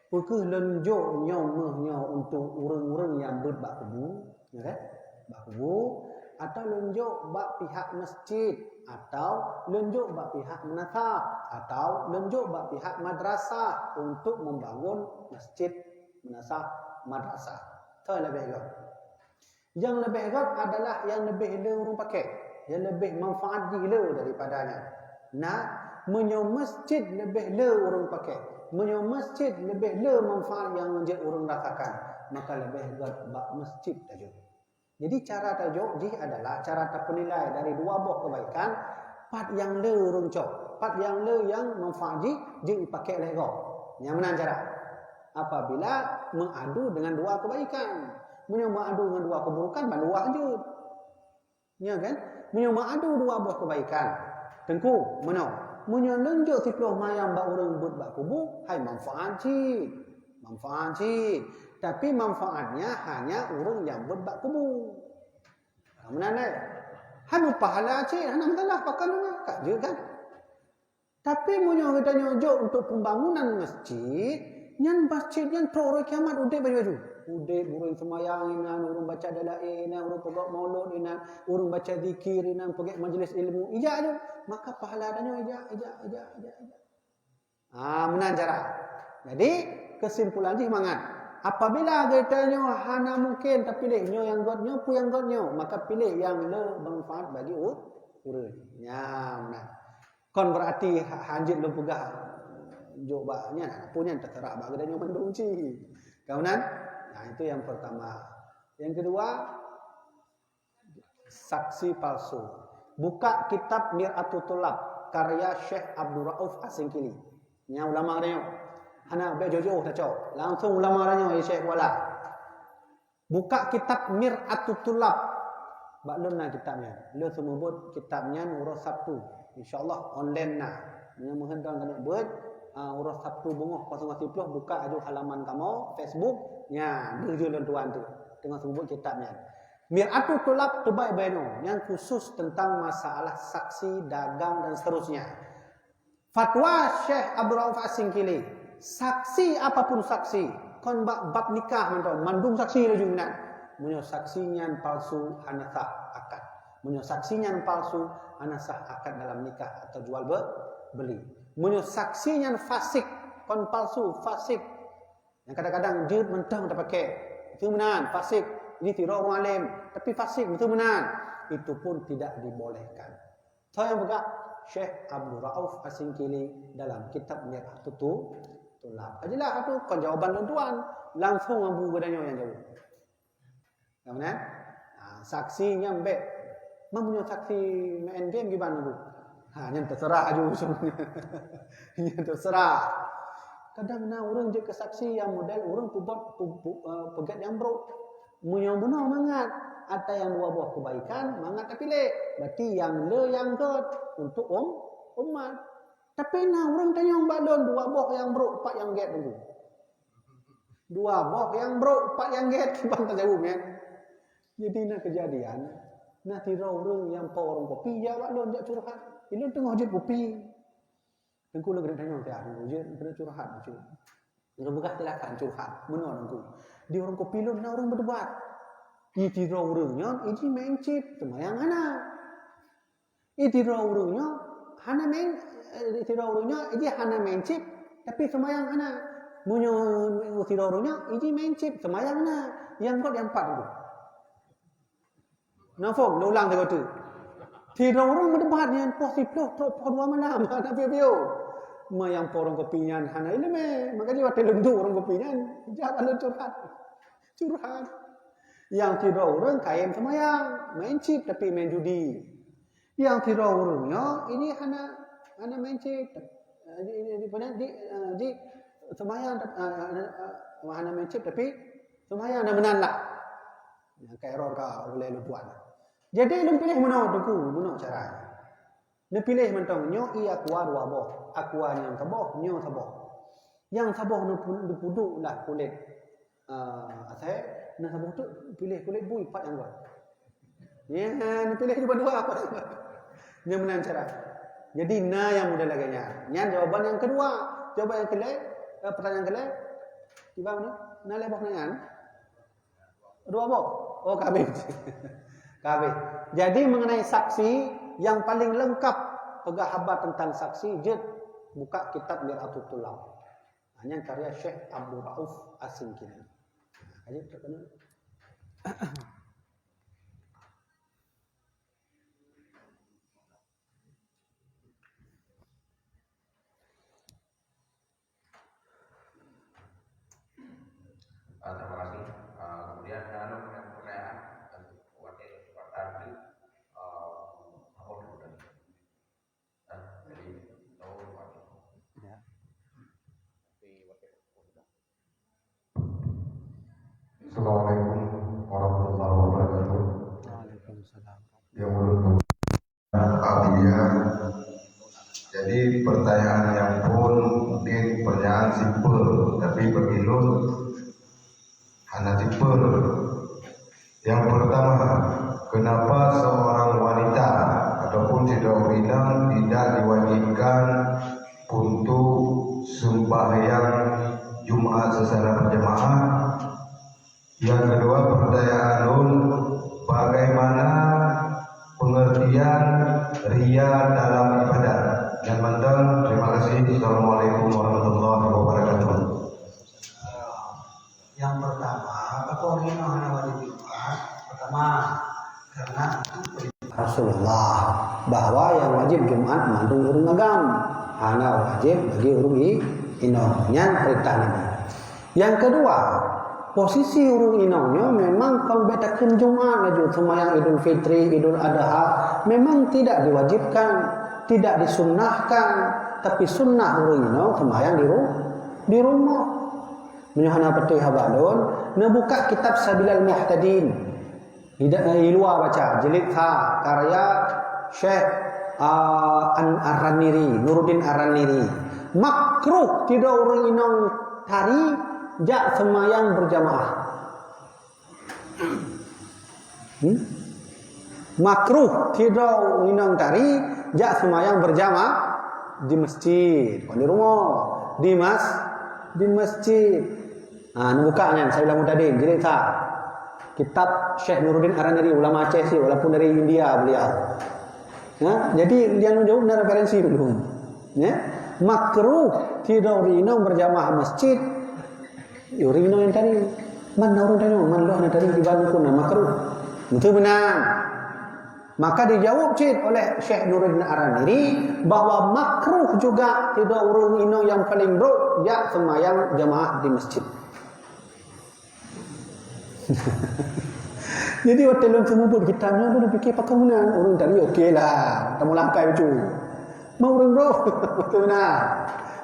Peu kheueh lôn jok nyoe meuh nyoe untuk ureueng-ureueng nyang beuet bak kubu, ya kan? Bak kubu, atau lôn jok bak pihak masjid, atau lôn jok bak pihak meunasah, atau lôn jok bak pihak madrasah untuk membangun masjid, meunasah, madrasah. Toh leubeh göt. Nyang leubeh göt adalah nyang leubeh le ureueng pakai, nyang leubeh manfaat jih le daripada nyan. Nah, meunyoe masjid leubeh le ureueng pakai, meunyoe masjid leubeh le manfaat nyang jeuet ureueng rasakan, maka leubeh göt bak masjid tajok. Jadi, cara tajok jih adalah cara tapeunilai dari dua boh keubaikan, pat nyang le ureueng cok, pat nyang le nyang manfaat jih jeuet ipakai lé gob. Nyang meunan cara. Apabila meuadu dengan dua keubaikan. Meunyoe meuadu ngon dua keuburukan, ban luwah jeuet. Nya kan? Meunyoe meuadu dua boh keubaikan, Teungku, meunoe, meunyoe lôn jok siploh manyang bak ureueng beuet bak kubu, hai manfaat cit. Manfaat cit. Tapi manfaatnya hanya ureueng nyang beuet bak kubu. Ka meunan, eh? Hana pahala cit, hana masalah, pakai dulu, ka jeuet kan? Tapi meunyoe geutanyoe jok untuk pembangunan masjid, nyan masjid nyan trok uroe kiamat udép baju-baju. Udép, ureueng seumayang inan, ureueng baca dalail inan, ureueng peugét maulud inan, ureueng baca zikir inan, peugét majlis ilmu. Ijak aju, maka pahala tanyoe ijak, ijak, ijak, ijak, ijak. Ah, meunan cara. Jadi, kesimpulan jih mangat. Apabila geutanyoe hana mungken tapiléh nyoe nyang göt nyoe, peue nyang göt nyoe, maka piléh nyang le manfaat bagi u-, ureueng. Nyan, nah. Kon berarti ha-, hanjeuet lôn peugah jok bak nyan, peue nyan terserah bak geutanyoe mandum cit. Ka meunan? Nah, itu yang pertama. Yang kedua, saksi palsu. Buka kitab Mir'atut Thulab karya Syekh Abdul Rauf As-Singkili. Nyan ulama geutanyoe. Hana bèk jauh-jauh tacok. Langsung ulama geutanyoe, Syekh Kuala. Buka kitab Mir'atut Thulab. Bak lôn na kitab nyan. Lôn seumeubeuet kitab nyan uroe Sabtu. Insya Allah online na. Meunyoe meuheuntong keuneuk beuet, Ah, uroe Sabtu beungoh kosong siplôh buka aju halaman kamoe Facebook. Nya, deuh jeuet lôn tuan tu. Teungoh seumeubeuet kitab nyan. Mir'atut Thulab teubai bainoe, nyan khusus tentang masalah saksi, dagang dan seterusnya. Fatwa Syekh Abdul Rauf As-Singkili, saksi apapun saksi, kon bak bab nikah mantong, mandum saksi laju meunan. Meunyoe saksi nyan palsu, hana sah akad. Meunyoe saksi nyan palsu, hana sah akad dalam nikah atau jual be-, beli. Meunyoe saksi nyan fasik, kon palsu, fasik. Nyang kadang-kadang jeuet mantong tapakai. Itu meunan, fasik. Ini sidroe ureueng alim, tapi fasik, itu meunan. Itu pun tidak dibolehkan. Soe nyang peugah? Syekh Abdul Rauf As-Singkili dalam kitab Mir'atut Thulab. Ka jeulaih tu kon jawaban lôn tuan. Langsung Abu Gadanyo nyang jaweueb. Ka meunan? Ha, saksi nyan bèk. Meunyoe saksi main game kiban tu? Ha, nyan terserah aju. Nyan terserah. Kadang na ureueng jeuet keu saksi nyang model ureueng peubuet pu-, pu-, eh, peugèt nyang brôk. Meunyoe bunoe mangat, ata nyang dua boh kebaikan, mangat tapiléh. Berarti nyang le nyang gèt untuk um-, umat. Tapi na ureueng tanyong bak lôn, dua boh nyang brôk, pat nyang gèt tu. Dua boh nyang brôk, pat nyang gèt, kiban tajaweueb nyan. Jadi na keujadian, na sidroe ureueng nyang po warong kopi, jak bak lôn jak curhat. Ilôn teungoh jép kupi. Teungku lôn keuneuk tanyong siat, Teungku, jeuet keuneuk curhat bacut. Lôn peugah silakan curhat, meunoe Teungku. Di warong kopi lôn na ureueng beudebat. Di sidroe ureueng nyan, iji main chip, seumayang hana. Di sidroe ureueng nyoe hana main, eh, di sidroe ureueng nyoe iji hana main chip, tapi seumayang hana. Meunyoe sidroe ureueng nyoe iji main chip, seumayang na. Nyang gèt nyang pat tu. Nafok, ulang sigoe teuk. Sidroe ureueng meudebat nyan poh siplôh trok poh dua malam, hana piôh-piôh. Meunyoe nyang po warong kopi nyan hana ileumèe, maka jih watèe lôn duek warong kopi nyan, jak lôn curhat. Curhat. Nyang sidroe ureueng kayém seumayang, main chip tapi main judi. Nyang sidroe ureueng nyoe, ini hana, hana main chip. Eh, ji, ji, ji, ji, eh, ji, seumayang, eh, hana, eh, hana main chip, tapi seumayang na meunan lah. Nyang ka error ka ulèe lôn tuan. Jadi, lôn piléh meunoe Teungku, meunoe cara. Neupiléh mantong, nyoe ié aqua dua boh. Aqua nyang saboh, nyoe saboh. Nyang saboh neupu-, neupeuduek lah kulét, ah, asèe, na saboh teuk piléh kulét bui pat nyang gèt. Nyan, neupiléh dua-dua pat nyang gèt. Nyan meunan cara. Jadi, na nyang model lagèe nyan. Nyan jawaban nyang keudua. Jawaban nyang keulhèe, eh, pertanyaan keulhèe. Kiban meunoe? Na lhèe boh pertanyaan? Dua boh? Oh, ka habéh. Ka habéh. Jadi, mengenai saksi, yang paling lengkap peugah haba tentang saksi, jeuet buka kitab Mir'atut Thulab. Nyan karya Syekh Abdul Rauf As-Singkili. Nah, ka jeuet teuk keunoe. Ah, terima kasih. Ah, kemudian ada pertanyaan, wakil kesempatan itu, ah, apa dulu tadi? Ah, jadi, tahu apa? Ya. Tapi wakil sudah. Assalamualaikum warahmatullahi wabarakatuh. Waalaikumsalam. Yang mulia Abuya. Jadi, pertanyaan nyang phôn mungkin pertanyaan simpel, tapi bagi lôn hana simpel. Yang pertama, kenapa seorang wanita ataupun sidroe ureueng inong tidak diwajibkan untuk sembahyang Jumat secara berjamaah? Yang kedua, pertanyaan lôn, bagaimana pengertian ria dalam ibadat? Nyan mantong, terima kasih. Assalamualaikum warahmatullahi wabarakatuh. Yang pertama, apa ureueng inong hana wajib Jumat? Pertama, karena itu perintah Rasulullah, bahwa yang wajib Jumat mandum ureueng agam, hana wajib bagi ureueng i-, inong. Nyan perintah Nabi. Yang kedua, posisi ureueng inong nyoe memang kon bèk takheun Jumat laju, seumayang Idul Fitri, Idul Adha, memang tidak diwajibkan, tidak disunnahkan, tapi sunnah ureueng inong seumayang di ru-, di rumoh. Meunyoe hana peutrôh haba lôn, neubuka kitab Sabilal Muhtadin. Di da-, di luwa baca, jilid sa, karya Syekh Ah, An-, Ar-Raniri, Nuruddin Ar-Raniri. Makruh sidroe ureuëng inong tari jak seumayang berjamaah. Hmm? Makruh sidroe inong tari jak seumayang berjamaah di masjid, bukan di rumah, di mas-, di masjid. Ha, neubuka nyan, Sabilal Muhtadin, jilid sa. Kitab Syekh Nuruddin Ar-Raniri, ulama Aceh sih, walaupun dari India beliau. Ya, jadi yang jawab na referensi dulu. Ya. Makruh sidroe ureuëng inong berjamaah masjid. Ureuëng inong nyang tari. Man na ureuëng tanyong, man lôn na tari di bandum kuna makruh. Itu benar. Maka dijawab cit oleh Syekh Nuruddin Ar-Raniri bahwa makruh juga sidroe ureuëng inong nyang paling brok jak seumayang jamaah di masjid. Jadi watée lôn seumeubeuet kitab nyoe, lôn pikir pakon meunan, ureuëng tari oke lah, tamulangkai bacut. Ma ureuëng brok, betul benar.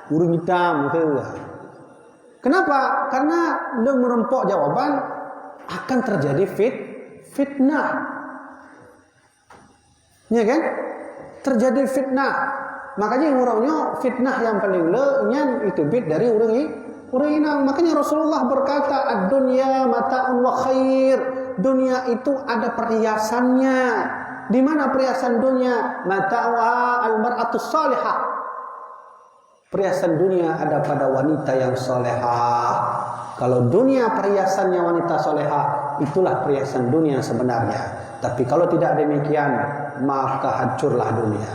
Ureuëng hitam, betul. Kenapa? Karena lôn meureumpok jawaban akan terjadi fit-, fitnah. Ya kan? Terjadi fitnah. Makanya uroe nyoe fitnah nyang paling le nyan iteubiet dari ureuëng i-, ureuëng inong. Makanya Rasulullah berkata, "Ad-dunya mata'un wa khair." Dunia itu ada perhiasannya. Di mana perhiasan dunia? Mata'uha al-mar'atus salihah. Perhiasan dunia ada pada wanita yang salehah. Kalau dunia perhiasannya wanita salehah, itulah perhiasan dunia sebenarnya. Tapi kalau tidak demikian, maka hancurlah dunia.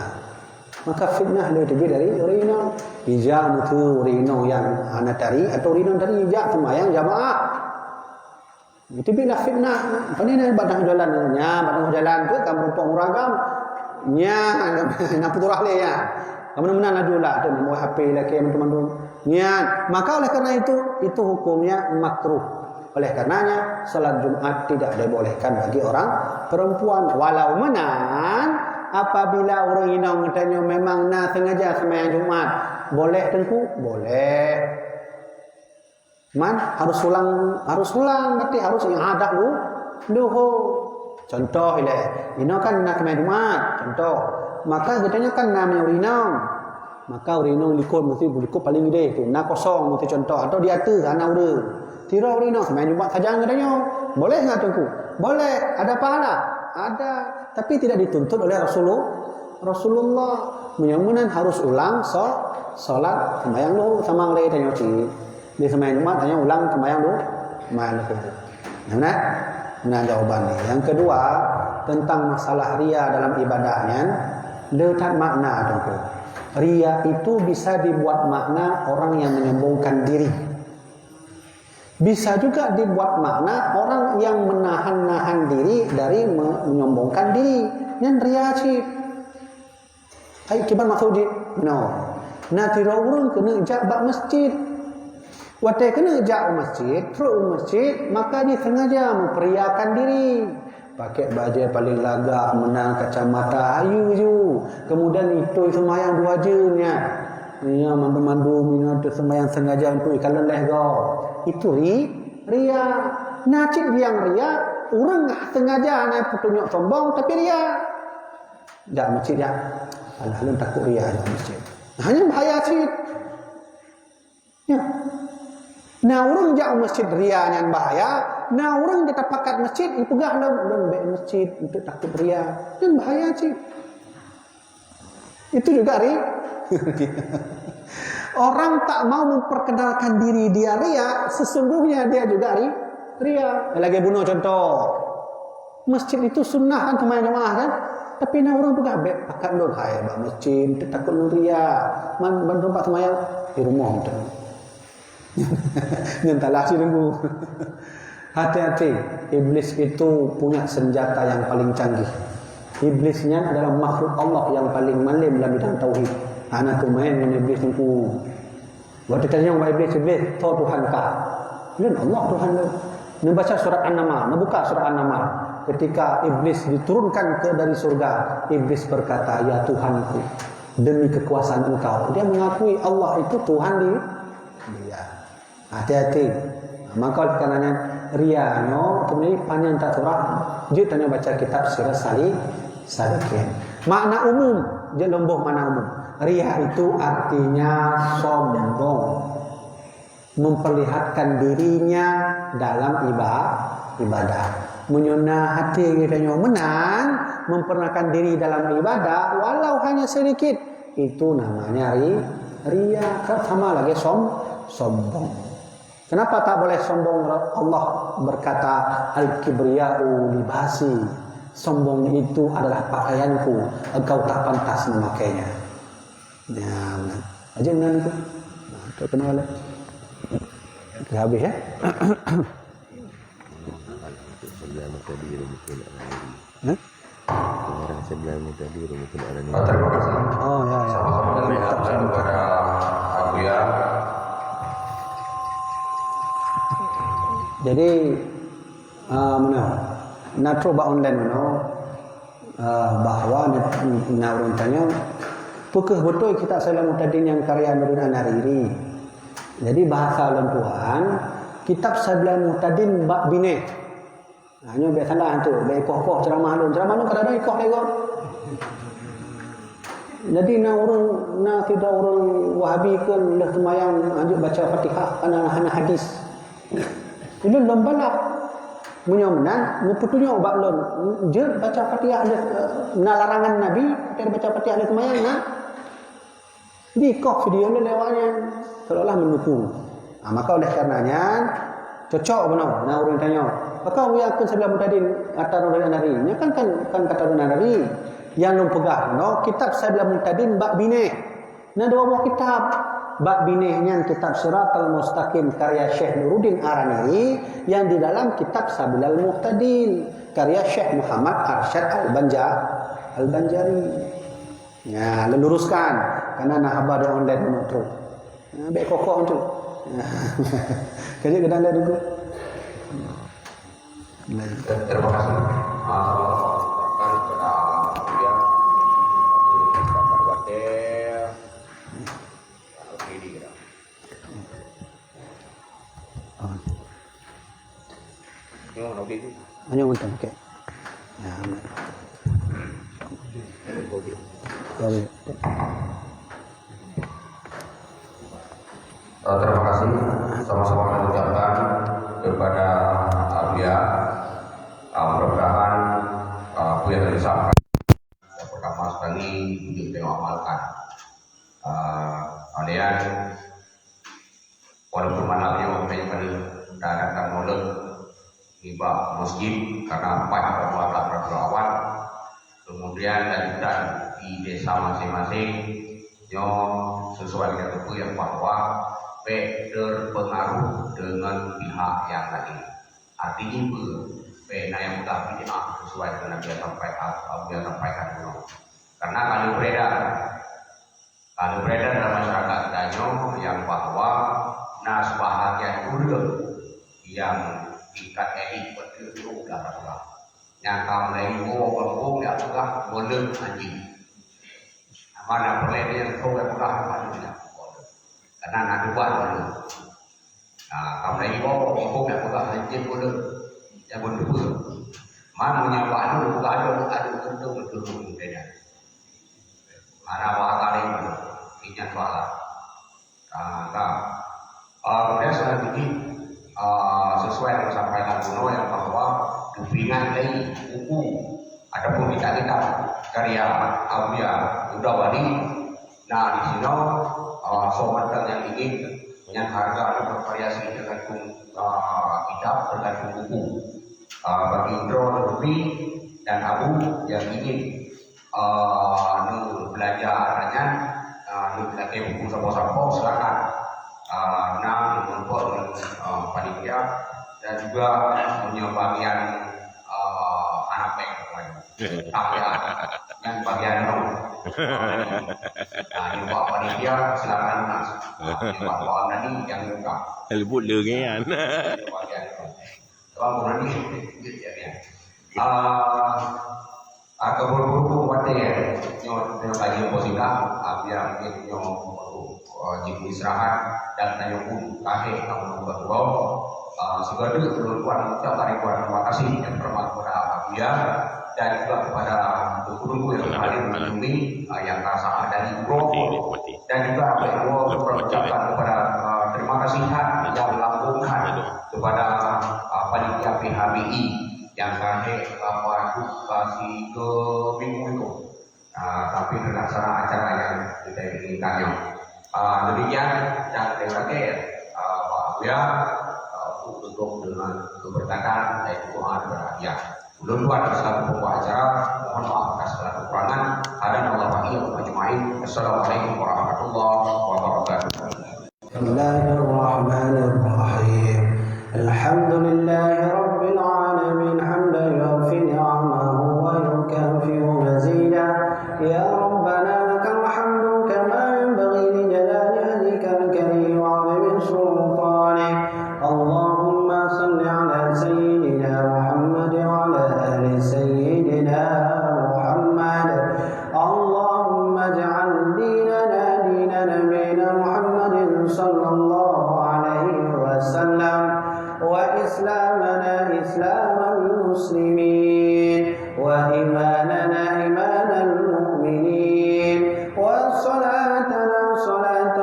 Maka fitnah lé teubiet dari ureuëng inong. Ija meuteue ureuëng inong nyang hana tari atau ureuëng inong tari ija seumayang jamaah. Itu bila fitnah. Apa ni, ni, bak tengah jalan, nya, bak tengah jalan tu, kamu rumpok uragam. Nya, nak puturah lé, ya. Kamu meunan laju lah, tu, membawa H P lagi, teman-teman tu. Nya, maka oleh karena itu, itu hukumnya makruh. Oleh karenanya, salat Jumat tidak dibolehkan bagi orang perempuan. Walau meunan, apabila ureuëng inong geutanyoe memang na sengaja sembahyang Jumat, boleh, Teungku? Boleh. Man, harus ulang, harus ulang, berarti harus i'adah lu-, luhur. Contoh ilée, inoe kan na keumae Jumat, contoh. Maka geutanyoe kan na meunyoe ureuëng inong. Maka ureuëng inong likot meusti likot paling idéh tu, na kosong meusti contoh, atau di ateueh hana ureuëng. Tiro ureuëng inong keumae Jumat sajan geutanyoe. Boleh nggak, Teungku? Boleh, ada pahala? Ada, tapi tidak dituntut oleh Rasulullah. Rasulullah. Meunyoe meunan harus ulang so-, solat sembahyang luhur sama lé tanyoe cit. Di sembahyang Jumat hanya ulang sembahyang lu-, sembahyang luhur. Nah, benar? Benar jawaban ni. Yang kedua, tentang masalah ria dalam ibadah nyan, le that makna, Teungku. Ria itu bisa dibuat makna orang yang menyombongkan diri. Bisa juga dibuat makna orang yang menahan-nahan diri dari me-, menyombongkan diri. Nyan ria cit. Hai, kiban maksud jih? No. Na sidroe ureuëng keuneuk jak bak masjid. Watée keuneuk jak u masjid, trok u masjid, maka jisengaja meuperiakan diri. Pakai bajée paling lagak, meunan kacamata hayu ju. Kemudian itôi seumayang dua jeuem nyan. Nya mandum-mandum inoe teuh seumayang sengaja untuk ikalon lhée goe. Itu ri-, ria. Na cit nyang ria, ureuëng sengaja hana peutunyok sombong, tapi ria. Jak masjid, jak. Alah, lôn takot ria jak masjid. Hanya bahaya cit. Ya. Na ureuëng jak masjid ria nyan bahaya, na ureuëng di tapakat masjid ipeugah lom, "Lôn bék masjid untuk takot ria." Nyan bahaya cit. Itu juga ri-, orang tak mau memperkenalkan diri dia ria, sesungguhnya dia juga ri-, ria. Lagée bunoe contoh. Masjid itu sunnah kan, seumayang jamaah kan? Tapi na ureuëng peugah, "Bék pakat lôn hai bak masjid, takot lôn ria." Man, ban teumpat seumayang di rumoh tu. Nyan talah cit Teungku. Hati-hati, iblis itu punya senjata yang paling canggih. Iblis nyan adalah makhluk Allah yang paling malem dalam bidang tauhid. Hana keumain ngon iblis Teungku. Watée tanyong bak iblis, "Iblis, soe Tuhan kah?" "Lôn Allah Tuhan lôn." Neubaca surat An-Naml, neubuka surat An-Naml. Ketika iblis diturunkan ke dari surga, iblis berkata, "Ya Tuhanku, demi kekuasaan Engkau." Dia mengakui Allah itu Tuhan di-, dia. Hati-hati. Maka oleh karenanya, ria nyoe, kemudian panjang tak surah, jeuet tanyoe baca kitab Siraj Sali-, Salikin. Makna umum, Jeuet lom boh makna umum. Ria itu artinya sombong. Memperlihatkan dirinya dalam iba-, ibadah. Meunyoe na hati geutanyoe meunan, memperlihatkan diri dalam ibadah, walau hanya sedikit, itu namanya ri-, ria. Kan sama lagi som-, sombong. Kenapa tak boleh sombong? Allah berkata, "Al-kibriya'u libasi." Sombong itu adalah pakaianku, engkau tak pantas memakainya. Ya, benar. Aja benar itu. Nah, tu kena oleh. Dah habis, ya? Hah? Orang sebelah muka dia mungkin ada ni. Terima kasih. Oh, ya, ya. Sama-sama mengucapkan kepada Abuya. Jadi, ah, mana? Na trok bak online mana? Ah, bahwa na, na ureuëng tanya, peukeuh beutôi kitab Sabilal Muhtadin nyang karya Nuruddin An-Nariri. Jadi bahasa lôn tuan, kitab Sabilal Muhtadin bak binéh. Ha, nyoe biasalah tu, bèk ikoh-koh ceramah lôn. Ceramah lôn kadang-kadang ikoh lé gob. Jadi na ureuëng, na sidroe ureuëng Wahabi kheun lheueh seumayang hanjeuet baca Fatihah, kana hana hadis. Ulôn lôn balah. Meunyoe meunan, neupeutunyok bak lôn, jeuet baca Fatihah lheueh, na larangan Nabi, kata baca Fatihah lheueh seumayang, na? Dikoh video lé lewat nyan, seolah-olah mendukung. Ha, maka oleh karena nyan, cocok bunoe na ureuëng tanya, "Pakon Abuya kheun Sabilal Muhtadin ata Nuruddin An-Nariri?" Nyan kan, kan, kan kata Nuruddin An-Nariri. Nyang lôn peugah bunoe kitab Sabilal Muhtadin bak binéh. Na dua buah kitab. Bak binéh nyan kitab Siratal Mustaqim karya Syekh Nuruddin An-Nariri, yang di dalam kitab Sabilal Muhtadin karya Syekh Muhammad Arsyad Al-Banja-, Al-Banjari. Ya, luruskan. Karena na haba di online nyoe trok. Ya, bèk ikoh-koh tu. Ya. Kajak keunan lé dulu. Terima kasih. Ah, kepada Abuya. Oke, di gerak. Ah. Nyoe, oke tu. Hanya untuk, okey. Ya, aman. Sorry. Eh, terima kasih. Sama-sama kami ucapkan kepada Abuya. Eh, mudah-mudahan, eh, apa yang disampaikan pertama sekali untuk kita amalkan. Eh, kemudian Walaupun malam nyoe kami, kami datang molek nibak masjid karena empat atau dua tahun awal. Kemudian lanjutan di desa masing-masing nyoe sesuai dengan apa yang bahwa bèk terpengaruh dengan pihak yang lain. Artinya apa? Bèk na nyang peugah bid'ah sesuai dengan apa yang sampai, apa yang sampaikan dulu. Karena kalau beredar Ka beredar dalam masyarakat geutanyoe nyang bahwa na sebahagian ureuëng nyang tingkat elit beutôi-beutôi udah rasa. Nyang ka mulai iwoe gampông nyang peugah molek anjing. Mana peureulèe nyang tho nyang peugah anjing nyang molek. Karena na dua molek. Nah, ka mulai iwoe gampông nyang peugah anjing molek. Nyang beutôi. Mana nyang baru peugah ada, ada untung beutôi-beutôi. Hana bahasa laén, ingat bahasa. Ah, ka. Ah, kemudian selanjutnya, ah, sesuai dengan sampaikan bunoe nyang bahwa dipeuingat lé buku ataupun kitab-kitab karya Abuya Uda Wali. Nah, di sinoe, ah, soe mantong nyang ingin, nyang harga bervariasi tergantung, ah, kitab, tergantung buku. Ah, bagi droeneuh dan Abu yang ingin ah, nu belajar nyan, ah, nu lakèe buku sapo-sapo, silakan. Ah, na meureumpok ngon, ah, panitia dan juga meunyoe bagian, ah, anak pèng. Tapi, ah, nyan bagian nyoe. Ah, nyoe bak panitia, silakan lunas. Ah, nyoe bak Pak Amdani, jangan lupa. Leubuet lé nyan. Nyoe bagian nyoe. Orang berani, ya, ya. Ah, ah, keburu-buru pun khawatir, ya. Nyoe, nyoe kaji positif, ah, biar mungkin nyoe, ah, jipeuistirahat dan tanya pun kahé kamu buat gurau. Ah, sebagai ulôn tuan ucap ribuan terima kasih dan hormat kepada Abuya dan juga kepada Guru-guru yang hadir di sini, uh, yang ka sahat dari guru dan juga apa yang guru mengucapkan kepada, uh, terima kasih yang lambungkan kepada, uh, panitia P H B I yang ka hek, uh, pada si ke minggu itu. Ah, tapi terlaksana acara yang kita inginkan nyoe. Ah, demikian dan terima kasih, ah, Pak Buya, ah, untuk tutup dengan keberkatan dan doa kepada dia. Ulun tuan selaku pembawa acara, mohon maaf atas segala kekurangan. Hadanallahu wa iyyakum ajma'in. Assalamualaikum warahmatullahi wabarakatuh. بسم الله الرحمن الرحيم. الحمد لله رب العالمين، حمدا يوافي نعمه ويكافئ مزيده. يا ربنا لك الحمد كما ينبغي لجلال وجهك الكريم وعظيم سلطانك. اللهم صل على سيدنا محمد وعلى آل سيدنا محمد. اللهم اجعل ديننا دين نبينا محمد صلى الله عليه وسلم، وإسلامنا إسلام المسلمين، وإيماننا إيمان المؤمنين، وصلاتنا صلاة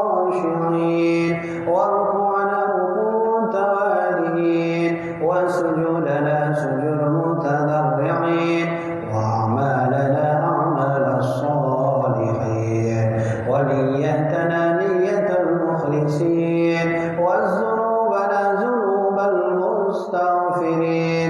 الخاشعين، وركوعنا ركوع المتواضعين، وسجودنا سجود المتضرعين، وأعمالنا أعمال الصالحين، ونيتنا نية المخلصين، وذنوبنا ذنوب المستغفرين،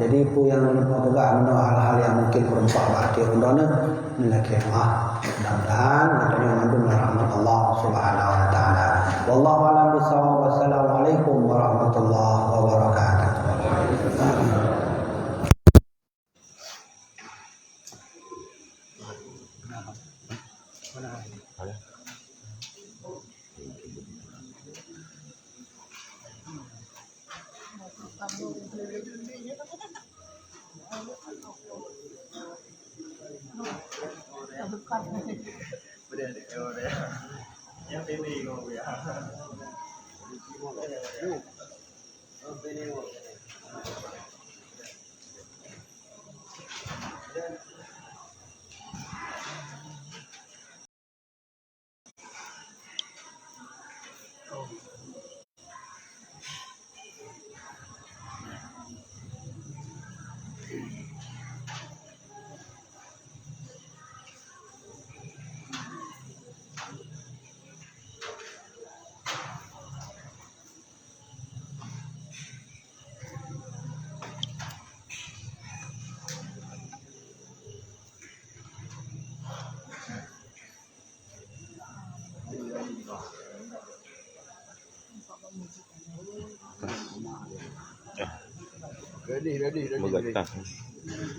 Jadi, peue nyang lôn peugah, meunyoe hal-hal nyang mungkin meureumpok bak até ulôn, neulakée meu'ah. Mudah-mudahan geutanyoe mandum rahmat Allah Subhanahu wa Taala. Wallahu a'lam bissawab. Wassalamualaikum warahmatullahi wabarakatuh. Ready, ready, ready, ready. Meugatah.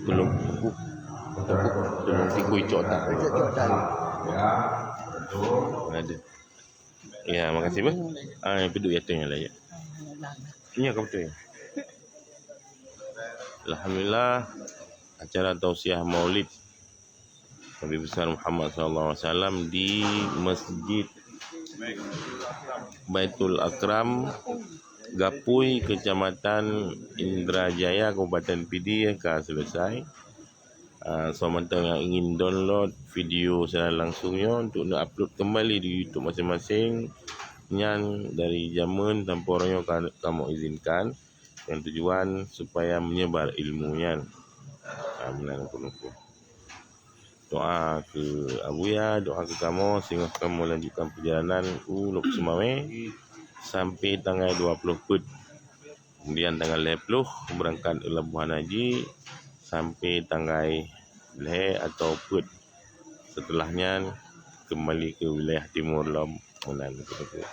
Belum. Belum tiku icok tak. Icok, icok tak. Ada. Ya, makasih, bah. Ah, yang piduk ya, tu yang lain. Ini apa betul? Alhamdulillah, acara tausiah Maulid Nabi Besar Muhammad sallallahu alaihi wasallam di Masjid Baitul Akram, Gapui, Kecamatan Indrajaya, Kabupaten Pidie ka selesai. Ah, soe mantong nyang ingin download video siaran langsung nyoe untuk neuupload kembali di YouTube masing-masing, nyan dari jameun sampoe uroe nyoe ka, kamoe izinkan, dengan tujuan supaya menyebar ilmu nyan. Ah, meunan keunoe. Doa keu Abuya, doa keu kamoe, singoh kamoe lanjutkan perjalanan u Lhokseumawe sampai tanggai dua ploh peuet. Kemudian tanggal lhèe ploh beurangkat u Labuhan Haji sampai tanggai lhèe atau peuet. Setelah nyan kembali ke wilayah timur lom meunan keunoe.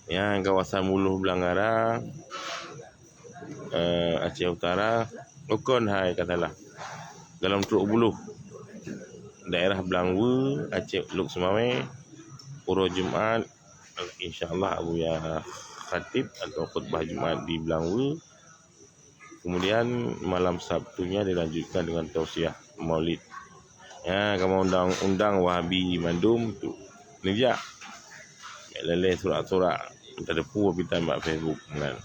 Nyang kawasan Buloh Beulangara, eh, Aceh Utara, bukon hai ka salah. Golom trok u Buloh, daerah Blangwe, Aceh, Lhokseumawe, uroe Jumat, insya Allah Abuya khatib atau khutbah Jumat di Blangwe. Kemudian malam Sabtunya dilanjutkan dengan tausiah Maulid. Ya, kamoe undang, undang Wahabi mandum tu neujak. Lalé surak-surak, teudepu bitan bak Facebook kan.